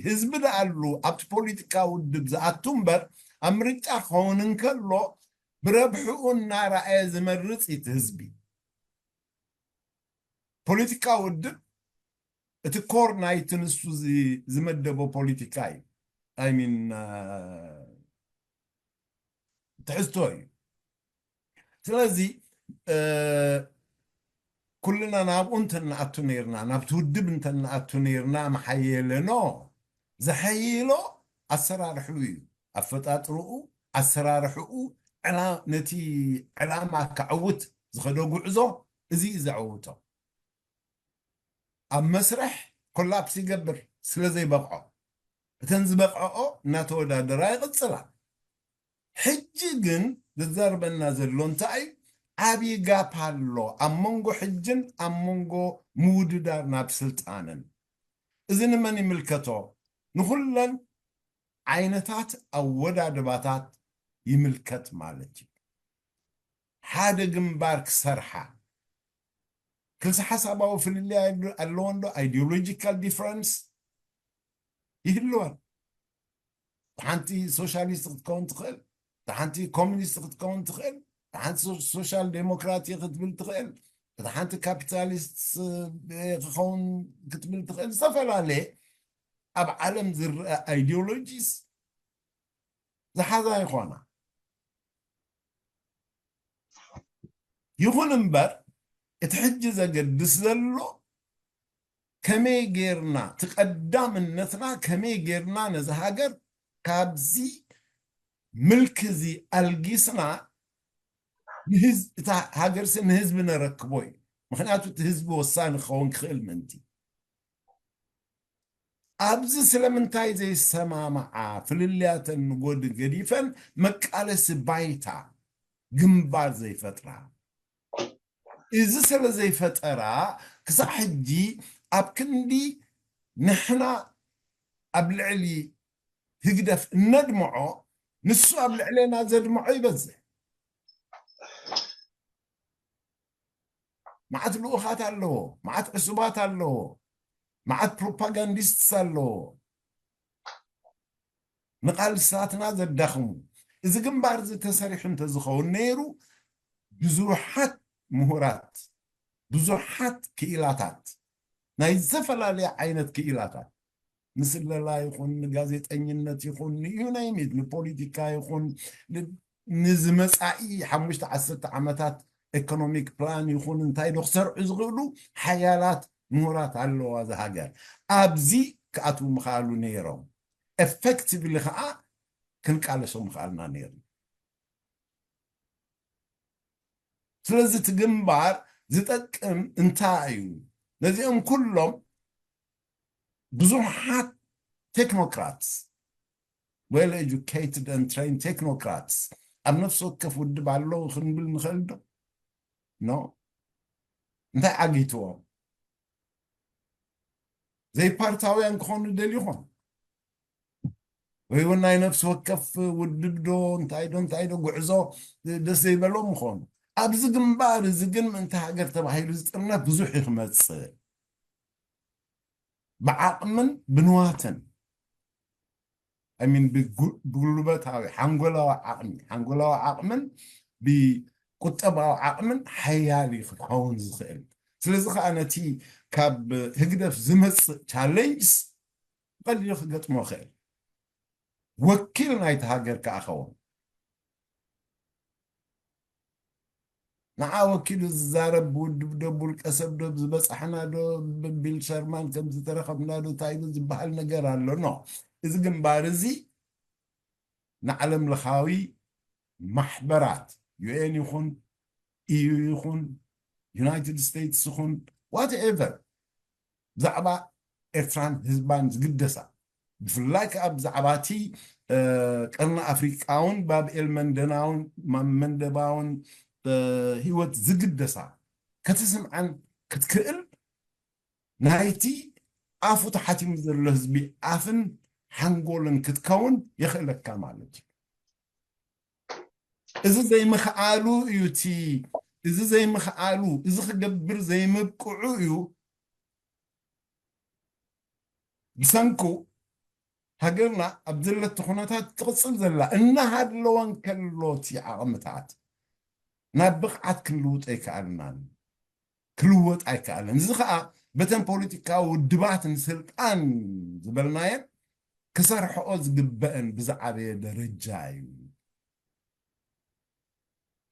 ህዝቢ ደኣሉ ኣብቲ ፖለቲካ ውድብ ዝኣቱ እምበር፣ ኣብ ምርጫ ክኸውን እንከሎ ብረብሕኡ እናረኣየ ዝመርጽ እዩ እቲ ህዝቢ። ፖለቲካ ውድብ እቲ ኮር ናይቲ ንሱ ዚ-፣ ዝመደቦ ፖለቲካ እዩ። I mean፣ እ፣ ትሕዝቶ እዩ። ስለዚ፣ እ፣ ኩልና ናብኡ እንተንኣቱ ነይርና፣ ናብቲ ውድብ እንተንኣቱ ነይርና፣ ምሓየለ። ኖ፣ ዘሐይሎ ኣሰራርሕኡ እዩ። ኣፈጣጥርኡ፣ ኣሰራርሕኡ፣ ዕላ-፣ ነቲ ዕላማ ከዕውት ዝኸዶ ጉዕዞ፣ እዚ እዩ ዘዕውቶ። ኣብ መስርሕ ኮላፕስ ይገብር ስለ ዘይበቕዖ። እተን ዝበቕዐኦ እናተወዳደራ ይቕጽላ። ሕጂ ግን ዘዛርበና ዘሎ እንታይ እዩ? ዓብዪ ጋፕ ኣሎ ኣብ መንጎ ሕጅን ኣብ መንጎ ምውድዳር ናብ ስልጣንን። እዚ ንመን ይምልከቶ? ንኹለን ዓይነታት ኣወዳድባታት ይምልከት ማለት እዩ። ሓደ ግንባር ክሰርሓ፣ ክልሰ ሓሳባዊ ፍልልይ ኣለ-፣ ኣለዎ እንዶ፣ ኣይዲዮሎጂካል ዲፍረንስ ይህልወን። ሓንቲ ሶሻሊስት ክትከውን ትኽእል፣ እታ ሓንቲ ኮሚኒስት ክትከውን ትኽእል፣ እታ ሓንቲ ሶ-፣ ሶሻል ዴሞክራቲ ክትብል ትኽእል፣ እታ ሓንቲ ካፒታሊስት፣ እ፣ ክኸውን ክትብል ትኽእል፣ ዝተፈላለየ ኣብ ዓለም ዝረአ ideologies ዝሓዛ ይኾና። ይኹን እምበር እቲ ሕጂ ዘገድስ ዘሎ ከመይ ጌርና እቲ ቀዳምነትና ከመይ ጌርና ነዚ ሃገር ካብዚ ምልኪ እዚ ኣልጊስና ንህዝ- እታ ሃገርሲ ንህዝቢ ነረክቦ እዩ። ምክንያቱ እቲ ህዝቢ ወሳኒ ክኸውን ክኽእል ምእንቲ። ኣብዚ ስለምንታይ ዘይሰማምዓ ፍልልያተን ንጎድን ገዲፈን መቃለሲ ባይታ ግንባር ዘይፈጥራ? እዚ ስለ ዘይፈጠራ ክሳዕ ሕጂ ኣብ ክንዲ ንሕና ኣብ ልዕሊ ህግደፍ እነድምዖ ንሱ ኣብ ልዕሌና ዘድምዖ ይበዝሕ። መዓት ልኡኻት ኣለዎ፣ መዓት ዕሱባት ኣለዎ፣ መዓት ፕሮፓጋንዲስትስ ኣለዎ። ንቓልስታትና ዘዳኽሙ። እዚ ግንባር እዚ ተሰሪሑ እንተዝኸውን ነይሩ ብዙሓት ምሁራት፣ ብዙሓት ክኢላታት፣ ናይ ዝተፈላለየ ዓይነት ክኢላታት፣ ንስለላ ይኹን ንጋዜጠኝነት ይኹን ንዩናይሚት ንፖለቲካ ይኹን ንዝመፃኢ ሓሙሽተ ዓሰርተ ዓመታት ኢኮኖሚክ ፕላን ይኹን እንታይ ዶ ክሰርዑ ዝኽእሉ ሓያላት ምሁራት ኣለዋ እዛ ሃገር። ኣብዚ ክኣትዉ ምኽኣሉ ነይሮም። ኤፌክቲቭሊ ከዓ ክንቃለሶ ምኽኣልና ነይሩ። ስለዚ እቲ ግንባር ዝጠቅም እንታይ እዩ? ነዚኦም ኩሎም ብዙሓት ቴክኖክራትስ፣ well educated and trained ቴክኖክራትስ ኣብ ነፍሲ ወከፍ ውድብ ኣለዉ ክንብል ንኽእል ዶ? ኖ። እንታይ ዓጊትዎም? ዘይፓርታውያን ክኾኑ ደሊኹም ወይ እውን ናይ ነፍሲ ወከፍ ውድብ ዶ እንታይ ዶ እንታይ ዶ ጉዕዞ ደስ ዘይበሎም ምኾኑ። ኣብዚ ግንባር እዚ ግን ምእንቲ ሃገር ተባሂሉ ዝጥርነፍ ብዙሕ እዩ ክመፅእ። ብዓቕምን ብንዋትን፣ I mean፣ ብጉ- ብጉልበታዊ ሓንጎላዊ ዓቕሚ ሓንጎላዊ ዓቕምን ብቁጠባዊ ዓቕምን ሓያል እዩ ክኸውን ዝኽእል። ስለዚ ከዓ ነቲ ካብ ህግደፍ ዝመፅእ ቻሌንጅስ ብቐሊሉ ክገጥሞ ይኽእል። ወኪል ናይቲ ሃገር ከዓ ኸውን። ንዓ ወኪሉ ዝዛረብ ብውድብ ዶ ብውልቀ ሰብ ዶ ዝበፃሕና ዶ ብቢል ሸርማን ከም ዝተረኸብና ዶ እንታይ ዶ ዝበሃል ነገር ኣሎ። ኖ፣ እዚ ግንባር እዚ ንዓለም ለኻዊ ማሕበራት፣ ዩ ኤን ይኹን፣ ኢዩ ይኹን፣ ዩናይትድ ስቴትስ ይኹን፣ ዋትኤቨር፣ ብዛዕባ ኤርትራን ህዝባን ዝግደሳ፣ ብፍላይ ከዓ ብዛዕባ እቲ ቀርኒ ኣፍሪቃውን ባብኤል መንደናውን መንደባውን ህይወት ዝግደሳ ክትስምዐን ክትክእል ናይቲ ኣፉ ተሓቲሙ ዘሎ ህዝቢ ኣፍን ሓንጎልን ክትከውን የኽእለካ ማለት እዩ። እዚ ዘይምኽኣሉ እዩ እቲ እዚ ዘይምኽኣሉ እዚ ክገብር ዘይምብቅዑ እዩ። ብሰንኩ ሃገርና ኣብ ዘለቶ ኩነታት ትቕፅል ዘላ እናሃለወን ከሎቲ ዓቕምታት ናብ ብቕዓት ክንልውጦ ኣይከኣልናን። ክልወጥ ኣይከኣልን። እዚ ከዓ በተን ፖለቲካዊ ውድባት ንስልጣን ዝበልናየን ክሰርሕኦ ዝግበአን ብዝዓበየ ደረጃ እዩ።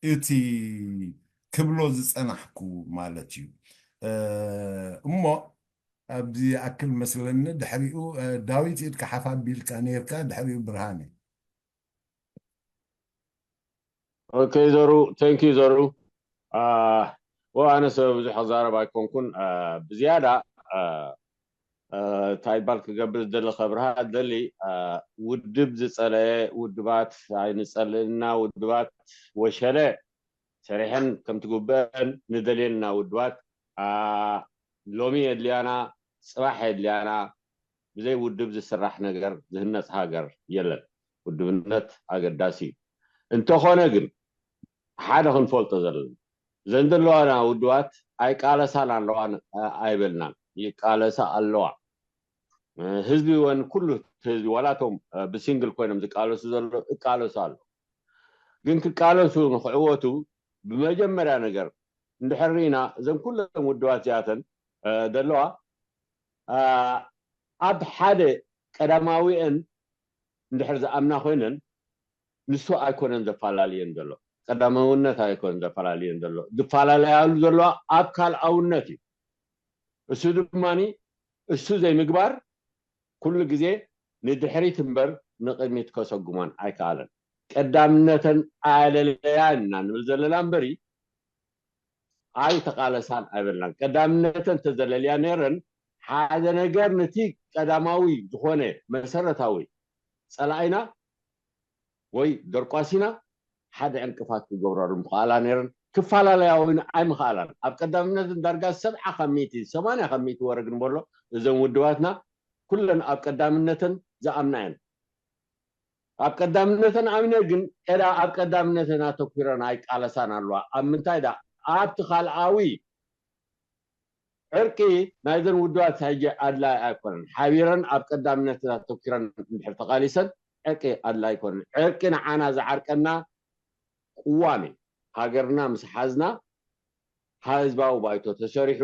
እቲ ክብሎ ዝፀናሕኩ ማለት እዩ። እሞ ኣብዚ ይኣክል መስለኒ። ድሕሪኡ ዳዊት ኢድካ ሓፍ ኣቢልካ ነይርካ፣ ድሕሪኡ ብርሃነ። ኦኬ ዘሩ፣ ቴንክ ዩ ዘሩ። ወ ኣነስ ብዙሕ ክዛረብ ኣይኮንኩን። ብዝያዳ እንታይ ባል ክገብር ዝደሊ ከብርሃ ደሊ ውድብ ዝፀለየ ውድባት ኣይንፀልእና ውድባት ወሸለ ሰሪሐን ከምትግበአን ንደልየና ውድባት ሎሚ የድልያና፣ ፅባሕ የድልያና፣ ብዘይ ውድብ ዝስራሕ ነገር ዝህነፅ ሃገር የለን። ውድብነት ኣገዳሲ እዩ። እንተኾነ ግን ሓደ ክንፈልጦ ዘለና ዘን ዘለዋና ውድባት ኣይቃለሳን ኣለዋ ኣይበልናን፣ ይቃለሳ ኣለዋ። ህዝቢ ወን ኩሉ ህዝቢ ዋላቶም ብሲንግል ኮይኖም ዝቃለሱ ዘሎ እቃለሱ ኣሎ። ግን ክቃለሱ ንክዕወቱ ብመጀመርያ ነገር እንድሕር ርኢና እዘን ኩለን ውድባት እዚኣተን ዘለዋ ኣብ ሓደ ቀዳማዊአን እንድሕር ዝኣምና ኮይነን ንሱ ኣይኮነን ዘፈላልየን ዘሎ። ቀዳማውነት ኣይኮነን ዘፈላልየን ዘሎ። ዝፈላለያሉ ዘለዋ ኣብ ካልኣውነት እዩ። እሱ ድማ እሱ ዘይምግባር ኩሉ ግዜ ንድሕሪት እምበር ንቕድሚት ከሰጉመን ኣይከኣለን። ቀዳምነተን ኣለለያን ኢና ንብል ዘለና እምበሪ ኣይተቓለሳን ኣይበልናን። ቀዳምነተን ተዘለልያ ነይረን ሓደ ነገር ነቲ ቀዳማዊ ዝኾነ መሰረታዊ ጸላኢና ወይ ደርቋሲና ሓደ ዕንቅፋት ክገብራሉ ምኽኣላ ነይረን። ክፈላለያ እውን ኣይምኽኣላን። ኣብ ቀዳምነት ዳርጋ ሰብዓ ካብ ሚእቲ፣ ሰማንያ ካብ ሚእቲ ወረግ እንበሎ እዘን ውድባትና ኩለን ኣብ ቀዳምነተን ዝኣምና እየን። ኣብ ቀዳምነተን ኣሚነ ግን ኤዳ ኣብ ቀዳምነተን ኣተኲረን ኣይቃለሳን ኣለዋ። ኣብ ምንታይ ዳ ኣብቲ ካልኣዊ ዕርቂ ናይዘን ውድባት ሕጂ ኣድላይ ኣይኮነን። ሓቢረን ኣብ ቀዳምነት ኣተኲረን እንድሕር ተቓሊሰን ዕርቂ ኣድላይ ኣይኮነን። ዕርቂ ንዓና ዝዓርቀና ቅዋም እዩ። ሃገርና ምስ ሓዝና ህዝባዊ ባይቶ ተሰሪሑ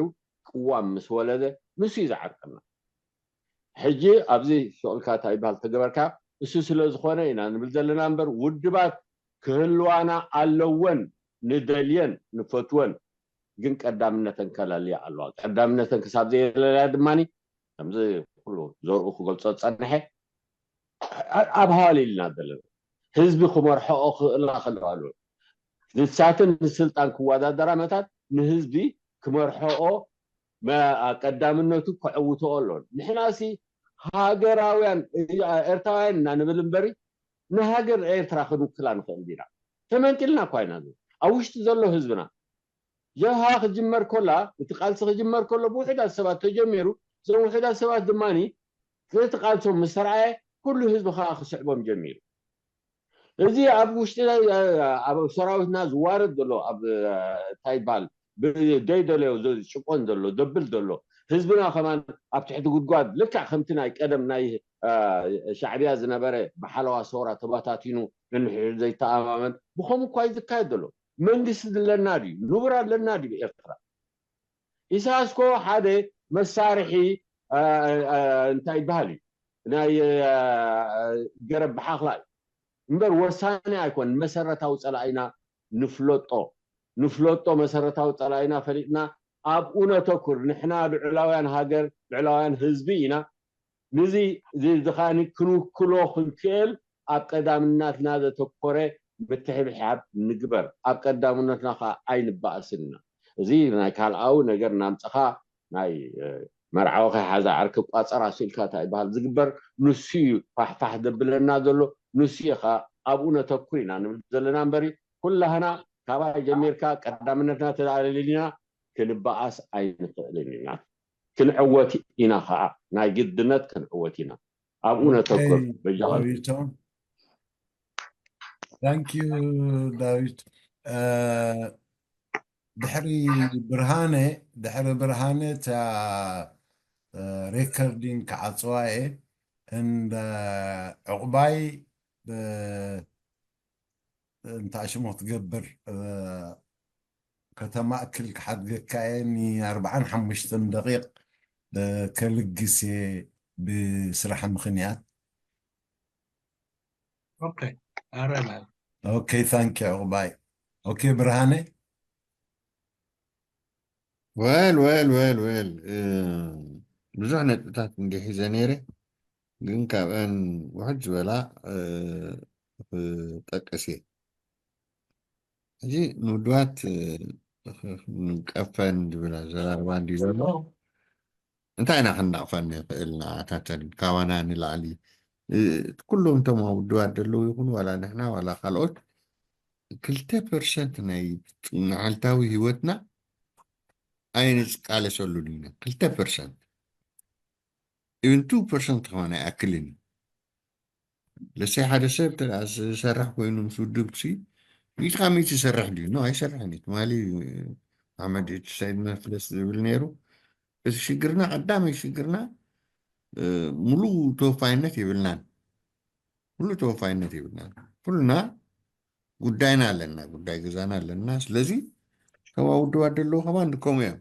ቅዋም ምስ ወለደ ንሱ እዩ ዝዓርቀና። ሕጂ ኣብዚ ስቕልካ እንታይ ይበሃል ተገበርካ እሱ ስለ ዝኾነ ኢና ንብል ዘለና እምበር ውድባት ክህልዋና ኣለወን ንደልየን ንፈትወን ግን ቀዳምነተን ከላልያ ኣለዋ። ቀዳምነተን ክሳብ ዘየለልያ ድማ ከምዚ ኩሉ ዘርኡ ክገልጾ ዝጸንሐ ኣብ ሃዋል ኢልና ዘለና ህዝቢ ክመርሖኦ ክኽእላ ከለዋ ኣለዎ። ንሳትን ንስልጣን ክወዳደራ መታት ንህዝቢ ክመርሖኦ ቀዳምነቱ ከዕውትኦ ኣለዎን። ንሕናሲ ሃገራውያን ኤርትራውያን ኢና ንብል እምበሪ ንሃገር ኤርትራ ክንውክላ ንኽእል ዲና? ተመንጢልና እኳ ኢና ኣብ ውሽጢ ዘሎ ህዝብና ጀብሃ ክጅመር ኮላ እቲ ቃልሲ ክጅመር ከሎ ብውሕዳት ሰባት ተጀሚሩ እዞም ውሕዳት ሰባት ድማ ነቲ ቃልሶም ምስ ተረኣየ ኩሉ ህዝቢ ከዓ ክስዕቦም ጀሚሩ። እዚ ኣብ ውሽጢ ኣብ ሰራዊትና ዝዋረድ ዘሎ ኣብ እንታይ ይበሃል ብደይደለዮ ዝጭቆን ዘሎ ዘብል ዘሎ ህዝብና ከማን ኣብ ትሕቲ ጉድጓድ ልክዕ ከምቲ ናይ ቀደም ናይ ሻዕብያ ዝነበረ ብሓለዋ ሰውራ ተበታቲኑ ንንሕድ ዘይተኣማመን ብኸምኡ እኳ እዩ ዝካየድ ዘሎ። መንግስቲ ኣለና ድዩ? ንቡር ኣለና ድዩ ኤርትራ? ኢሳያስ ኮ ሓደ መሳርሒ እንታይ ይበሃል እዩ ናይ ገረብ ብሓኽላ እዩ እምበር ወሳኒ ኣይኮን። መሰረታዊ ጸላኢና ንፍለጦ ንፍለጦ መሰረታዊ ጸላኢና ፈሊጥና ኣብኡ ነተኩር። ንሕና ልዑላውያን ሃገር ልዑላውያን ህዝቢ ኢና። ንዚ ዝኻኒ ክንውክሎ ክንክእል ኣብ ቀዳምነትና ዘተኮረ ምትሕብሓብ ንግበር። ኣብ ቀዳምነትና ከዓ ኣይንበኣስን ኢና። እዚ ናይ ካልኣዊ ነገር እናምፀኻ ናይ መርዓዊ ከይሓዛ ዓርኪ ቋፀራ ስኢልካ እንታይ ይበሃል ዝግበር ንሱ እዩ ፋሕፋሕ ዘብለና ዘሎ። ንሱ እዩ ከዓ ኣብኡ ነተኩር ኢና ንብል ዘለና እምበሪ ኩላህና ካባይ ጀሚርካ ቀዳምነትና ተዳለሊና ክንበኣስ ኣይንኽእልን ኢና። ክንዕወት ኢና ከዓ ናይ ግድነት ክንዕወት ኢና። ኣብኡ ነተኩር በጃኻ። Thank you ዳዊት። ድሕሪ ብርሃነ ድሕሪ ብርሃነ እታ ሬከርዲንግ ክዓፅዋ እየ እንዳ ዕቑባይ እንታ ሽሞ ክትገብር ከተማእክል ክሓድገካ እየ ንኣርብዓን ሓሙሽተን ደቂቕ ከልግስ እየ ብስራሕ ምኽንያት Okay, all right, man. Okay, thank you. Bye. Okay, ብርሃነ well well well well ብዙሕ ነጥብታት እንዲሒዘ ነይረ ግን ካብአን ውሕድ ዝበላ ክጠቅስ እየ ሕጂ ንውድባት ንቀፈን ዝብል ኣዘራርባ እንዲ ዘሎ እንታይ ኢና ክንነቕፈን ንኽእል ንዓታተን ካባና ንላዕሊ ኩሎም እቶም ኣብ ውድባት ዘለዉ ይኹን ዋላ ንሕና ዋላ ካልኦት ክልተ ፐርሰንት ናይ መዓልታዊ ህይወትና ኣይንቃለሰሉን ኢና ክልተ ፐርሰንት even two percent ከማን ኣይኣክልን እዩ ለሰይ ሓደ ሰብ ዝሰርሕ ኮይኑ ምስ ውድብ ሲ ሚእቲ ካብ ሚእቲ ይሰርሕ ድዩ ኖ ኣይሰርሕን እዩ ትማሊ ኣሕመድ እቲ ሰይድ መፍለስ ዝብል ነይሩ እቲ ሽግርና ቀዳመይ ሽግርና ሙሉእ ተወፋይነት የብልናን ሙሉእ ተወፋይነት የብልናን ኩልና ጉዳይና ኣለና ጉዳይ ገዛና ኣለና ስለዚ ከማ ውድባት ዘለዉ ከማን ከምኡ እዮም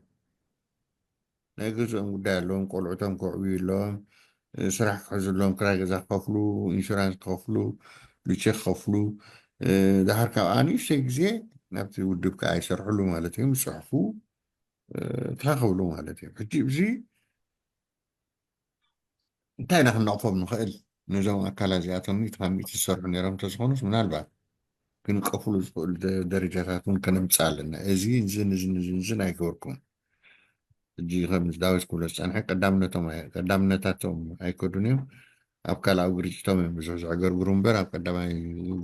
ናይ ገዝኦም ጉዳይ ኣለዎም ቆልዑቶም ከዕብዩ ኣለዎም ስራሕ ክሕዝሎም፣ ክራይ ገዛ ክኸፍሉ፣ ኢንሹራንስ ክኸፍሉ፣ ሉቼ ክኸፍሉ፣ ድሓር ካብ ኣንእሽተይ ግዜ ናብቲ ውድብ ከዓ ይሰርሕሉ ማለት እዮም። ይፅሕፉ፣ እንታይ ክብሉ ማለት እዮም። ሕጂ እዚ እንታይ ኢና ክንነቕፎም ንኽእል? ነዞም ኣካላት እዚኣቶም ሚእቲ ካብ ሚእቲ ዝሰርሑ ነይሮም እንተዝኾኑስ ምናልባት ክንቀፍሉ ዝኽእሉ ደረጃታት እውን ከነምፅእ ኣለና። እዚ ዝን ዝን ዝን ዝን ኣይገበርኩም። ሕጂ ከም ዳዊት ክብሎ ዝፀንሐ ቀዳምነቶም ቀዳምነታቶም ኣይከዱን እዮም። ኣብ ካልኣዊ ግርጭቶም እዮም ብዙሕ ዘዕገርግሩ እምበር ኣብ ቀዳማይ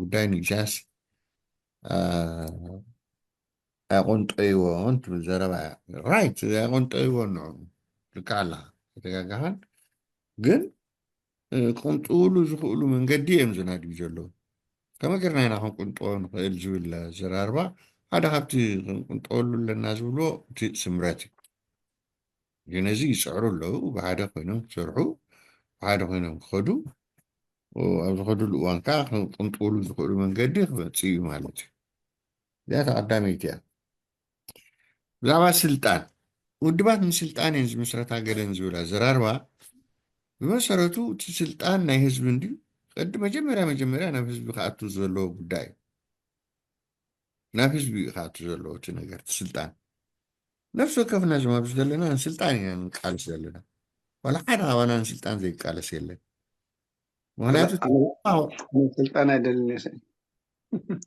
ጉዳይ ንኢሳያስ ኣይቆንጠይዎን ትብል ዘረባ እያ። ራይት ኣይቆንጠይዎን ንዑ ልክዕ ኣለኻ ኣይተጋጋኻን። ግን ክቕንጥውሉ ዝኽእሉ መንገዲ እዮም ዘናድዩ ዘለዉ። ከመይ ጌርና ኢና ክንቅንጥዎ ንኽእል ዝብል ዘራርባ ሓደ ካብቲ ክንቅንጠወሉ ኣለና ዝብልዎ እቲ ስምረት እዩ። ግን እዚ ይፅዕሩ ኣለዉ። ብሓደ ኮይኖም ክሰርሑ፣ ብሓደ ኮይኖም ክኸዱ፣ ኣብ ዝኸዱሉ እዋን ከዓ ክንቅንጥውሉ ዝኽእሉ መንገዲ ክመፅእ እዩ ማለት እዩ። እዚኣ ተቐዳመይቲ እያ። ብዛዕባ ስልጣን ውድባት ንስልጣን እየን ዝምስረታ ገለን ዝብል ኣዘራርባ ብመሰረቱ እቲ ስልጣን ናይ ህዝቢ እንድዩ። ቅዲ መጀመርያ መጀመርያ ናብ ህዝቢ ክኣቱ ዘለዎ ጉዳይ እዩ። ናብ ህዝቢ እዩ ክኣቱ ዘለዎ እቲ ነገር እቲ ስልጣን። ነፍሲ ወከፍና ዝም ኣብዚ ዘለና ንስልጣን ኢና ንቃለስ ዘለና። ዋላ ሓደ ካባና ንስልጣን ዘይቃለስ የለን። ምክንያቱ ስልጣን ኣይደልን።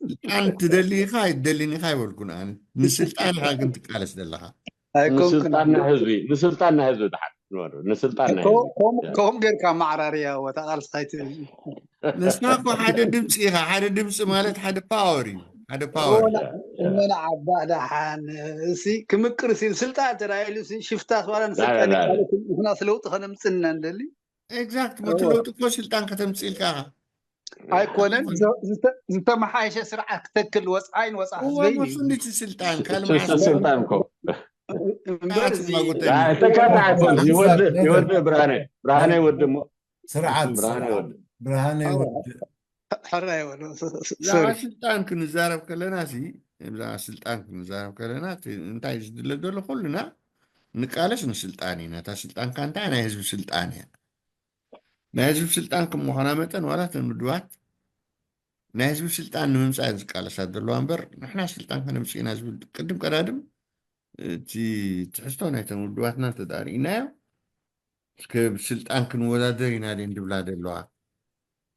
ስልጣን ትደሊ ኢኻ ኣይትደልን ኢኻ ኣይበልኩን ኣነ። ንስልጣን ኢኻ ግን ትቃለስ ዘለኻ። ኣይኮንኩን ንስልጣን ናይ ህዝቢ ንስልጣን ናይ ህዝቢ ድሓን ንስልጣን ናይ ህዝቢ ከምኡ ጌርካ ማዕራርያ ወታ ቃልስካ ኣይትብል። ንስኻ እኮ ሓደ ድምፂ ኢኻ። ሓደ ድምፂ ማለት ሓደ ፓወር እዩ። ሓደ ፓወር እመና ዓባ ደሓን እሲ ክምቅር ሲ ስልጣን ተዳይሉ ሲ ሽፍታት ዋላ ንስልጣን ይቃለስ ንሕና ስለውጥ ከነምፅና እንደሊ ኤግዛክት እቲ ለውጢ እኮ ስልጣን ከተምፅእ ኢልካ ኢኻ። ኣይኮነን ዝተመሓየሸ ስርዓት ክተክል ወፃኢን ወፃ ህዝበይ መፍንድቲ ስልጣን ካልእ ስልጣን እኮ እምበር እዚ ተካታዕ ይወድእ ብርሃነ ብርሃነ ይወድእ እሞ ስርዓት ብርሃነ ይወድእ ብርሃነ ይወድእ ሕራይ ወዶ ብዛዕባ ስልጣን ክንዛረብ ከለና ሲ ብዛዕባ ስልጣን ክንዛረብ ከለና እቲ እንታይ ዝድለ ዘሎ ኩልና ንቃለስ ንስልጣን እዩ። ነታ ስልጣን ከ እንታይ ናይ ህዝቢ ስልጣን እያ። ናይ ህዝቢ ስልጣን ከም ምዃና መጠን ዋላ እተን ውድባት ናይ ህዝቢ ስልጣን ንምምፃእ እየን ዝቃለሳ ዘለዋ እምበር ንሕና ስልጣን ከነምፅእ ኢና ዝብል ቅድም ቀዳድም እቲ ትሕዝቶ ናይተን ውድባትና እንተደኣ ርኢናዮ እስከ ብስልጣን ክንወዳደር ኢና ድየን ድብላ ዘለዋ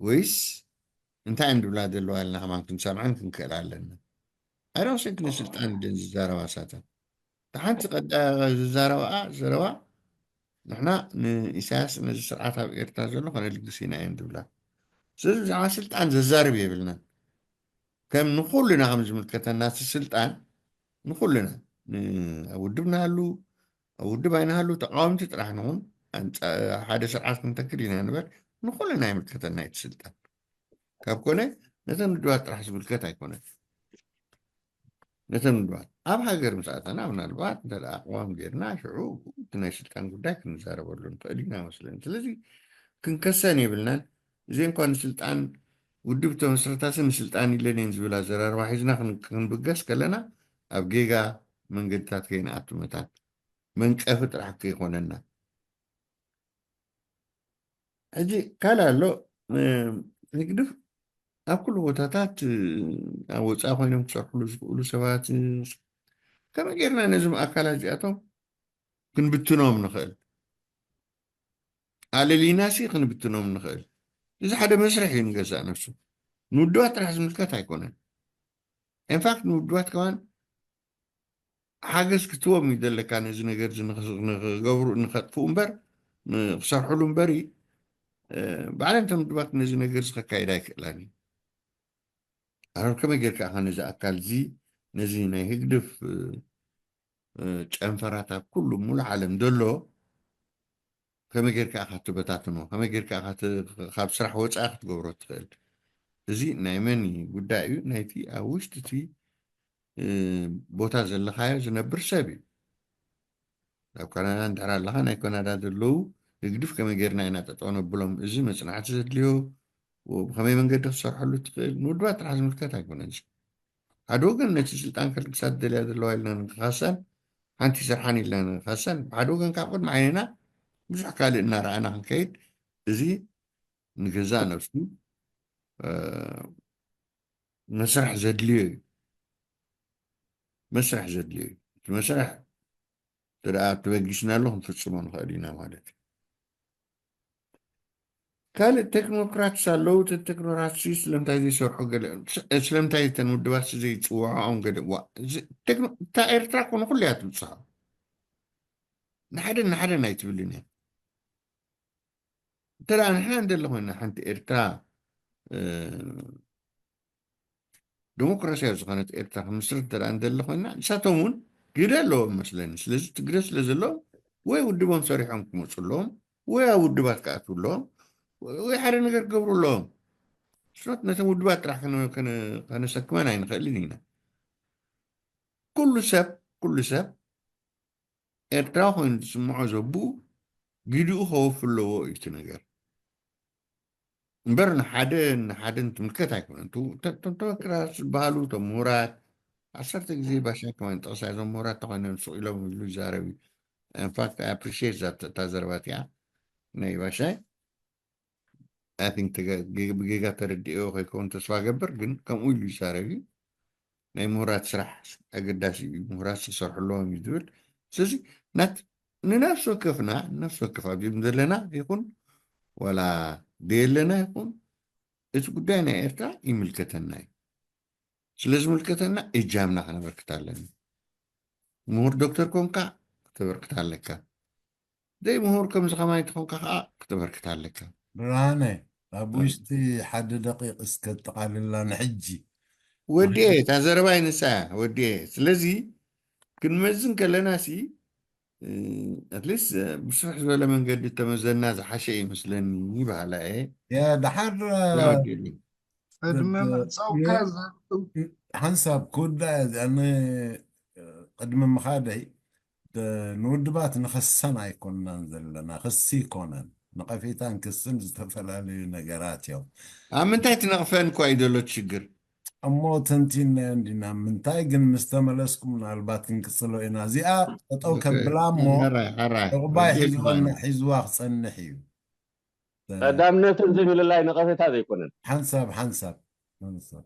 ወይስ እንታይ እየን ድብላ ዘለዋ ኢልና ከማን ክንሰምዐን ክንክእል ኣለና። I don't think ንስልጣን ድየን ዝዛረባ እሳተን። እታ ሓንቲ ቀዳ ዝዛረባኣ ዘረባ ንሕና ንኢሳያስ ነዚ ስርዓት ኣብ ኤርትራ ዘሎ ከነልግስ ኢና እየን ድብላ። ስለዚ ብዛዕባ ስልጣን ዘዛርብ የብልናን። ከም ንኹልና ከም ዝምልከተና እቲ ስልጣን ንኹልና ኣብ ውድብ ንሃሉ ኣብ ውድብ ኣይንሃሉ ተቃወምቲ ጥራሕ ንኹን ሓደ ስርዓት ክንተክል ኢና ንበር ንኹልና ይምልከተና እቲ ስልጣን። ካብ ኮነ ነተን ውድባት ጥራሕ ዝምልከት ኣይኮነን። ነተን ውድባት ኣብ ሃገር ምስ ኣተና ምናልባት እንተ ኣቅዋም ጌርና ሽዑ እቲ ናይ ስልጣን ጉዳይ ክንዛረበሉ ንኽእል ኢና መስለኒ። ስለዚ ክንከሰን የብልናን። እዚ እንኳ ንስልጣን ውድብ ተመስረታሲ ንስልጣን ኢለን እየን ዝብል ኣዘራርባ ሒዝና ክንብገስ ከለና ኣብ ጌጋ መንገድታት ከይንኣቱ መታን መንቀፊ ጥራሕ ከይኮነና። ሕጂ ካልእ ኣሎ ህግድፍ ኣብ ኩሉ ቦታታት ኣብ ወፃኢ ኮይኖም ክሰርሕሉ ዝኽእሉ ሰባት ከመይ ጌርና ነዞም ኣካላት እዚኣቶም ክንብትኖም ንኽእል ኣለሊና ሲ ክንብትኖም ንኽእል። እዚ ሓደ መስርሕ እዩ ንገዛእ ነፍሱ ንውድባት ጥራሕ ዝምልከት ኣይኮነን። ኢንፋክት ንውድባት ከማን ሓገዝ ክትቦም እዩ ዘለካ ነዚ ነገር ንክገብሩ ንከጥፍኡ እምበር ክሰርሕሉ እምበሪ ባዕለን ተን ውድባት ነዚ ነገር እዚ ከካይዳ ኣይክእላን እዩ። ኣረ ከመይ ጌርካ ኢኻ ነዚ ኣካል እዚ ነዚ ናይ ህግድፍ ጨንፈራት ኣብ ኩሉ ሙሉ ዓለም ዘሎ ከመይ ጌርካ ኢኻ ትበታትኖ? ከመይ ጌርካ ኢኻ ካብ ስራሕ ወፃኢ ክትገብሮ ትኽእል? እዚ ናይ መን ጉዳይ እዩ? ናይቲ ኣብ ውሽጢ እቲ ቦታ ዘለኻዮ ዝነብር ሰብ እዩ። ኣብ ካናዳ እንድሕር ኣለኻ ናይ ካናዳ ዘለዉ ህግድፍ ከመይ ጌርና ኢና ጠጠው ነብሎም? እዚ መፅናዕቲ ዘድልዮ ብኸመይ መንገዲ ክሰርሐሉ ትኽእል ንውድባት ጥራሕ ዝምልከት ኣይኮነን። ሓደ ወገን ነቲ ስልጣን ከልግሳ ዝደልያ ዘለዋ ኢልና ንክኻሳን ሓንቲ ስርሓን ኢልና ንክኻሳን ብሓደ ወገን ካብ ቅድሚ ዓይንና ብዙሕ ካልእ እናረኣና ክንከይድ እዚ ንገዛእ ነብሱ መስርሕ ዘድልዮ እዩ። መስርሕ ዘድልዮ እዩ። እቲ መስርሕ እንተ ደኣ ተበጊስናሉ ክንፍጽሞ ንኽእል ኢና ማለት እዩ። ካልእ ቴክኖክራትስ ኣለዉ። እቲ ቴክኖክራትስ ስለምንታይ ዘይሰርሑ ገለ ስለምንታይ እተን ውድባት ዘይፅውዖም ገለ እታ ኤርትራ ኮነ ኩሉ እያ ትብፅሖ። ንሓደን ንሓደን ኣይትብልን እያ። እንተ ደኣ ንሕና እንደለ ኮይና ሓንቲ ኤርትራ ዲሞክራሲያዊ ዝኾነት ኤርትራ ክምስርት እንተ ደኣ እንደለ ኮይና ንሳቶም እውን ግደ ኣለዎም መስለኒ። ስለዚ እቲ ግደ ስለ ዘለዎም ወይ ውድቦም ሰሪሖም ክመፁ ኣለዎም ወይ ኣብ ውድባት ክኣትዉ ኣለዎም ወይ ሓደ ነገር ክገብሩ ኣለዎም። ስኖት ነቶም ውድባት ጥራሕ ከነሰክመን ኣይንኽእልን ኢና። ኩሉ ሰብ ኩሉ ሰብ ኤርትራዊ ኮይኑ ዝስምዖ ዘቡ ግድኡ ከወፊ ኣለዎ እዩ እቲ ነገር እምበር ንሓደ ንሓደ ትምልከት ኣይኮነን። እቶም ተመክራስ ዝበሃሉ እቶም ምሁራት ዓሰርተ ግዜ ባሻ ከማን ጠቕሳ እዞም ምሁራት ተኮይኖም ስቕ ኢሎም ኢሉ ይዛረብ እዩ። ኢንፋክት ኣይ ኣፕሪሺየት እታ ዘረባ እቲኣ ናይ ባሻይ ብጌጋ ተረዲኦ ከይከውን ተስፋ ገብር ግን ከምኡ ኢሉ ይዛረብ እዩ። ናይ ምሁራት ስራሕ ኣገዳሲ እዩ። ምሁራት ዝሰርሑ ኣለዎም እዩ ዝብል ስለዚ ናት ንነፍሲ ወከፍና ንነፍሲ ወከፍ ኣብዚ ዘለና ይኹን ዋላ ደየለና ይኹን እቲ ጉዳይ ናይ ኤርትራ ይምልከተና እዩ። ስለ ዝምልከተና እጃምና ከነበርክት ኣለና። ምሁር ዶክተር ኮንካ ክተበርክት ኣለካ። ዘይምሁር ከምዚ ከማይ ተኾንካ ከዓ ክተበርክት ኣለካ። ብርሃነ ኣብ ውሽጢ ሓደ ደቂቕ እስከ ጠቓልላ ንሕጂ ወዲኤ እታ ዘረባይ ንሳ እያ ወዲኤ። ስለዚ ክንመዝን ከለና ሲ ኣትሊስት ብስፍሕ ዝበለ መንገዲ ተመዘና ዝሓሸ ይመስለኒ ይበሃላ እየ። ድሓር ዕድመ ምዕፃውካ ሓንሳብ ክውዳእ እያ እዚኣ ቅድሚ ምኻደይ ንውድባት ንኸሰን ኣይኮንናን ዘለና። ክሲ ይኮነን ነቐፌታን ክስን ዝተፈላለዩ ነገራት እዮም። ኣብ ምንታይ ትነቕፈን እኳ እዩ ዘሎ ሽግር እሞ ተንቲናዮ እንዲና ምንታይ ግን ምስ ተመለስኩ ምናልባት ክንቅፅሎ ኢና። እዚኣ ጠጠው ከብላ እሞ ዕቑባይ ሒዝወና ሒዝዋ ክፀንሕ እዩ። ቀዳምነትን ዝምልላይ ነቐፌታ ዘይኮነን። ሓንሳብ ሓንሳብ ሓንሳብ